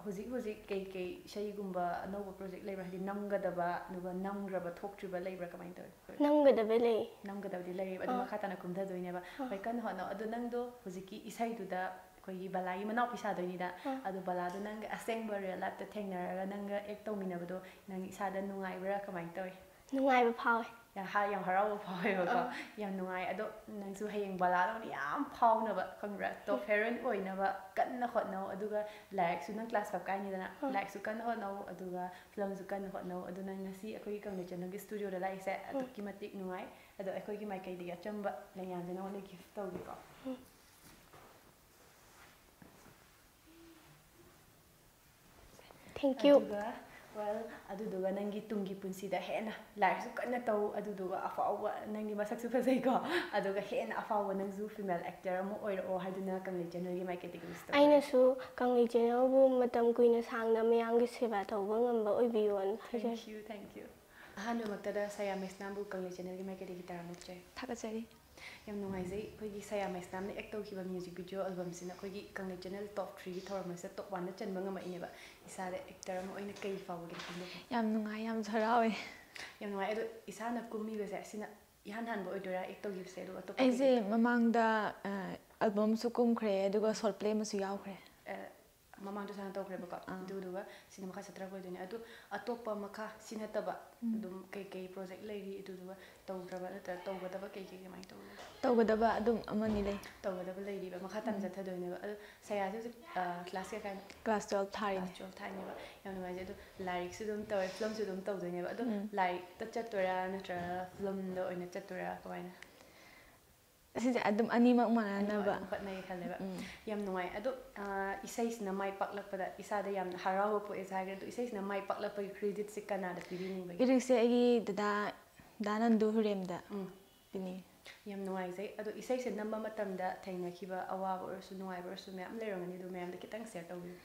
ꯍꯧꯖꯤꯛ ꯍꯧꯖꯤꯛ ꯀꯩ ꯀꯩ ꯏꯁꯩꯒꯨꯝꯕ ꯑꯅꯧꯕ ꯄ꯭ꯔꯣꯖꯦꯛ ꯂꯩꯕ꯭ꯔꯥ? ꯍꯥꯏꯗꯤ ꯅꯝꯒꯗꯕ, ꯑꯗꯨꯒ ꯅꯝꯈ꯭ꯔꯕ, ꯊꯣꯛꯇ꯭ꯔꯤꯕ ꯂꯩꯕ꯭ꯔꯥ, ꯀꯃꯥꯏꯅ ꯇꯧꯋꯤ? ꯅꯝꯒꯗꯕ ꯂꯩ꯫ ꯅꯝꯒꯗꯕꯗꯤ ꯂꯩꯔꯤꯕ, ꯑꯗꯨ ꯃꯈꯥ ꯇꯥꯅ ꯀꯨꯝꯊꯗꯣꯏꯅꯦꯕ꯫ ꯍꯣꯏ, ꯀꯟꯅ ꯍꯣꯠꯅꯧ꯫ ꯑꯗꯣ ꯅꯪꯗꯣ ꯍꯧꯖꯤꯛꯀꯤ ꯏꯁꯩꯗꯨꯗ ꯑꯩꯈꯣꯏꯒꯤ ꯕꯂꯥꯒꯤ ꯃꯅꯥꯎꯄꯤ ꯁꯥꯗꯣꯏꯅꯤꯗ꯫ ꯑꯗꯣ ꯕꯂꯥꯗꯣ ꯅꯪꯒ ꯑꯁꯦꯡꯕ ꯔꯤꯌꯦꯜ ꯂꯥꯏꯐꯇ ꯊꯦꯡꯅꯔꯒ ꯅꯪꯒ ꯑꯦꯛ ꯇꯧꯃꯤꯟꯅꯕꯗꯣ ꯅꯪ ꯏꯁꯥꯗ ꯅꯨꯡꯉꯥꯏꯕ꯭ꯔꯥ, ꯀꯃꯥꯏꯅ ꯇꯧꯋꯤ? ꯅꯨꯡꯉꯥꯏꯕ ꯐꯥꯎꯋꯦ꯫ ꯌꯥꯝ ꯍꯥ-, ꯌꯥꯝ ꯍꯔꯥꯎꯕ ꯐꯥꯎꯋꯦꯕꯀꯣ꯫ ꯌꯥꯝ ꯅꯨꯡꯉꯥꯏ꯫ ꯑꯗꯣ ꯅꯪꯁꯨ ꯍꯌꯦꯡ ꯕꯂꯥꯗꯧꯅ ꯌꯥꯝ ꯐꯥꯎꯅꯕ, ꯈꯪꯕ꯭ꯔꯥ, ꯇꯣꯞ ꯍꯦꯔꯣꯏꯟ ꯑꯣꯏꯅꯕ ꯀꯟꯅ ꯍꯣꯠꯅꯧ꯫ ꯑꯗꯨꯒ ꯂꯥꯏꯔꯤꯛꯁꯨ, ꯅꯪ ꯀ꯭ꯂꯥꯁ ꯐꯥꯏꯚ ꯀꯥꯏꯅꯤꯗꯅ, ꯂꯥꯏꯔꯤꯛꯁꯨ ꯀꯟꯅ ꯍꯣꯠꯅꯧ, ꯑꯗꯨꯒ ꯐꯤꯂꯝꯁꯨ ꯀꯟꯅ ꯍꯣꯠꯅꯧ꯫ ꯑꯗꯨ ꯅꯪ ꯉꯁꯤ ꯑꯩꯈꯣꯏꯒꯤ ꯀꯪꯂꯩ ꯆꯦꯅꯦꯜꯒꯤ ꯁ꯭ꯇꯨꯗꯤꯑꯣꯗ ꯂꯥꯛꯏꯁꯦ ꯑꯗꯨꯛꯀꯤ ꯃꯇꯤꯛ ꯅꯨꯡꯉꯥꯏ꯫ ꯑꯗꯣ ꯑꯩꯈꯣꯏꯒꯤ ꯃꯥꯏꯀꯩꯗꯒꯤ ꯑꯆꯝꯕ ꯂꯩꯉꯥꯡꯁꯦ ꯅꯉꯣꯟꯗ ꯒꯤꯐ ꯇꯧꯒꯦꯀꯣ꯫ Thank you꯫ ꯑꯗꯨꯒ, well, ꯑꯗꯨꯗꯨꯒ ꯅꯪꯒꯤ ꯇꯨꯡꯒꯤ ꯄꯨꯟꯁꯤꯗ ꯍꯦꯟꯅ ꯂꯥꯏꯔꯤꯛꯁꯨ ꯀꯟꯅ ꯇꯧ, ꯑꯗꯨꯗꯨꯒ ꯑꯐꯥꯎꯕ, ꯅꯪꯗꯤ ꯃꯁꯛꯁꯨ ꯐꯖꯩꯀꯣ, ꯑꯗꯨꯒ ꯍꯦꯟꯅ ꯑꯐꯥꯎꯕ ꯅꯪꯁꯨ ꯐꯤꯃꯦꯜ ꯑꯦꯛꯇꯔ ꯑꯃ ꯑꯣꯏꯔꯛꯑꯣ ꯍꯥꯏꯗꯨꯅ ꯀꯪꯂꯩ ꯆꯦꯅꯦꯜꯒꯤ ꯃꯥꯏꯀꯩꯗꯒꯤ wish ꯇꯧꯔꯦ꯫ ꯑꯩꯅꯁꯨ ꯀꯪꯂꯩ ꯆꯦꯅꯦꯜꯕꯨ ꯃꯇꯝ ꯀꯨꯏꯅ ꯁꯥꯡꯅ ꯃꯌꯥꯝꯒꯤ ꯁꯦꯕꯥ ꯇꯧꯕ ꯉꯝꯕ ꯑꯣꯏꯕꯤꯌꯣꯅ ꯍꯥꯏꯖꯔꯤ꯫ Thank you, thank you꯫ ꯑꯍꯥꯟꯕꯃꯛꯇꯗ ꯁꯌꯥ ꯃꯩꯁꯅꯥꯝꯕꯨ ꯀꯪꯂꯩ ꯆꯦꯅꯦꯜꯒꯤ ꯃꯥꯏꯀꯩꯗꯒꯤ ꯇꯔꯥꯝꯅ ꯑꯣꯛꯆꯔꯤ꯫ ꯊꯥꯒꯠꯆꯔꯤ꯫ ꯌꯥꯝ ꯅꯨꯡꯉꯥꯏꯖꯩ, ꯑꯩꯈꯣꯏꯒꯤ ꯁꯌꯥ ꯃꯩꯁꯅꯥꯝꯅ ꯑꯦꯛ ꯇꯧꯈꯤꯕ ꯃ꯭ꯌꯨꯖꯤꯛ ꯚꯤꯗꯤꯑꯣ ꯑꯦꯜꯕꯝꯁꯤꯅ ꯑꯩꯈꯣꯏꯒꯤ ꯀꯪꯂꯩ ꯆꯦꯅꯦꯜ ꯇꯣꯞ ꯊ꯭ꯔꯤꯒꯤ ꯊꯧꯔꯝ ꯑꯁꯤꯗ ꯇꯣꯞ ꯋꯥꯟꯗ ꯆꯟꯕ ꯉꯝꯃꯛꯏꯅꯦꯕ꯫ ꯏꯁꯥꯗ ꯑꯦꯛꯇꯔ ꯑꯃ ꯑꯣꯏꯅ ꯀꯩ ꯐꯥꯎꯕꯒꯦ ꯈꯪꯗꯣꯛꯄ? ꯌꯥꯝ ꯅꯨꯡꯉꯥꯏ, ꯌꯥꯝꯁꯨ ꯍꯔꯥꯎꯋꯦ꯫ ꯌꯥꯝ ꯅꯨꯡꯉꯥꯏ꯫ ꯑꯗꯣ ꯏꯁꯥꯅ ꯀꯨꯝꯃꯤꯕꯁꯦ ꯁꯤꯅ ꯏꯍꯥꯟ ꯍꯥꯟꯕ ꯑꯣꯏꯗꯣꯏꯔꯥ ꯑꯦꯛ ꯇꯧꯈꯤꯕꯁꯦ? ꯑꯗꯨꯒ ꯑꯇꯣꯞꯄ ꯑꯩꯁꯦ ꯀꯩꯀꯩ? ꯃꯃꯥꯡꯗ ꯑꯦꯜꯕꯝꯁꯨ ꯀꯨꯝꯈ꯭ꯔꯦ, ꯑꯗꯨꯒ ꯁꯣꯔꯠ ꯄ꯭ꯂꯦ ꯑꯃꯁꯨ ꯌꯥꯎꯈ꯭ꯔꯦ꯫ ꯑ, ꯃꯃꯥꯡꯗꯁꯨ ꯍꯥꯟꯅ ꯇꯧꯈ꯭ꯔꯦꯕꯀꯣ꯫ ꯑꯗꯨꯗꯨꯒ ꯁꯤꯅ ꯃꯈꯥ ꯆꯠꯊꯔꯛꯄ ꯑꯣꯏꯗꯣꯏꯅꯦ꯫ ꯑꯗꯨ ꯑꯇꯣꯞꯄ ꯃꯈꯥ ꯁꯤ ꯅꯠꯇꯕ ꯑꯗꯨꯝ ꯀꯩꯀꯩ ꯄ꯭ꯔꯣꯖꯦꯛ ꯂꯩꯔꯤ? ꯑꯗꯨꯗꯨꯒ ꯇꯧꯗ꯭ꯔꯕ ꯅꯠꯇ꯭ꯔꯒ ꯇꯧꯒꯗꯕ ꯀꯩꯀꯩ, ꯀꯃꯥꯏꯅ ꯇꯧꯕꯅꯣ? ꯇꯧꯒꯗꯕ ꯑꯗꯨꯝ ꯑꯃꯅꯤ ꯂꯩ꯫ ꯇꯧꯒꯗꯕ ꯂꯩꯔꯤꯕ, ꯃꯈꯥ ꯇꯥꯅ ꯆꯠꯊꯗꯣꯏꯅꯦꯕ꯫ ꯑꯗꯣ ꯁꯌꯥꯁꯦ ꯍꯧꯖꯤꯛ, ꯑ, ꯀ꯭ꯂꯥꯁ ꯀꯌꯥ ꯀꯥꯏꯅꯣ? ꯀ꯭ꯂꯥꯁ ꯇꯨꯌꯦꯜꯞ ꯊꯥꯔꯤꯅꯦ꯫ ꯀ꯭ꯂꯥꯁ ꯇꯨꯌꯦꯜꯞ ꯊꯥꯏꯅꯦꯕ꯫ ꯌꯥꯝ ꯅꯨꯡꯉꯥꯏꯖꯩ꯫ ꯑꯗꯣ ꯂꯥꯏꯔꯤꯛꯁꯨ ꯑꯗꯨꯝ ꯇꯧꯋꯦ, ꯐꯤꯂꯝꯁꯨ ꯑꯗꯨꯝ ꯇꯧꯗꯣꯏꯅꯦꯕ꯫ ꯑꯗꯣ ꯎꯝ꯫ ꯂꯥꯏꯔꯤꯛꯇ ꯆꯠꯇꯣꯏꯔꯥ ꯅꯠꯇ꯭ꯔꯒ ꯐꯤꯂꯝꯗ ꯑꯣꯏꯅ ꯆꯠꯇꯣꯏꯔꯥ, ꯀꯃꯥꯏꯅ? ꯁꯤꯁꯦ ꯑꯗꯨꯝ ꯑꯅꯤꯃꯛ ꯑꯅꯤꯃꯛ ꯃꯥꯟꯅꯅꯕ꯫ ꯑꯗꯨꯝ ꯍꯣꯠꯅꯩ ꯈꯜꯂꯦꯕ꯫ ꯎꯝ꯫ ꯌꯥꯝ ꯅꯨꯡꯉꯥꯏ꯫ ꯑꯗꯣ, ꯑ, ꯏꯁꯩꯁꯤꯅ ꯃꯥꯏ ꯄꯥꯛꯂꯛꯄꯗ ꯏꯁꯥꯗ ꯌꯥꯝꯅ ꯍꯔꯥꯎꯕ ꯄꯣꯛꯑꯦꯁꯨ ꯍꯥꯏꯈ꯭ꯔꯦ꯫ ꯑꯗꯣ ꯏꯁꯩꯁꯤꯅ ꯃꯥꯏ ꯄꯥꯛꯂꯛꯄꯒꯤ ꯀ꯭ꯔꯦꯗꯤꯠꯁꯦ ꯀꯅꯥꯗ ꯄꯤꯕꯤꯅꯤꯡꯕꯒꯦ? ꯏꯔꯤꯛꯁꯦ ꯑꯩꯒꯤ ꯗꯗꯥ, ꯗꯥ ꯅꯟꯗꯨ ꯍꯨꯔꯦꯝꯗ ꯎꯝ꯫ ꯄꯤꯅꯤꯡꯉꯤ꯫ ꯌꯥꯝ ꯅꯨꯡꯉꯥꯏꯖꯩ꯫ ꯑꯗꯣ ꯏꯁꯩꯁꯦ ꯅꯝꯕ ꯃꯇꯝꯗ ꯊꯦꯡꯅꯈꯤꯕ ꯑꯋꯥꯕ ꯑꯣꯏꯔꯁꯨ ꯅꯨꯡꯉꯥꯏꯕ ꯑꯣꯏꯔꯁꯨ ꯃꯌꯥꯝ ꯂꯩꯔꯝꯒꯅꯤ, ꯑꯗꯨ ꯃꯌꯥꯝꯗꯣ ꯈꯤꯇꯪ ꯁꯤꯌꯔ ꯇꯧꯕꯤꯌꯨ꯫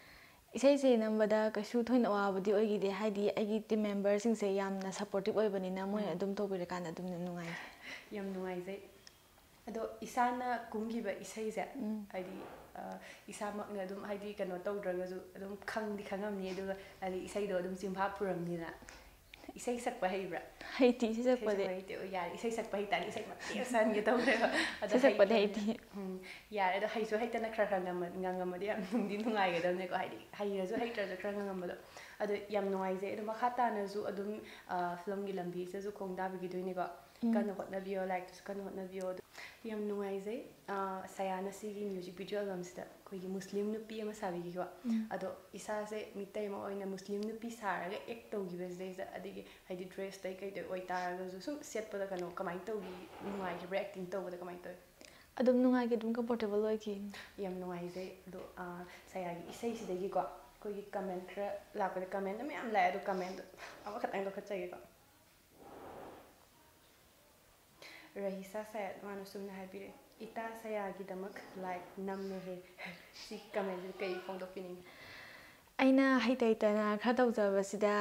ꯏꯁꯩꯁꯦ ꯅꯝꯕꯗ ꯀꯩꯁꯨ ꯊꯣꯏꯅ ꯑꯋꯥꯕꯗꯤ ꯑꯣꯏꯈꯤꯗꯦ, ꯍꯥꯏꯗꯤ ꯑꯩꯒꯤ ꯇꯤꯝ ꯃꯦꯝꯕꯔꯁꯤꯡꯁꯦ ꯌꯥꯝꯅ ꯁꯞꯄꯣꯔꯇꯤꯞ ꯑꯣꯏꯕꯅꯤꯅ ꯃꯣꯏ ꯑꯗꯨꯝ ꯇꯧꯕꯤꯔꯀꯥꯟꯗ ꯑꯗꯨꯝ ꯅꯨꯡꯉꯥꯏ꯫ ꯌꯥꯝ ꯅꯨꯡꯉꯥꯏꯖꯩ꯫ ꯑꯗꯣ ꯏꯁꯥꯅ ꯀꯨꯝꯈꯤꯕ ꯏꯁꯩꯁꯦ, ꯍꯥꯏꯗꯤ, ꯑ, ꯏꯁꯥꯃꯛꯅ ꯑꯗꯨꯝ, ꯍꯥꯏꯗꯤ, ꯀꯩꯅꯣ ꯇꯧꯗ꯭ꯔꯒꯁꯨ ꯑꯗꯨꯝ ꯈꯪꯗꯤ ꯈꯪꯉꯝꯅꯤ, ꯑꯗꯨꯒ, ꯍꯥꯏꯗꯤ, ꯏꯁꯩꯗꯣ ꯑꯗꯨꯝ ꯆꯤꯟꯐꯥ ꯄꯨꯔꯝꯅꯤꯅ꯫ ꯏꯁꯩ ꯁꯛꯄ ꯍꯩꯕ꯭ꯔꯥ? ꯍꯩꯇꯦ, ꯏꯁꯩ ꯏꯁꯩ ꯁꯛꯄꯗꯤ꯫ ꯁꯛꯄ ꯍꯩꯇꯦ? ꯑꯣ, ꯌꯥꯔꯦ, ꯏꯁꯩ ꯁꯛꯄ ꯍꯩꯇꯥꯔꯗꯤ ꯏꯁꯩ ꯃꯇꯦꯛ ꯁꯛꯍꯟꯒꯦ ꯇꯧꯔꯦꯕ꯫ ꯑꯗꯣ ꯏꯁꯩ ꯁꯛꯄꯗꯤ ꯍꯩꯇ꯭ꯔꯕꯅꯤꯅ, ꯍꯩꯇꯦ꯫ ꯎꯝ, ꯌꯥꯔꯦ꯫ ꯑꯗꯣ ꯍꯩꯁꯨ ꯍꯩꯇꯅ ꯈꯔ ꯈꯔ ꯉꯝꯃ-, ꯉꯪꯉꯝꯃꯗꯤ ꯌꯥꯝ ꯅꯨꯡꯗꯤ ꯅꯨꯡꯉꯥꯏꯒꯗꯕꯅꯦꯀꯣ, ꯍꯥꯏꯗꯤ, ꯍꯩꯔꯁꯨ ꯍꯩꯇ꯭ꯔꯁꯨ ꯈꯔ ꯉꯪꯉꯝꯕꯗꯣ꯫ ꯑꯗꯣ ꯌꯥꯝ ꯅꯨꯡꯉꯥꯏꯖꯩ꯫ ꯑꯗꯣ ꯃꯈꯥ ꯇꯥꯅꯁꯨ ꯑꯗꯨꯝ, ꯑ, ꯐꯤꯂꯝꯒꯤ ꯂꯝꯕꯤꯁꯤꯗꯁꯨ ꯈꯣꯡꯗꯥꯕꯤꯈꯤꯗꯣꯏꯅꯤꯀꯣ꯫ ꯀꯟꯅ ꯍꯣꯠꯅꯕꯤꯌꯣ, ꯂꯥꯏꯔꯤꯛꯇꯁꯨ ꯀꯟꯅ ꯍꯣꯠꯅꯕꯤꯌꯣ꯫ ꯑꯗꯣ ꯌꯥꯝ ꯅꯨꯡꯉꯥꯏꯖꯩ꯫ ꯑ, ꯁꯌꯥꯅ ꯁꯤꯒꯤ ꯃ꯭ꯌꯨꯖꯤꯛ ꯚꯤꯗꯤꯑꯣ ꯑꯦꯜꯕꯝꯁꯤꯗ ꯑꯩꯈꯣꯏꯒꯤ ꯃꯨꯁꯂꯤꯝ ꯅꯨꯄꯤ ꯑꯃ ꯁꯥꯕꯤꯈꯤꯀꯣ꯫ ꯑꯗꯣ ꯏꯁꯥꯁꯦ ꯃꯤꯇꯩ ꯑꯃ ꯑꯣꯏꯅ ꯃꯨꯁꯂꯤꯝ ꯅꯨꯄꯤ ꯁꯥꯔꯒ ꯑꯦꯛ ꯇꯧꯈꯤꯕꯁꯤꯗꯩꯗ, ꯑꯗꯒꯤ, ꯍꯥꯏꯗꯤ, ꯗ꯭ꯔꯦꯁꯇꯩ ꯀꯩꯗꯩ ꯑꯣꯏꯇꯥꯔꯒꯁꯨ ꯁꯨꯝ ꯁꯦꯠꯄꯗ ꯀꯩꯅꯣ ꯀꯃꯥꯏꯅ ꯇꯧꯈꯤ, ꯅꯨꯡꯉꯥꯏꯈꯤꯕ꯭ꯔꯥ? ꯑꯦꯛꯇꯤꯡ ꯇꯧꯕꯗ ꯀꯃꯥꯏꯅ ꯇꯧꯋꯤ? ꯑꯗꯨꯝ ꯅꯨꯡꯉꯥꯏꯈꯤ, ꯑꯗꯨꯝ ꯀꯝꯐꯣꯔꯇꯦꯕꯜ ꯑꯣꯏꯈꯤ꯫ ꯌꯥꯝ ꯅꯨꯡꯉꯥꯏꯖꯩ꯫ ꯑꯗꯣ, ꯑ, ꯁꯌꯥꯒꯤ ꯏꯁꯩꯁꯤꯗꯒꯤꯀꯣ, ꯑꯩꯈꯣꯏꯒꯤ ꯀꯃꯦꯟ ꯈꯔ ꯂꯥꯛꯄꯗ, ꯀꯃꯦꯟꯗꯣ ꯃꯌꯥꯝ ꯂꯥꯛꯑꯦ, ꯑꯗꯣ ꯀꯃꯦꯟꯗꯣ ꯑꯃꯈꯛꯇꯪ ꯂꯧꯈꯠꯆꯒꯦꯀꯣ꯫ ꯔꯍꯤꯁꯥ ꯁꯌꯥꯠ ꯃꯥꯅ ꯁꯨꯝꯅ ꯍꯥꯏꯕꯤꯔꯛꯑꯦ, "ꯏꯇꯥ ꯁꯌꯥꯒꯤꯗꯃꯛ ꯂꯥꯏꯛ ꯅꯝꯃꯦꯍꯦ"꯫ ꯁꯤ ꯀꯃꯦꯟꯁꯤꯗ ꯀꯩ ꯐꯣꯡꯗꯣꯛꯄꯤꯅꯤꯡꯉꯤ? ꯑꯩꯅ ꯍꯩꯇ ꯍꯩꯇꯅ ꯈꯔ ꯇꯧꯖꯕꯁꯤꯗ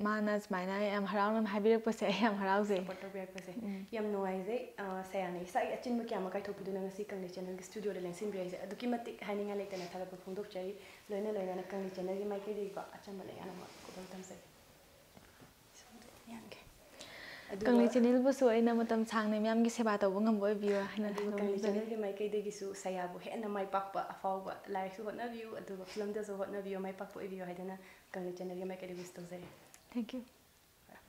ꯃꯥꯅ ꯁꯨꯃꯥꯏꯅ ꯌꯥꯝ ꯍꯔꯥꯎꯅ ꯍꯥꯏꯕꯤꯔꯛꯄꯁꯦ ꯑꯩ ꯌꯥꯝ ꯍꯔꯥꯎꯖꯩ꯫ ꯁꯞꯄꯣꯔꯠ ꯇꯧꯕꯤꯔꯛꯄꯁꯦ ꯌꯥꯝ ꯅꯨꯡꯉꯥꯏꯖꯩ꯫ ꯑ, ꯁꯌꯥꯅ ꯏꯁꯥꯒꯤ ꯑꯆꯤꯟꯕ ꯀꯌꯥ ꯑꯃ ꯀꯥꯏꯊꯣꯛꯄꯤꯗꯨꯅ ꯉꯁꯤ ꯀꯪꯂꯩ ꯆꯦꯅꯦꯜꯒꯤ ꯁ꯭ꯇꯨꯗꯤꯑꯣꯗ ꯂꯦꯡꯁꯤꯟꯕꯤꯔꯛꯏꯁꯦ ꯑꯗꯨꯛꯀꯤ ꯃꯇꯤꯛ ꯍꯥꯏꯅꯤꯡꯉꯥꯏ ꯂꯩꯇꯅ ꯊꯥꯒꯠꯄ ꯐꯣꯡꯗꯣꯛꯆꯔꯤ꯫ ꯂꯣꯏꯅ ꯂꯣꯏꯅꯅ ꯀꯪꯂꯩ ꯆꯦꯅꯦꯜꯒꯤ ꯃꯥꯏꯀꯩꯗꯒꯤꯀꯣ ꯑꯆꯝꯕ ꯂꯩ ꯌꯥꯅꯕ ꯈꯨꯗꯣꯜ ꯇꯝꯖꯒꯦ꯫ ꯁꯣꯝꯗ ꯌꯥꯟꯒꯦ꯫ ꯑꯗꯨꯒ ꯀꯪꯂꯩ ꯆꯦꯅꯦꯜꯕꯨꯁꯨ ꯑꯩꯅ ꯃꯇꯝ ꯁꯥꯡꯅ ꯃꯤꯌꯥꯝꯒꯤ ꯁꯦꯕꯥ ꯇꯧꯕ ꯉꯝꯕ ꯑꯣꯏꯕꯤꯌꯨ ꯍꯥꯏꯅ ꯑꯗꯨꯒ ꯀꯪꯂꯩ ꯅꯣꯡꯖꯔꯤ꯫ ꯆꯦꯅꯦꯜꯒꯤ ꯃꯥꯏꯀꯩꯗꯒꯤꯁꯨ ꯁꯌꯥꯕꯨ ꯍꯦꯟꯅ ꯃꯥꯏ ꯄꯥꯛꯄ, ꯑꯐꯥꯎꯕ, ꯂꯥꯏꯔꯤꯛꯁꯨ ꯍꯣꯠꯅꯕꯤꯌꯨ, ꯑꯗꯨꯒ ꯐꯤꯂꯝꯗꯁꯨ ꯍꯣꯠꯅꯕꯤꯌꯨ, ꯃꯥꯏ ꯄꯥꯛꯄ ꯑꯣꯏꯕꯤꯌꯨ ꯍꯥꯏꯗꯅ ꯀꯪꯂꯩ ꯆꯦꯅꯦꯜꯒꯤ ꯃꯥꯏꯀꯩꯗꯒꯤ wish ꯇꯧꯖꯔꯤ꯫ Thank you꯫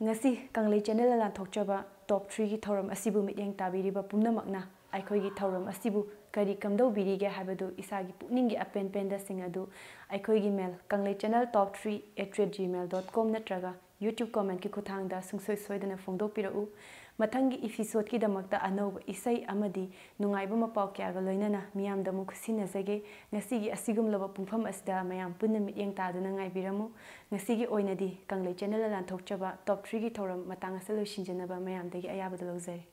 ꯉꯁꯤ ꯀꯪꯂꯩ ꯆꯦꯅꯦꯜꯅ ꯂꯥꯟꯊꯣꯛꯆꯕ ꯇꯣꯞ ꯊ꯭ꯔꯤꯒꯤ ꯊꯧꯔꯝ ꯑꯁꯤꯕꯨ ꯃꯤꯠꯌꯦꯡ ꯇꯥꯕꯤꯔꯤꯕ ꯄꯨꯝꯅꯃꯛꯅ ꯑꯩꯈꯣꯏꯒꯤ ꯊꯧꯔꯝ ꯑꯁꯤꯕꯨ ꯀꯔꯤ ꯀꯝꯗꯧꯕꯤꯔꯤꯒꯦ ꯍꯥꯏꯕꯗꯨ ꯏꯁꯥꯒꯤ ꯄꯨꯛꯅꯤꯡꯒꯤ ꯑꯄꯦꯟ ꯄꯦꯟꯗꯁꯤꯡ ꯑꯗꯨ ꯑꯩꯈꯣꯏꯒꯤ mail Kanglei channel top three at rate gmail dot com ꯅꯠꯇ꯭ꯔꯒ YouTube commentꯀꯤ ꯈꯨꯠꯊꯥꯡꯗ ꯁꯨꯡꯁꯣꯏ ꯁꯣꯏꯗꯅ ꯐꯣꯡꯗꯣꯛꯄꯤꯔꯛꯎ꯫ ꯃꯊꯪꯒꯤ episodeꯀꯤꯗꯃꯛꯇ ꯑꯅꯧꯕ ꯏꯁꯩ ꯑꯃꯗꯤ ꯅꯨꯡꯉꯥꯏꯕ ꯃꯄꯥꯎ ꯀꯌꯥꯒ ꯂꯣꯏꯅꯅ ꯃꯤꯌꯥꯝꯗ ꯑꯃꯨꯛ ꯈꯨꯠꯁꯤꯟꯅꯖꯒꯦ꯫ ꯉꯁꯤꯒꯤ ꯑꯁꯤꯒꯨꯝꯂꯕ ꯄꯨꯡꯐꯝ ꯑꯁꯤꯗ ꯃꯌꯥꯝ ꯄꯨꯟꯅ ꯃꯤꯠꯌꯦꯡ ꯇꯥꯗꯨꯅ ꯉꯥꯏꯕꯤꯔꯝꯃꯨ꯫ ꯉꯁꯤꯒꯤ ꯑꯣꯏꯅꯗꯤ ꯀꯪꯂꯩ ꯆꯦꯅꯦꯜꯅ ꯂꯥꯟꯊꯣꯛꯆꯕ ꯇꯣꯞ ꯊ꯭ꯔꯤꯒꯤ ꯊꯧꯔꯝ ꯃꯇꯥꯡ ꯑꯁꯤꯗ ꯂꯣꯏꯁꯤꯟꯖꯅꯕ ꯃꯌꯥꯝꯗꯒꯤ ꯑꯌꯥꯕꯗꯨ ꯂꯧꯖꯔꯤ꯫